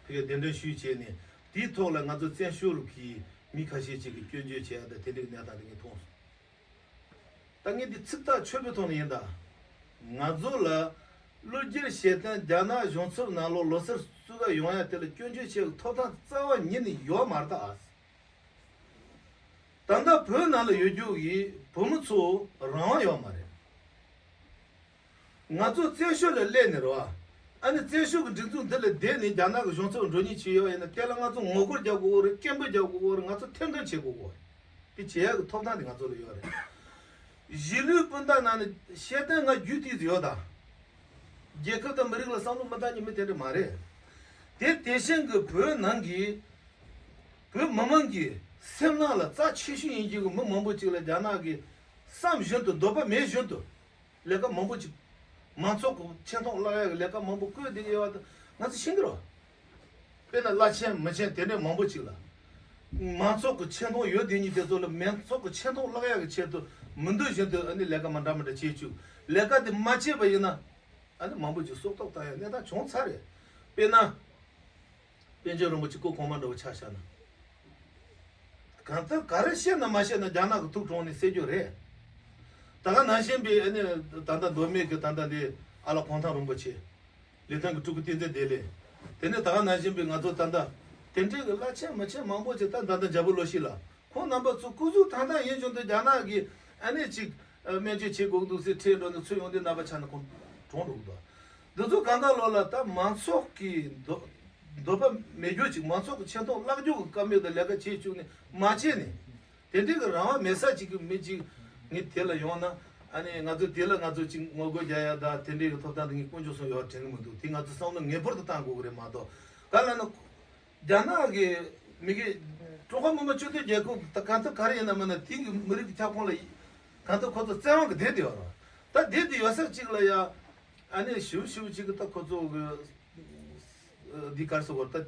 ཕ་གིར་གདན་འདྲེན་ཞུས་བྱས་ནས། དེའི་ཐོག་ལ་ང་ཚོ་བཙན་བྱོལ་གྱི་མི་ཁ་ཤས་ཅིག་གིས་སྐྱོན་བརྗོད་བྱས་ཡ་ད་དེ་འདྲའི་གནས་སྟངས་དེ་ངས་མཐོང་སོང་། ད་ངས་འདི་ཚིག་ཐག་ཆོད་པོའི་ཐོག་ནས་ཡིན་ད། ང་ཚོ་ལ་གླུ་རྒྱུར་ཤེས་ལྡན་རྒྱ་ནག་གཞུང་ཚབ་ནང་ལོགས་ལོ་གསར་བཙུགས་ག་ཡོང་ཡ་དེ་ལ་སྐྱོན་བརྗོད་བྱེད་ཀྱི་ཐོབ་ཐང་རྩ་བ་ཉིད་ནས་ཡོད་མ་རེད་ད། ཨ་ད་ལྟ་བོད་ནང་ལ་ཡོད་རྒྱུ་གི་བོད་མི་ཚོ་རང་དབང་ཡོད་མ་རེད། ང་ཚོ་བཙན་བྱོལ་ལ་སླེབས་ནས་རེད་བ། ཨ་ནི་བཙན་བྱོལ་གྱི་སྒྲིག་འཛུགས་འདི་ལ་བསྡད་ནས་རྒྱ་ནག་གི་གཞུང་ཚབ་འགྲོ་ཉེན་ཅིག་ཡོད་ཡིན་ན། དེ་ལ་ང་ཚོ་ངོ་རྒོལ་རྒྱག་དགོས་རེད། སྐད་འབོད་རྒྱག་དགོས་རེད། ང་ཚོ་ཐེར་འདོན་བྱེད་དགོས་རེད། དེ་བྱེད་ཡག་གི་ཐོབ་ཐང་དེ་ང་ཚོ་ལ་ཡོད་རེད། གཞིས་ལུས་སྤུན་ཟླ་ནང་ནས་ཤེས་ལྡན་ང་རྒྱུད་ཐིག་ཡོད་ད། རྒྱལ་ཁབ་དང་མི་རིགས་ལ་བསམ་བློ་མི་བཏང་མཁན་མི་དེ་འདྲ་མ་རེད། དེ་དེ་བཞིན་གྱི་བོད་ནང་གི་བོད་མི་མང་གི་སེམས་ནང་ལ་རྩ་ཆེ་ཤོས་ཡིན་རྒྱུ་གི་མི་མང་པོ་ཅིག་ལ་རྒྱ་ནག་གིས་བསམ་བཞིན་དུ་འདོད་པ་མེད་བཞིན་དུ། ལས་ཀ་མང་པོ་ཅིག་མང་ཚོགས་ཀྱི་ཆེ་མཐོང་བརླག་ཡག་གི་ལས་ཀ་མང་པོ་བསྐོས་བསྡད་ཀྱི་ཡོད་པ་དེ་ང་ཚོ་ཤེས་ཀྱི་རེད། དཔེར་ན་བླ་ཆེན་མི་ཆེན་དེ་འདྲའི་མང་པོ་ཅིག་ལ། མང་ཚོགས་ཀྱི་ཆེ་མཐོང་ཡོད་དེ་ཉིད་དེ་ཚོ་ལ་མང་ཚོགས་ཀྱི་ཆེ་མཐོང་བརླག་ཡག་གི་ཆེད་དུ་མི་འདོད་བཞིན་དུ་ཨ་ནི་ལས་ཀ་མི་འདྲ་མི་འདྲ་བྱེད་བཅུག་ལས་ཀ་དེ་མ་བྱས་པ་ཡིན་ན་ཨ་ནི་མང་པོ་ཅིག་སྲོག་ཐོག་བཏང་ཡག་གནས་སྟངས་བྱུང་ཚར་རེད། དཔེར་ན། པཎ་ཆེན་རིན་པོ་ཆེ་སྐུ་གོང་མ་འདྲ་བོ་ཆ་བཞག་ན། གང་ལྟར་ག་རེ་བཤད་ན་མ་བཤད་ན་རྒྱ་ནག་གི་ཐུགས་དྲངས་ནས་བསད་རྒྱུ་རེད། ད་ག་ནང་བཞིན་པའི་ཨ་ནི་ད་ལྟ་མདོ་སྨད་ཀྱི་ད་ལྟ་འདི་ཨ་ལགས་གུང་ཐང་རིན་པོ་ཆེ། ལི་ཐང་གི་སྤྲུལ་སྐུ་བསྟན་འཛིན་བདེ་ལེགས། དེ་ནས་ད་ག་ནང་བཞིན་པའི་ང་ཚོ་ད་ལྟ་དེ་འདྲའི་གི་བླ་ཆེན་མི་ཆེན་མང་པོ་ཅིག་ད་ད་ལྟ་འཇམ་བུ་ལོ་ཤི་ལ་ཁོང་རྣམ་པ་ཚོ་སྐུ་གཟུགས་ཐང་ཐང་ཡིན་བཞིན་དུ་རྒྱ་ནག་གི་ཨ་ནི་ཅིག་སྨན་བཅོས་བྱེད་དགོས་འདུག་ཟེར་ཁྲིད་འགྲོ་ནས་ཚུར་ཡོང་དུས་རྣམ་པ་ཆགས་ནས་ཁོང་གྲོངས་འགྲོ་གི་འདུག་འདི་ཚོ་གང་ག་ལོག་ལ་ད་མང་ཚོགས་ཀྱི་འདོད་འདོད་པ་མེད་རྒྱུ་ཅིག་མང་ཚོགས་ཀྱི་ཆེ་མཐོང་བརླག་རྒྱུ་གི་བཀའ་མོལ་དང་ལས་ཀ་བྱེད་བཅུག་ནས་མ་བྱས་ནས། དེ་འདྲའི་གི་རང་དབང་མེད་ས་ཅིག་གི་མི་ཅིག་ངས་དེ་ལ་ཡོང་ན་ཨ་ནི་ང་ཚོ་དེ་ལ་ང་ཚོ་ཅིག་ངོ་རྒོལ་རྒྱག་ཡ་ད་དེ་འདྲའི་གི་ཐོབ་ཐང་དེ་ངས་དཀོན་མཆོག་གསུམ་ཡོད་དྲན་གི་མི་འདུག་དེ་ང་ཚོ་བསམ་བློ་ངེས་པར་དུ་བཏང་དགོས་གི་རེད་མ་གཏོགས་ག་ལ་ན་རྒྱ་ནག་གི་མི་གི་ཀྲུང་ཧྭ་མི་དམངས་སྤྱི་མཐུན་རྒྱལ་ཁབ་ད་གང་ལྟར་ག་རེ་ཡིན་ན་མིན་ན་དེ་གི་མི་རིགས་ཀྱི་ཁྱབ་ཁོངས་ལ་གང་ལྟར་ཁོ་ཚོ་བཙན་དབང་གི་བསྡད་དེ་ཡོད་རེད། ད་བསྡད་དེ་ཡོད་ས་ཅིག་ལ་ཡ་ཨ་ནི་ཞིབ་ཞིབ་ཅིག་གི་ད་ཁོ་ཚོ་གི་འདི་གར་སོ་གོ་ད།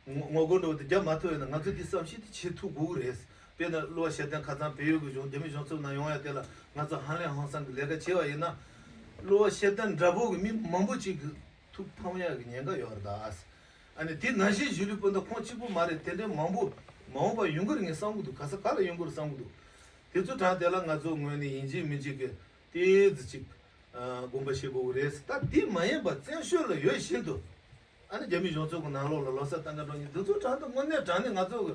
ངོ་ངོ་རྒོལ་འགྲོ་བ་དེ་རྒྱབ་མ་ཐུབ་ཡོད་ན་ང་ཚོས་དེ་བསམ་ཤེས་དེ་བྱེད་ཐུབ་དགོས་ཀྱི་རེད། དཔེར་ན་གླུ་བ་ཤེར་དན་ཁ་སང་བལ་ཡུལ་གྱི་གཞུང་རྒྱ་མི་གཞུང་ཚབ་ནང་ཡོང་ཡ་དེ་ལ་ང་ཚོ་ཧང་ལེན་ཧང་སང་གི་ལས་ཀ་བྱས་པ་ཡིན་ན། གླུ་བ་ཤེར་དན་འདྲ་པོ་གི་མི་མང་པོ་ཅིག་གི་ཐུགས་ཕམ་ཡ་གི་ཉེན་ཁ་ཡོད་རེད་ད། ཨ་ནི་དེ་ནང་བཞིན་གཞིས་ལུས་སྤུན་ཟླ་ཁོང་གཅིག་པུ་མ་རེད་དེ་འདྲའི་མང་པོ་མ་འོངས་པ་ཡོང་གི་རེད་ངས་བསམ་གི་འདུག་ག་ས་ག་ལ་ཡོང་གི་རེད་བསམ་གི་འདུག་དེ་ཚོ་དྲངས་དེ་ལ་ང་ཚོ་ངོས་ནས་ཡིན་གཅིག་མིན་གཅིག་གི་ཏོག་ཙམ་ཅིག་དགོངས་པ་བཞེས་དགོས་ཀྱི་རེད། ད་དེ་མ་ཡིན་པ་བཙན་བྱོལ་ལ་ཡོད་བཞིན་དུ། ཨ་ནི་རྒྱ་མི་གཞུང་ཚབ་ཀྱི་ནང་ལོགས་ལ་ལོ་གསར་གཏན་འཁེལ་འགྲོ་མཁན་འདི་ཚོ་དྲང་དུ་དངོས་གནས་དྲང་གནས་ང་ཚོ་གི་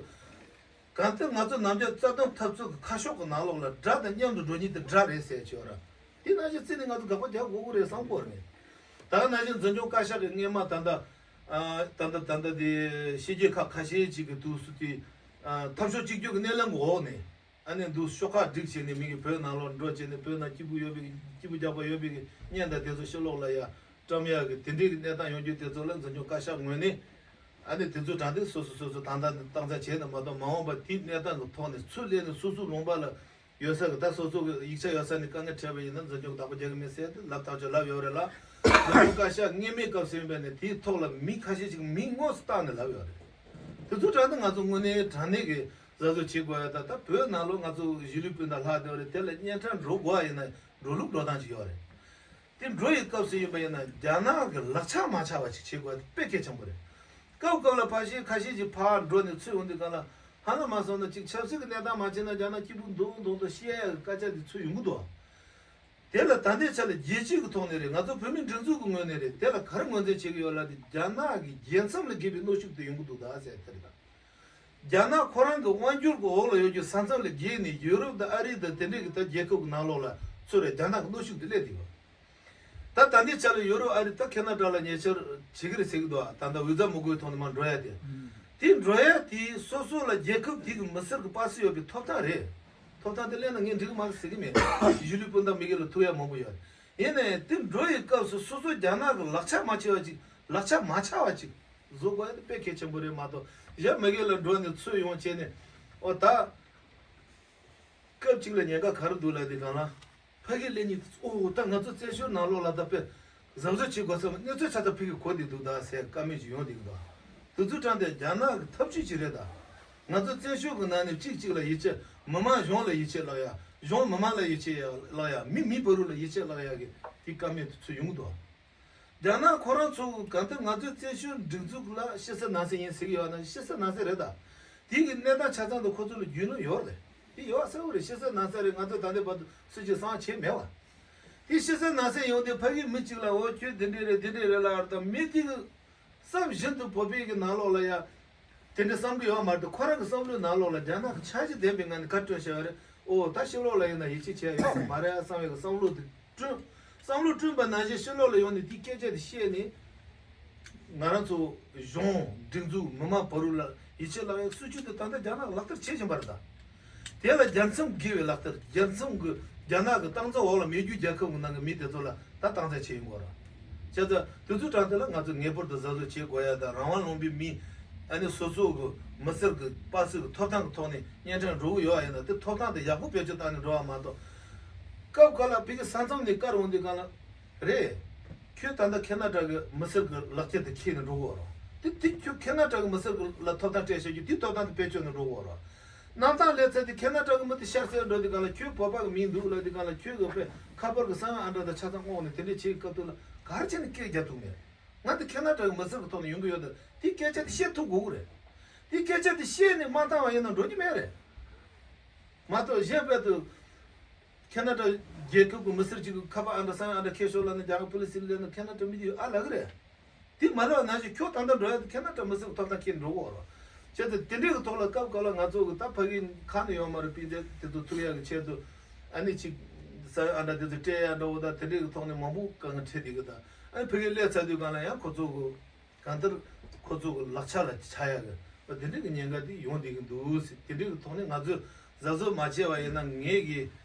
གང་ལྟར་ང་ཚོ་ནམ་རྒྱུན་རྩ་དོན་འཐབ་རྩོད་ཀྱི་ཁ་ཕྱོགས་ཀྱི་ནང་ལོགས་ལ་དགྲ་དང་མཉམ་དུ་འགྲོ་མཁན་དེ་དགྲ་རེད་ཟེར་བྱས་ཡོད་ར། དེ་ནང་བཞིན་རྩིས་ནས་ང་ཚོ་དགག་པ་རྒྱག་དགོས་ཀྱི་རེད་བསམ་གྱི་ཡོད་རེད། ད་ག་ནང་བཞིན་འཛིན་སྐྱོང་བཀའ་ཤག་གི་སྔས་མ་ད་ལྟ་ཨ་ད་ལྟ་ད་ལྟ་དེ་ཕྱི་རྒྱལ་ཁག་ཁ་ཤས་ཅིག་གི་དུས་སུ་དེ་ཨ་འཐབ་ཕྱོགས་གཅིག་གྱུར་གྱི་སྣེ་ལེན་གྱི་འོག་ནས། ཨ་ནི་འདུག་ཤོག་ཁག་སྒྲིག་བྱས་ནས་མི་གི་བོད་ནང་ལོགས་འགྲོ་བྱས་ནས་བོད་ནང་སྐྱིད་པོ་ཡོད་པའི་སྐྱིད་པོ་རྒྱག་པ་ཡོད་པའི་གི་བརྙན་དང་དེ་ཚོ་ཕྱི་ལོགས་ལ་ཡ་བཀྲམ་ཡག་གི་དེ་འདྲའི་གི་གནས་སྟངས་ཡོང་རྒྱུ་དེ་ཚོ་ལ་འཛིན་སྐྱོང་བཀའ་ཤག་ངོས་ནས་ཨ་ནི་དེ་ཚོ་དྲངས་ཏེ་སོ་སོ་སོ་སོ་ད་ལྟ་ནས་སྟངས་ཆ་བྱས་ནས་མ་གཏོགས་མ་འོངས་པ་དེའི་གནས་སྟངས་ཀྱི་ཐོག་ནས་ཚུར་སླེབས་ནས་སོ་སོ་ལུང་པ་ལ་ཡོད་ས་གི་ད་སོ་སོ་གི་ཡིག་ཆ་ཡོད་ས་ནས་དཀའ་ངལ་འཕྲད་པ་ཡིན་ན་འཛིན་སྐྱོང་བདག་པོ་རྒྱག་གི་མེད་ཟེར་ཏེ་ལབ་ཐག་ཆོད་ལབ་ཡོད་རེད་ལ། འཛིན་སྐྱོང་བཀའ་ཤག་སྔས་མའི་སྐབས་སུ་ཡིན་པ་ནས་དེའི་ཐོག་ལ་མི་ཁ་ཤས་ཅིག་མིང་དངོས་སུ་བཏགས་ནས་ལབ་ཡོད་རེད། དེ་ཚོ་དྲངས་ཏེ་ང་ཚོ་དངོས་གནས་དྲང་གནས་ཀྱི་གཟབ་གཟབ་བྱེད་དགོས་ཡ་ད་ད་བོད་ནང་ལོགས་ང་ཚོ་གཞིས་ལུས་སྤུན་ཟླ་ལྷག་བསྡད་པ་རེད། དེ་ལ་གཉན་འཕྲང་འགྲོ་དགོས་པ་ཡིན་ན་འགྲོ་ལུགས་འགྲོ་སྟངས་ཅིག་ཡོད་རེད། དེ་འགྲོ་ཡི་སྐབས་སུ་ཡིན་པ་ཡིན་ན་རྒྱ་ནག་གི་ལག་ཆ་མ་ཆགས་པ་ཅིག་བྱེད་དགོས་ཡ་དེ་དཔེ་གལ་ཆེན་པོ་རེད། སྐབས་སྐབས་ལ་ཕར་བཤད་ཁ་ཤས་ཅིག་ཕར་འགྲོ་ནས་ཚུར་ཡོང་དུས་སྒང་ལ་ཧ་ལམ་མ་སོང་ན་ཅིག་ཆབ་སྲིད་ཀྱི་གནས་སྟངས་མ་བྱས་ན་རྒྱ་ནག་སྐྱིད་པོ་འདུག་འདུག་འདུག་བཤད་ཡ་གི་སྐད་ཆ་དེ་ཚུར་ཡོང་གི་འདུག་དེ་ལ་ད་ལྟའི་ཆ་ལ་རྒྱལ་སྤྱི་གི་ཐོག་ནས་རེད། ང་ཚོ་བོད་མི་སྒྲིག་འཛུགས་ཀྱི་ངོས་ནས་རེད། དེ་ལ་ག་རེ་ངོས་འཛིན་བྱེད་ཀྱི་ཡོད་ལབ་དེ་རྒྱ་ནག་གི་རྒྱལ་མཚམས་ལས་བརྒལ་བའི་གནོན་ཤུགས་དེ་ཡོང་གི་འདུག་ད་ཟེར་དེ་རེད་ད། རྒྱ་ནག་ཁོ་རང་གི་དབང་སྒྱུར་གྱི་འོག་ལ་ཡོད་རྒྱུ་ས་མཚམས་ལས་བརྒལ་ནས་ཡུ་རོབ་དང་ཨ་རི་དང་དེ་འདྲས་ཀྱི་ད་རྒྱལ་ཁབ་ཀྱི་ནང་ལོགས་ལ་ཚུར་རེད་རྒྱ་ནག་གི་གནོན་ཤུགས་དེ་སླེབས་བསྡད་ཡོད། ད་ད་ལྟའི་ཆ་ལ་ཡུ་རོབ་ཨ་རི་ད་ཁེ་ན་ཌ་ལ་ཉེ་ཆར་བྱེད་ཀྱི་རེད་ཟེར་གྱི་འདུག་ད་ལྟ་ཝི་ཛ་མི་དགོས་ཐོག་ནས་མར་འགྲོ་ཡ་དེ། དེ་འགྲོ་ཡ་དེ་སོ་སོ་ལ་རྒྱལ་ཁབ་དེ་གི་མི་སེར་གྱི་པ་སེ་ཡོད་པའི་ཐོབ་ཐང་རེད། ཐོབ་ཐང་དེ་གླེང་ན་ངས་འགྲིག་གི་མ་རེད་ཟེར་གྱི་མེད། གཞིས་ལུས་སྤུན་ཟླ་མི་སྒེར་ལ་ཐུག་ཡ་མང་པོ་ཡོད་རེད། ཡིན་ནའི་དེ་འགྲོ་ཡི་སྐབས་སུ་སོ་སོ་རྒྱ་ནག་གི་ལག་ཆ་མ་ཆགས་པ་ཅིག་ལག་ཆ་མ་ཆགས་པ་ཅིག་བཟོ་དགོས་ཡ་དེ་དཔེ་གལ་ཆེན་པོ་རེད་མ་གཏོགས་གཞན་མི་སྒེར་ལ་འགྲོ་ནས་ཚུར་ཡོང་བྱས་ནས་ཨོ་ད། སྐབས་གཅིག་ལ་ཉེན་ཁ་ག་རེ་འདུག་ལབ་དུས་སྒང་ལ། ཕ་གི་ལས་ཉིད་ཨོ་ད་ང་ཚོ་བཙན་བྱོལ་ནང་ལོགས་ལ་ད་དཔེ་གཟབ་གཟབ་བྱེད་དགོས་ས་གནས་ཚུལ་ཆ་ཚང་ཕ་གི་གོ་བསྡད་འདུག་ད་ཟེར་བཀའ་མོལ་ཅིག་ཡོང་བསྡད་ཀྱི་འདུག་དེ་ཚོ་དྲངས་ཏེ་རྒྱ་ནག་གི་ཐབས་ཇུས་ཅིག་རེད་ད། ང་ཚོ་བཙན་བྱོལ་གྱི་ནང་ནས་གཅིག་གཅིག་ལ་ཡིད་ཆེས་མི་མང་གཞུང་ལ་ཡིད་ཆེས་བརླག་ཡ་གཞུང་མི་མང་ལ་ཡིད་ཆེས་བརླག་ཡ་མི་མི་བར་རུ་ལ་ཡིད་ཆེས་བརླག་ཡ་གི་དེ་བཀའ་མོལ་དེ་ཚོ་ཡོང་གི་འདུག་རྒྱ་ནག་ཁོ་རང་ཚོ་གང་ལྟར་ང་ཚོའི་བཙན་བྱོལ་སྒྲིག་འཛུགས་ལ་ཕྱི་གསལ་ནང་གསལ་ཡིན་ཟེར་གྱི་ཡོད་ན་ཕྱི་གསལ་ནང་གསལ་རེད་ད། དེ་གི་གནས་སྟངས་ཆ་ཚང་དུ་ཁོ་ཚོ་ལ་རྒྱུས་ལོན་ཡོད་རེད། དེ་ཡོད་གསལ་བོ་རེད། ཕྱི་གསལ་ནང་གསལ་རེད། ང་ཚོ་ད་ལྟའི་བར་དུ་སུ་གཅིག་གསང་བྱས་མེད་བ། དེ་ཕྱི་གསལ་ནང་གསལ་ཡོང་དུས་ཕ་གི་མི་གཅིག་ལ་འོ་ཁྱོད་འདི་འདྲས་རེད་འདི་འདྲས་རེད་ལབ་ད་མི་དེ་གི་བསམ་བཞིན་དུ་བོད་པའི་གི་ནང་ལོགས་ལ་ཡ། དེ་འདྲ་བསམ་གི་ཡོད་མ་རེད་དེ་ཁོ་རང་གི་བསམ་བློའི་ནང་ལོགས་ལ་རྒྱ་ནག་གི་འཆར་གཞི་ལྡན་པའི་ངང་ནས་བཀའ་བཀྲོལ་བྱས་པ་རེད། ཨོ་ད་ཕྱི་ལོགས་ལ་ཡིན་ན་ཡིད་ཆེས་བྱས་ཡོད་མ་རེད་བསམ་པའི་གི་བསམ་བློ་དེ་བསྐྲུན། བསམ་བློ་བསྐྲུན་པ་ནང་བཞིན་ཕྱི་ལོགས་ལ་ཡོང་ནས་དེའི་སྐད་ཆ་དེ་བཤད་ནས། ང་རང་ཚོ་གཞུང་སྒྲིག་འཛུགས་མི་མང་བར་རུ་ལ་ཡིད་ཆེས་བརླག་ཡག་སྲིད་ཇུས་དེ་ད་ལྟ་རྒྱ་ནག་ལག་བསྟར་བྱེད་བཞིན་པ་རེད་ད། དེ་ལ་རྒྱལ་མཚམས་བརྒལ་བའི་ལག་བསྟར་རྒྱལ་མཚམས་ཀྱི་རྒྱ་ནག་གི་སྟངས་འཛིན་འོག་ལ་མེད་རྒྱུ་རྒྱལ་ཁབ་ཀྱི་ནང་གི་མི་དེ་ཚོ་ལ་ད་སྟངས་འཛིན་བྱེད་ཡོང་གི་རེད། བྱས་ཙང་དེ་ཚོའི་གྲས་དེ་ལ་ང་ཚོས་ངེས་པར་དུ་གཟབ་གཟབ་བྱེད་དགོས་ཡ་དང་རང་དབང་ལུང་པའི་མི་ཨ་ནི་སོ་སོ་གི་མི་སེར་གི་པ་སེ་གི་ཐོབ་ཐང་གི་ཐོག་ནས་གཉན་འཕྲང་འགྲོ་གི་ཡོད་པ་ཡིན་ན་དེ་ཐོབ་ཐང་དེ་ཡག་པོ་བེད་སྤྱོད་བཏང་ནས་འགྲོ་བ་མ་གཏོགས་སྐབས་འགའ་ལ་ཕ་གི་ས་མཚམས་ནས་བཀར་འོང་དུས་སྒང་ལ། རེད། ཁྱོད་ད་ལྟ་ཁེ་ན་ཌ་གི་མི་སེར་གི་ལག་ཁྱེར་དེ་ཁྱེར་ནས་འགྲོ་གི་ཡོད་རེད། དེ་དེ་ཁྱོད་ཁེ་ན་ཏྲ་གི་མི་སེར་གི་ལ་ཐོབ་ཐང་སྤྲད་བྱ་རྒྱུ་དེ་ཐོབ་ཐང་དེ་བེད་སྤྱོད་ནས་འགྲོ་གི་ཡོད་རེད། གནམ་ཐང་སླེབས་ཚར་དེ་ཁེ་ན་ཏྲ་གི་མི་དེ་ཤར་སེར་འགྲོ་དུས་སྒང་ལ་ཁྱོད་བོད་པ་གི་མིང་འདུག་ལབ་དུས་སྒང་ལ་ཁྱོད་གི་དཔེ་ཁ་པར་གི་ས་ཡ་ཨང་གྲངས་དང་ཆ་ཚང་བསྔོགས་ནས་དེ་འདྲས་བྱེད་སྐབས་དུས་ལ་ག་རེ་བྱས་ནས་སྐད་རྒྱག་ཐུབ་མེད། ང་དེ་ཁེ་ན་ཏྲ་གི་མི་སེར་གི་ཐོག་ནས་ཡོང་གི་ཡོད་དེ་དེ་སྐད་ཆ་དེ་བཤད་ཐུབ་དགོས་གི་རེད། དེ་སྐད་ཆ་དེ་བཤད་ནས་མ་བཏང་བ་ཡིན་ན་འགྲོ་རྒྱུ་མེད་རེད། མ་གཏོགས་གཞན་དཔེ་དུ་ཁེ་ན་ཏྲ་རྒྱལ་ཁབ་ཀྱི་མི་སེར་གཅིག་གི་ཁ་པར་ཨང་གྲངས་ས་ཡ་ཨང་གྲངས་ཁྱེར་ཤོག་ལབ་ན་རྒྱ་གར་པུ་ལི་སི་ལ་ལབ་ན་ཁེ་ན་ཏྲ་མི་དེ་ཨ་ལབ་གི་རེད། དེ་མ་ལབ་ན་ཞིག་ཁྱོད་ད་ལྟ་འགྲོ་ཡ་དེ་ཁེ་ན་ཏྲ་མི་སེར་གྱི་ཐོབ་ཐང་ཁྱེར་འགྲོ་གི་ཡོད་རེད། བྱས་ཙང་དེ་འདྲའི་གི་ཐོག་ལ་སྐབས་སྐབས་ལ་ང་ཚོ་གི་ད་ཕ་གི་ཁ་ནས་ཡོང་མ་རེད། སྤུན་ཟླ་དེ་ཚོ་ཐུག་ཡ་གི་ཆེད་དུ་ཨ་ནི་ཅིག་ས་ཡ་ཨང་གྲངས་དེ་ཚོ་སྤྲད་ཡ་འདྲ་བོ་དང་དེ་འདྲའི་གི་ཐོག་ནས་མང་པོ་དཀའ་ངལ་འཕྲད་བསྡད་གི། ད་ཨ་ནི་ཕ་གི་སླེབས་ཚར་དུས་སྒང་ལ་ཡང་ཁོ་ཚོ་གི་གང་ལྟར་ཁོ་ཚོ་གི་ལག་ཆ་ལ་ཆགས་ཡ་གི་དེ་འདྲའི་གི་ཉེན་ཁ་དེ་ཡོང་བསྡད་གི་འདུག་ཟེར། དེ་འདྲའི་གི་ཐོག་ནས་ང་ཚོས་གཟབ་གཟབ་མ་བྱས་པ་ཡིན་ན་ངས་གི་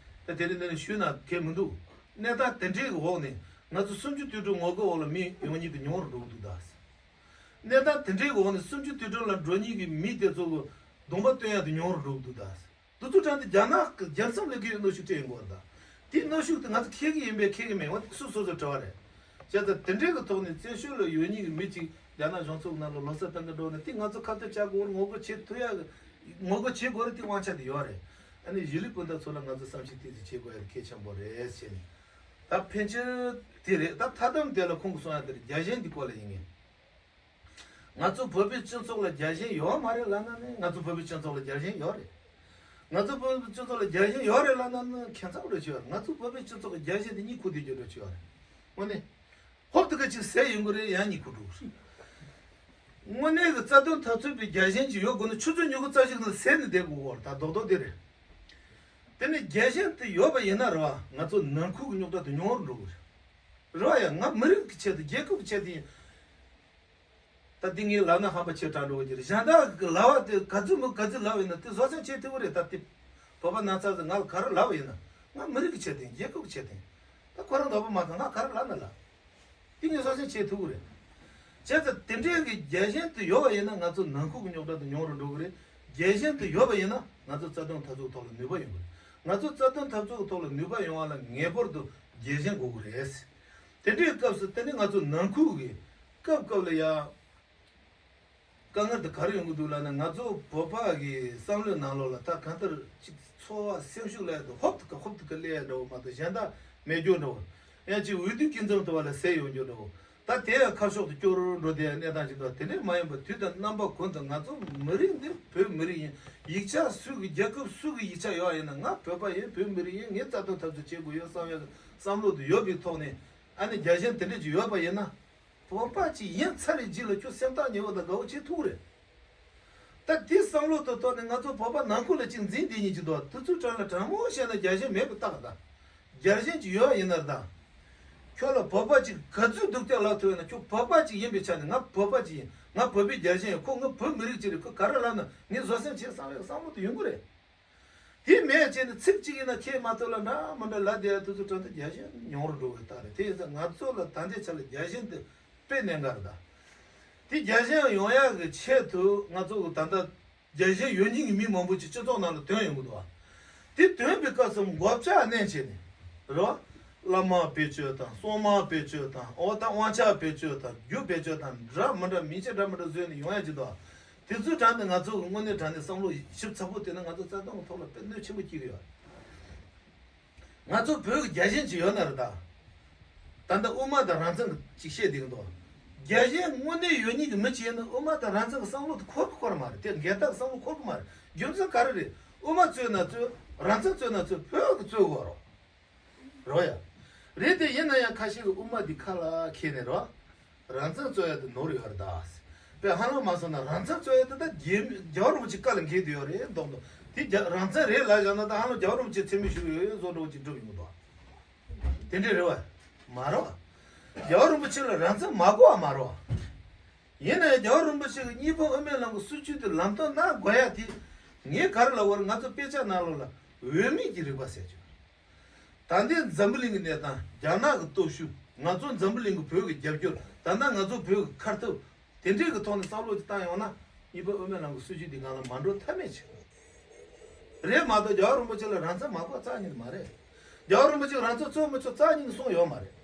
ད་དེ་རིང་འདི་ནས་ཞུས་ན་གལ་མི་འདུག་གནས་སྟངས་དེ་འདྲའི་གི་འོག་ནས་ང་ཚོ་སུམ་ཅུ་དུས་དྲུག་ངོ་རྒོལ་འོག་ལ་མི་ཡོང་མཁན་དེ་ཉུང་རུ་འགྲོ་གི་འདུག་ད་ཟེར། གནས་སྟངས་དེ་འདྲའི་གི་འོག་ནས་སུམ་ཅུ་དུས་དྲུག་ལ་འགྲོ་མཁན་གི་མི་དེ་ཚོ་གི་གདོང་པ་སྟོན་ཡ་དེ་ཉུང་རུ་འགྲོ་གི་འདུག་ད་ཟེར། དེ་ཚོ་དྲངས་ཏེ་རྒྱ་ནག་གི་རྒྱལ་མཚམས་ལ་གི་གནོན་ཤུགས་སྤྲད་ཡོང་གི་ཡོད་རེད་ད། དེ་གནོན་ཤུགས་དེ་ང་ཚོ་ཁེགས་ཀྱི་ཡིན་པས་ཁེགས་ཀྱི་མེད། འོ་དེ་སོ་སོ་སོ་སོའི་དྲི་བ་རེད། བྱས་ཙང་དེ་འདྲའི་གི་ཐོག་ནས་བཙན་བྱོལ་ལ་ཡོད་མཁན་གི་མི་གཅིག་རྒྱ་ནག་གཞུང་ཚབ་ནང་ལ་ལོ་གསར་གཏོང་གི་འགྲོ་ན་དེ་ང་ཚོ་ཁ་གཏད་བཅག་དགོས་རེད། ངོ་རྒོལ་བྱེད་ཐུབ་ཡ་གི་ངོ་རྒོལ་བྱེད་དགོས་རེད། དེ་དབང་ཆ་དེ་ཡོད་རེད། ཨ་ནི་གཞིས་ལུས་སྤུན་ཟླ་ཚོ་ལ་ང་ཚོ་བསམ་ཤེས་ཏོག་ཙམ་བྱེད་དགོས་ཡ་དེ་གལ་ཆེན་པོ་རེད་ཟེར་ནས། ད་ཕན་ཆད་དེ་རེད། ད་མཐའ་མཚམས་དེ་ལ་ཁོང་གིས་གསུང་ཡ་དེ་རེད། རྒྱལ་ཞེན་དེ་སྐོར་ལ་ཡིན་ངེས། ང་ཚོ་བོད་པའི་སྤྱི་ཚོགས་ལ་རྒྱལ་ཞེན་ཡོད་མ་རེད་ལབ་ན་ནི་ང་ཚོ་བོད་པའི་སྤྱི་ཚོགས་ལ་རྒྱལ་ཞེན་ཡོད་རེད། ང་ཚོ་བོད་པའི་སྤྱི་ཚོགས་ལ་རྒྱལ་ཞེན་ཡོད་རེད་ལབ་ན་ནི་ཁྱད་མཚར་འདྲ་ཅིག་ཡོད་རེད། ང་ཚོ་བོད་པའི་སྤྱི་ཚོགས་ཀྱི་རྒྱལ་ཞེན་དེ་གཉིད་ཁུག་བསྡད་རྒྱུ་འདྲ་ཅིག་ཡོད་རེད། དངོས་གནས། ཧོབ་ཏེ་ཁ་ཅིག་ཟས་ཡོང་གི་རེད། ཡང་གཉིད་ཁུག་འགྲོ་གི་རེད། དངོས་གནས་ཀྱི་རྩ་དོན་འཐབ་རྩོད་པའི་རྒྱལ་ཞེན་ཅིག་ཡོད་དགོས་ན་ཆུ་ཚོད་ཉི་ཤུ་རྩ་གཅིག་ནང་ཟས་ནས་བསྡད་དགོས་ཀྱི་ཡོད་རེད། ད་རྡོག་རྡོག་དེ་རེད། དེ་ནས་རྒྱལ་ཞེན་དེ་ཡོད་པ་ཡིན་ན་རེད་བ། ང་ཚོ་ནང་ཁུལ་གྱི་རྙོག་དྲ་དེ་ཉུང་རུ་འགྲོ་གི་རེད། རེད་བ་ཡ། ང་མི་རིགས་ཀྱི་ཆེད་དུ་རྒྱལ་ཁབ་ཀྱི་ཆེད་དུ་ཡིན། ད་འདི་ངའི་ལབ་ན་ཧམ་པ་ཆེ་དྲགས་འགྲོ་གི་རེད། གཞན་དག་གི་ལབ་པ་དེ་ག་ཚོད་མོ་ག་ཚོད་ལབ་ཡིན་ན་དེ་བཟོ་སེམས་བྱེད་ཐུབ་ཀྱི་རེད། ད་དེ་བོད་པ་ནང་ཚང་ཚོ་ང་ལ་ག་རེ་ལབ་ཡིན་ན་ང་མི་རིགས་ཀྱི་ཆེད་དུ་ཡིན། རྒྱལ་ཁབ་ཀྱི་ཆེད་དུ་ཡིན། ད་ཁོ་རང་འདོད་པ་མ་ཁེངས་ང་ག་རེ་ལབ་ན་ལབ། དེ་ངས་བཟོ་སེམས་བྱེད་ཐུབ་ཀྱི་རེད། བྱས་ཙང་དེ་འདྲའི་གི་རྒྱལ་ཞེན་དེ་ཡོད་པ་ཡིན་ན་ང་ཚོ་ནང་ཁུལ་གྱི་རྙོག་དྲ་དེ་ཉུང་རུ་འགྲོ་གི་རེད། རྒྱལ་ཞེན་དེ་ཡོད་པ་ཡིན་ན་ང་ཚོ་རྩ་དོན་འཐབ་རྩོད་ཐོག་ལ་ནུས་པ་ཡོང་གི་རེད། ང་ཚོ་རྩ་དོན་འཐབ་རྩོད་ཐོག་ལ་ནུས་པ་ཡོང་བ་ལ་ངེས་པར་དུ་རྒྱལ་ཞེན་དགོས་ཀྱི་རེད། དེ་འདྲའི་སྐབས་སུ་དེ་ནི་ང་ཚོ་ནང་ཁུལ་གྱི་སྐབས་སྐབས་ལ་ཡ། དཀའ་ངལ་དེ་ག་རེ་ཡོང་གི་འདུག་ལབ་ན། ང་ཚོ་བོད་པ་གི་བསམ་བློའི་ནང་ལོགས་ལ་ད་གང་ལྟར་ཅིག་ཚོར་བ་སེམས་ཤུགས་ལ་ཡ་དུ་ཧོབ་ཏེ་ཀ་ཧོབ་ཏེ་ཀ་སླེབས་ཡ་འདྲ་བོ་མ་གཏོགས་གཞན་དག་མེད་རྒྱུ་འདྲ་བོ། ཡང་ཅིག་འོས་བསྡུ་སྐྱིན་ཚབ་དུ་བ་ལ་ཟས་ཡོང་རྒྱུ་འདྲ་བོ། ད་དེ་ཡང་ཁ་ཕྱོགས་དུ་སྐྱོ་རུ་འགྲོ་བསྡད་ཡ་གནས་སྟངས་ཅིག་འདུག་དེ་འདྲས་མ་ཡིན་པར་དུས་དང་རྣམ་པ་ཀུན་ཏུ་ང་ཚོ་མི་རིགས་འདི་བོད་མི་རིགས་ཡིན། ཡིག་ཆ་སུ་གི་རྒྱལ་ཁབ་སུ་གི་ཡིག་ཆ་ཡོད་པ་ཡིན་ན་ང་བོད་པ་ཡིན། བོད་མི་རིགས་ཡིན། ངས་རྩ་དོན་འཐབ་རྩོད་བྱེད་དགོས་ཡོད་བསམ་ཡ་གི་བསམ་བློ་དུ་ཡོད་པའི་ཐོག་ནས་ཨ་ནི་རྒྱལ་ཞེན་དེ་འདྲས་ཅིག་ཡོད་པ་ཡིན་ན། བོད་པ་ཅིག་ཡིན་ཚར་བའི་རྗེས་ལ་ཁྱོད་སེམས་ཐག་ཉེ་བོ་དང་དགའ་བོ་བྱེད་ཐུབ་རེད། ད་དེ་བསམ་བློ་དང་ཐོག་ནས་ང་ཚོ་བོད་པ་ནང་ཁུལ་ལ་ཅིག་འཛིང་བསྡད་མཁན་ཅིག་འདུག་དེ་ཚོའི་གྲས་ལ་དྲང་མོ་བཤད་ན་རྒྱལ་ཞེན་མེད་པའི་རྟགས་དང་། རྒྱལ་ཞེན་ཅིག་ཡོད་ཡིན་ན་དང་། ཁྱོད་ལ་བོད་པ་ཅིག་ག་ཚོད་སྡུག་ཅག་ལབ་ཐུབ་ཡོད་ན། ཁྱོད་བོད་པ་ཅིག་ཡིན་པའི་ཆ་ནས་ང་བོད་པ་ཅིག་ཡིན། ང་བོད་པའི་རྒྱལ་ཞེན་ཡོད། ཁོ་ང་བོད་མི་རིགས་ཅིག་རེད། ཁོ་ག་རེ་ལབ་ན་ངས་བཟོད་བསྲན་བྱེད་བསམ་པའི་བསམ་བློ་དེ་ཡོང་གི་རེད། དེ་མེད་བྱས་ནས་ཚིག་གཅིག་ཡིན་ན་ཁྱེད་མ་ཐུབ་ལ་འདྲ་མི་འདྲ་ལབ་བསྡད་ཡ་དེ་ཚོ་དྲན་ཏེ་རྒྱལ་ཞེན་ཉུང་རུ་འགྲོ་བའི་རྟགས་རེད། དེ་ཡིན་ཙང་ང་ཚོ་ལ་ད་ལྟའི་ཆ་ལ་རྒྱལ་ཞེན་དེ་དཔེ་གནད་འགག་རེད་ད། དེ་རྒྱལ་ཞེན་ཡོང་ཡག་གི་ཆེད་དུ་ང་ཚོ་གི་ད་ལྟ་རྒྱལ་ཞེན་ཡོད་མཁན་གྱི་མི་མང་པོ་ཅིག་སྤྱི་ཚོགས་ནང་ལ་ཐོན་ཡོང་གི་འདུག་བ། དེ་ཐོན་པའི་སྐབས་སུ་མགོ་བཅག་གནས་བྱས་ནས་རེད་བ། བླ་མ་བེད་སྤྱོད་དང་། སྲུང་མ་བེད་སྤྱོད་དང་། འོ་ད་དབང་ཆ་བེད་སྤྱོད་དང་། རྒྱུ་བེད་སྤྱོད་དང་། འདྲ་མི་འདྲ་མིང་ཚིག་འདྲ་མི་འདྲ་བཟོས་ནས་ཡོང་ཡ་ཅིག་འདུག་བ། དེ་ཚོའི་གྲས་ནས་ང་ཚོ་གི་དངོས་གནས་དྲང་གནས་བསམ་བློ་ཞིབ་ཚགས་པོ་བཏོན་ན་ང་ཚོ་རྩ་དོན་གི་ཐོག་ལ་དཔེ་གནོད་ཆེན་པོ་སྐྱེལ་གི་ཡོད། ང་ཚོ་བོད་ཀྱི་རྒྱལ་ཞེན་ཅིག་ཡོད་ན་རེད་ད། ད་ལྟ་དབུ་མ་དང་རང་བཙན་གི་ཅིག་བཤད་བསྡད་གི་འདུག་རྒྱལ་ཞེན་དངོས་གནས་ཡོད་མཁན་གི་མི་ཅིག་ཡིན་ན་དབུ་མ་དང་རང་བཙན་གི་བསམ་བློ་དེ་འཁོར་གི་འཁོར་མ་རེད། དེ་འགལ་ཟླ་གི་བསམ་བློ་འཁོར་གི་མ་རེད། རྒྱུ་མཚན་ག་རེ་རེད། དབུ་མ་རྩོད་ན་རྩོད། རང་བཙན་རྩོད་ན་རྩོད། བོད་ཀྱི་རྩོད་དགོས་རོགས། རོ་ཡ། རེད་དེ་ཡིན་ན་ཡང་ཁ་ཤས་ཀྱི་དབུ་མ་འདི་ཁ་ལ་འཁྱེར་ནས་རོ། རང་བཙན་རྩོད་ཡ་དེ་ནོར་ཡོད་རེད་ད། དཔེ་ཧ་ལམ་མ་སོང་ན་རང་བཙན་རྩོད་ཡ་དེ་ད་རྒྱལ་རྒྱལ་བ་རིན་པོ་ཆེ་བཀའ་ལ་འགལ་དུ་ཡོད་རེད་མདོག་མདོག་དེ་རྒྱ་རང་བཙན་རེད་ལབ་བཞག་ན་ད་ཧ་ལམ་རྒྱལ་བ་རིན་པོ་ཆེ་མཚན་སྨད་ཞུ་གི་ཡོད་ཡོད་བཟོ་འདྲ་བོ་ཅིག་འགྲུབ་ཡོང་གི་འདུག་དེ་འདྲས་རེད་བ། མ་རེད་བ། རྒྱལ་བ་རིན་པོ་ཆེ་ལ་རང་བཙན་མ་དགོས་བ་མ་རེད་བ། ཡིན་ན་ཡང་རྒྱལ་བ་རིན་པོ་ཆེ་གི་གཉིས་ཕན་དབུ་མའི་ལམ་གི་སྲིད་བྱུས་དེ་ལམ་སྟོན་གནང་དགོས་ཡ་དེ། ངས་ག་རེ་ལབ་དགོས་རེད། ང་ཚོ་དཔེ་ཆ་ནང་ལོགས་ལ་འོས་མིན་གྱི་རིག་པ་ཟེར་རྒྱུ། ད་ལྟའི་འཛམ་བུ་གླིང་གི་གནས་སྟངས། རྒྱ་ནག་གི་སྟོབས་ཤུགས། ང་ཚོ་འཛམ་བུ་གླིང་གི་བོད་ཀྱི་རྒྱབ་སྐྱོར། ད་ལྟ་ང་ཚོ་བོད་ཀྱི་ཁ་ཐུབ། དེ་འདྲའི་གི་ཐོག་ནས་བསམ་བློ་ཅིག་བཏང་ཡོང་ན་གཉིས་ཕན་དབུ་མའི་ལམ་གི་སྲིད་བྱུས་འདི་སྒང་ལ་མ་འགྲོ་ཐབས་མེད་ཆེ། རེད་མ་གཏོགས་རྒྱལ་བ་རིན་པོ་ཆེ་ལ་རང་བཙན་མ་དགོས་རྩ་ཉིད་མ་རེད། རྒྱལ་བ་རིན་པོ་ཆེ་རང་བཙན་རྩོད་མི་ཆོག་རྩ་ཉིད་གསུངས་ཡོད་མ་རེད།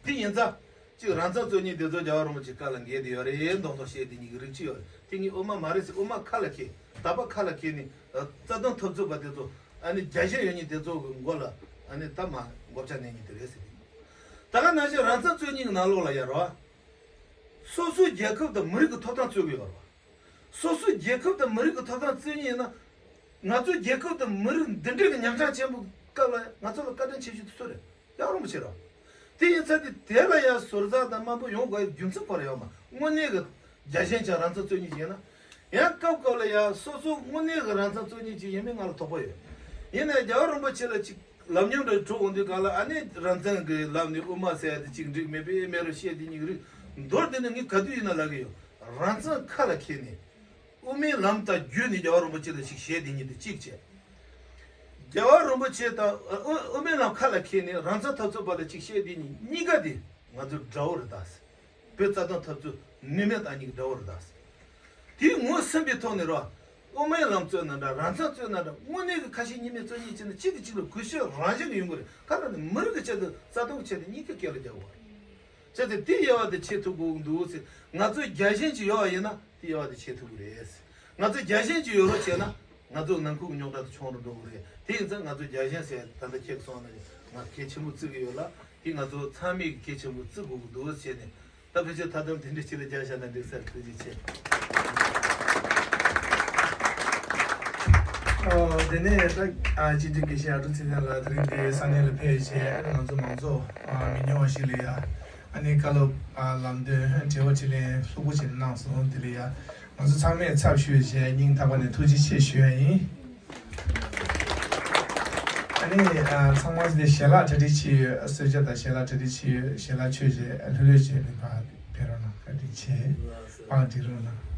དེ་ཡིན་ཙང་ གཅིག་རང་ཚང་རྩོད་མཁན་དེ་ཚོ་རྒྱལ་བ་རིན་པོ་ཆེ་བཀའ་ལ་འགལ་དེ་ཡོད་རེད་མདོག་མདོག་བཤད་དེ་གཉིས་ཀྱི་རིགས་གཅིག་ཡོད་རེད། དེ་གཉིས་དབུ་མ་མ་རེད་ཟེར། དབུ་མ་ཁ་ལ་འཁྱེར། དག་པ་ཁ་ལ་འཁྱེར་ནས་རྩ་དོན་འཐབ་རྩོད་པ་དེ་ཚོ་ཨ་ནི་རྒྱལ་ཞེན་ཡོད་མཁན་དེ་ཚོ་གི་མགོ་ལ་ཨ་ནི་ད་མ་མགོ་བཅག་ནས་གཉིས་དེ་རེད་ཟེར། ད་ག་ནང་བཞིན་རང་ཚང་རྩོད་མཁན་གྱི་ནང་ལོགས་ལ་ཡ་རོ། སོ་སོའི་རྒྱལ་ཁབ་དང་མི་རིགས་ཀྱི་ཐོབ་ཐང་རྩོད་ཀྱི་ཡོད་རེད་བ། སོ་སོའི་རྒྱལ་ཁབ་དང་མི་རིགས་ཀྱི་ཐོབ་ཐང་རྩོད་མཁན་ཡིན་ན། ང་ཚོའི་རྒྱལ་ཁབ་དང་མི་རིགས་འདི་འདྲའི་གི་ཉམ་ཆག་ཆེན་པོའི་སྐབས་ལ་ང་ཚོ་ལ་བཀའ་དྲིན་ཆེ་ཤོས་དེ་སུ་རེད། རྒྱལ་བ་རིན་པོ་ཆེ་རེད། དེ་ཡིན་ཚད་དེ་དེ་ལ་ཡང་ཟུར་ཟ་དང་དམའ་འབེབས་ཡོང་དགོས་རྒྱུ་མཚན་ཁོ་རང་ཡོད་མ། དངོས་གནས་གི་རྒྱལ་ཞེན་ཅན་རང་ཚོ་རྩོད་མཁན་ཅིག་ཡིན་ན། ཡང་སྐབས་སྐབས་ལ་ཡང་སོ་སོ་དངོས་གནས་གི་རང་ཚོ་རྩོད་མཁན་ཅིག་ཡིན་མིན་ང་ལ་དོགས་པ་ཡོད། ཡིན་ནའི་རྒྱལ་བ་རིན་པོ་ཆེ་ལ་ཅིག་ལམ་ཉམས་འདྲ་གྲུབ་འོང་དུས་གང་ལ་ཨ་ནི་རང་ཚང་གི་ལམ་ནས་དབུ་མ་ཟེར་ཡ་དེ་ཅིག་འགྲིག་མེད་པས་མེད་རུ་བཤད་དེ་གཉིས་རིགས་མདོར་བསྡུས་ནས་ངས་ག་དུས་ཡིན་ན་ལབ་གི་ཡོད། རང་ཚང་ཁ་ལ་འཁྱེར་ནས་དབུ་མའི་ལམ་དང་བརྒྱུད་ནས་རྒྱལ་བ་རིན་པོ་ཆེ་ལ་ཅིག་བཤད་དེ་གཉིས་དེ་གཅིག་བྱས། རྒྱལ་བ་རིན་པོ་ཆེ་དང་དབུ་དབུ་མའི་ལམ་ཁ་ལ་འཁྱེར་ནས་རང་ཚང་འཐབ་རྩོད་པ་ལ་ཅིག་བཤད་དེ་གཉིས་གཉིས་ཀ་དེ་ང་ཚོ་དགྲ་བོ་རེད་ད། བོད་རྩ་དོན་འཐབ་རྩོད་ནུས་མེད་དང་གཉིས་ཀྱི་དགྲ་བོ་རེད་ད། དེའི་ངོས་ཟིན་པའི་ཐོག་ནས་རོ། དབུ་མའི་ལམ་རྩོད་ན་འདྲ་རང་ཚང་རྩོད་ན་འདྲ་དངོས་གནས་ཀྱི་ཁ་ཞེ་གཉིས་མེད་རྩོད་གཉིས་བྱས་ན་གཅིག་གིས་གཅིག་ལ་གུས་ཞབས་རང་བཞིན་གྱི་ཡོང་གི་རེད། ག་རེ་ནི་མི་རིགས་ཀྱི་ཆེད་དུ་རྩ་དོན་གྱི་ཆེད་དུ་གཉིས་ཀ་སྐད་ལ་རྒྱག་དགོས་པ་རེད། བྱས་ཏེ་དེ་དབྱེ་བ་དེ་ཕྱེ་ཐུབ་དགོས་ཀྱི་འདུག་ཟེར། ང་ཚོའི་རྒྱལ་ཞེན་ཅིག་ཡོད་པ་ཡིན་ན་དེ་དབྱེ་བ་དེ་ཕྱེ་ཐུབ་ཀྱི་རེད་ཟེར། ང་ཚོའི་རྒྱལ་ཞེན་ཅིག་ཡོད་རོགས་བྱས་ན་ང་ཚོ་ནང་ཁུལ་གྱི་རྙོག་དྲ་དེ་ཆུང་རུ་འགྲོ་གི་རེད། དེ་ཡིན་ཙང་ང་ཚོ་རྒྱལ་ཞེན་ཟེར་ད་ལྟ་ཁྱེད་སོང་ན་ང་གལ་ཆེན་པོ་བརྩི་གི་ཡོད་ལ། དེ་ང་ཚོ་ཚང་མས་གལ་ཆེན་པོ་བརྩི་དགོས་ཀྱི་འདུག་བྱས་ནས་ད་ཕལ་ཆེར་ད་དུང་དེ་འདྲའི་ཅིག་ལ་རྒྱག་བཞག་ན་འགྲིག་ས་རེད། ཐུགས་རྗེ་ཆེ། ཨོ། དེ་ནས་ད་ཨ་སྤྱི་འཐུས་དགེ་བཤེས་ཨ་ཀྲུག་ཚེ་བརྟན་ལགས་དེ་རིང་འདིར་ས་གནས་ལ་ཕེབས་བྱས་ང་ཚོ་མང་ཚོགས་ཨ་མི་ཉུང་བ་ཞིག་ལ་ཡ་ཨ་ནི་བཀའ་སློབ་ཨ་ལམ་སྟོན་དྲི་བ་དྲིས་ལན་ལྷུག་པོ་ཅིག་གནང་སོང་། དེ་ལ་ཡ་ང་ཚོ་ཚང་མས་ཚབ་ཞུས་བྱས་སྙིང་ཐག་པ་ནས་ཐུགས་རྗེ་ཆེ་ཞུ་ཡ་ཡིན། ཨ་ནི་ཨ་ཚང་མ་འདི་ཞལ་ལག་གྲ་སྒྲིག་བྱས་ཡོད། གསོལ་ཇ་དང་ཞལ་ལག་གྲ་སྒྲིག་བྱས་ཡོད། ཞལ་ལག་མཆོད་བྱས་ལྷོད་ལྷོད་བྱས་ནས་ཕར་ཕེབས་རོགས་གནང་། བཀའ་དྲིན་ཆེ། པང་སྒྲིག་རོགས་གནང་།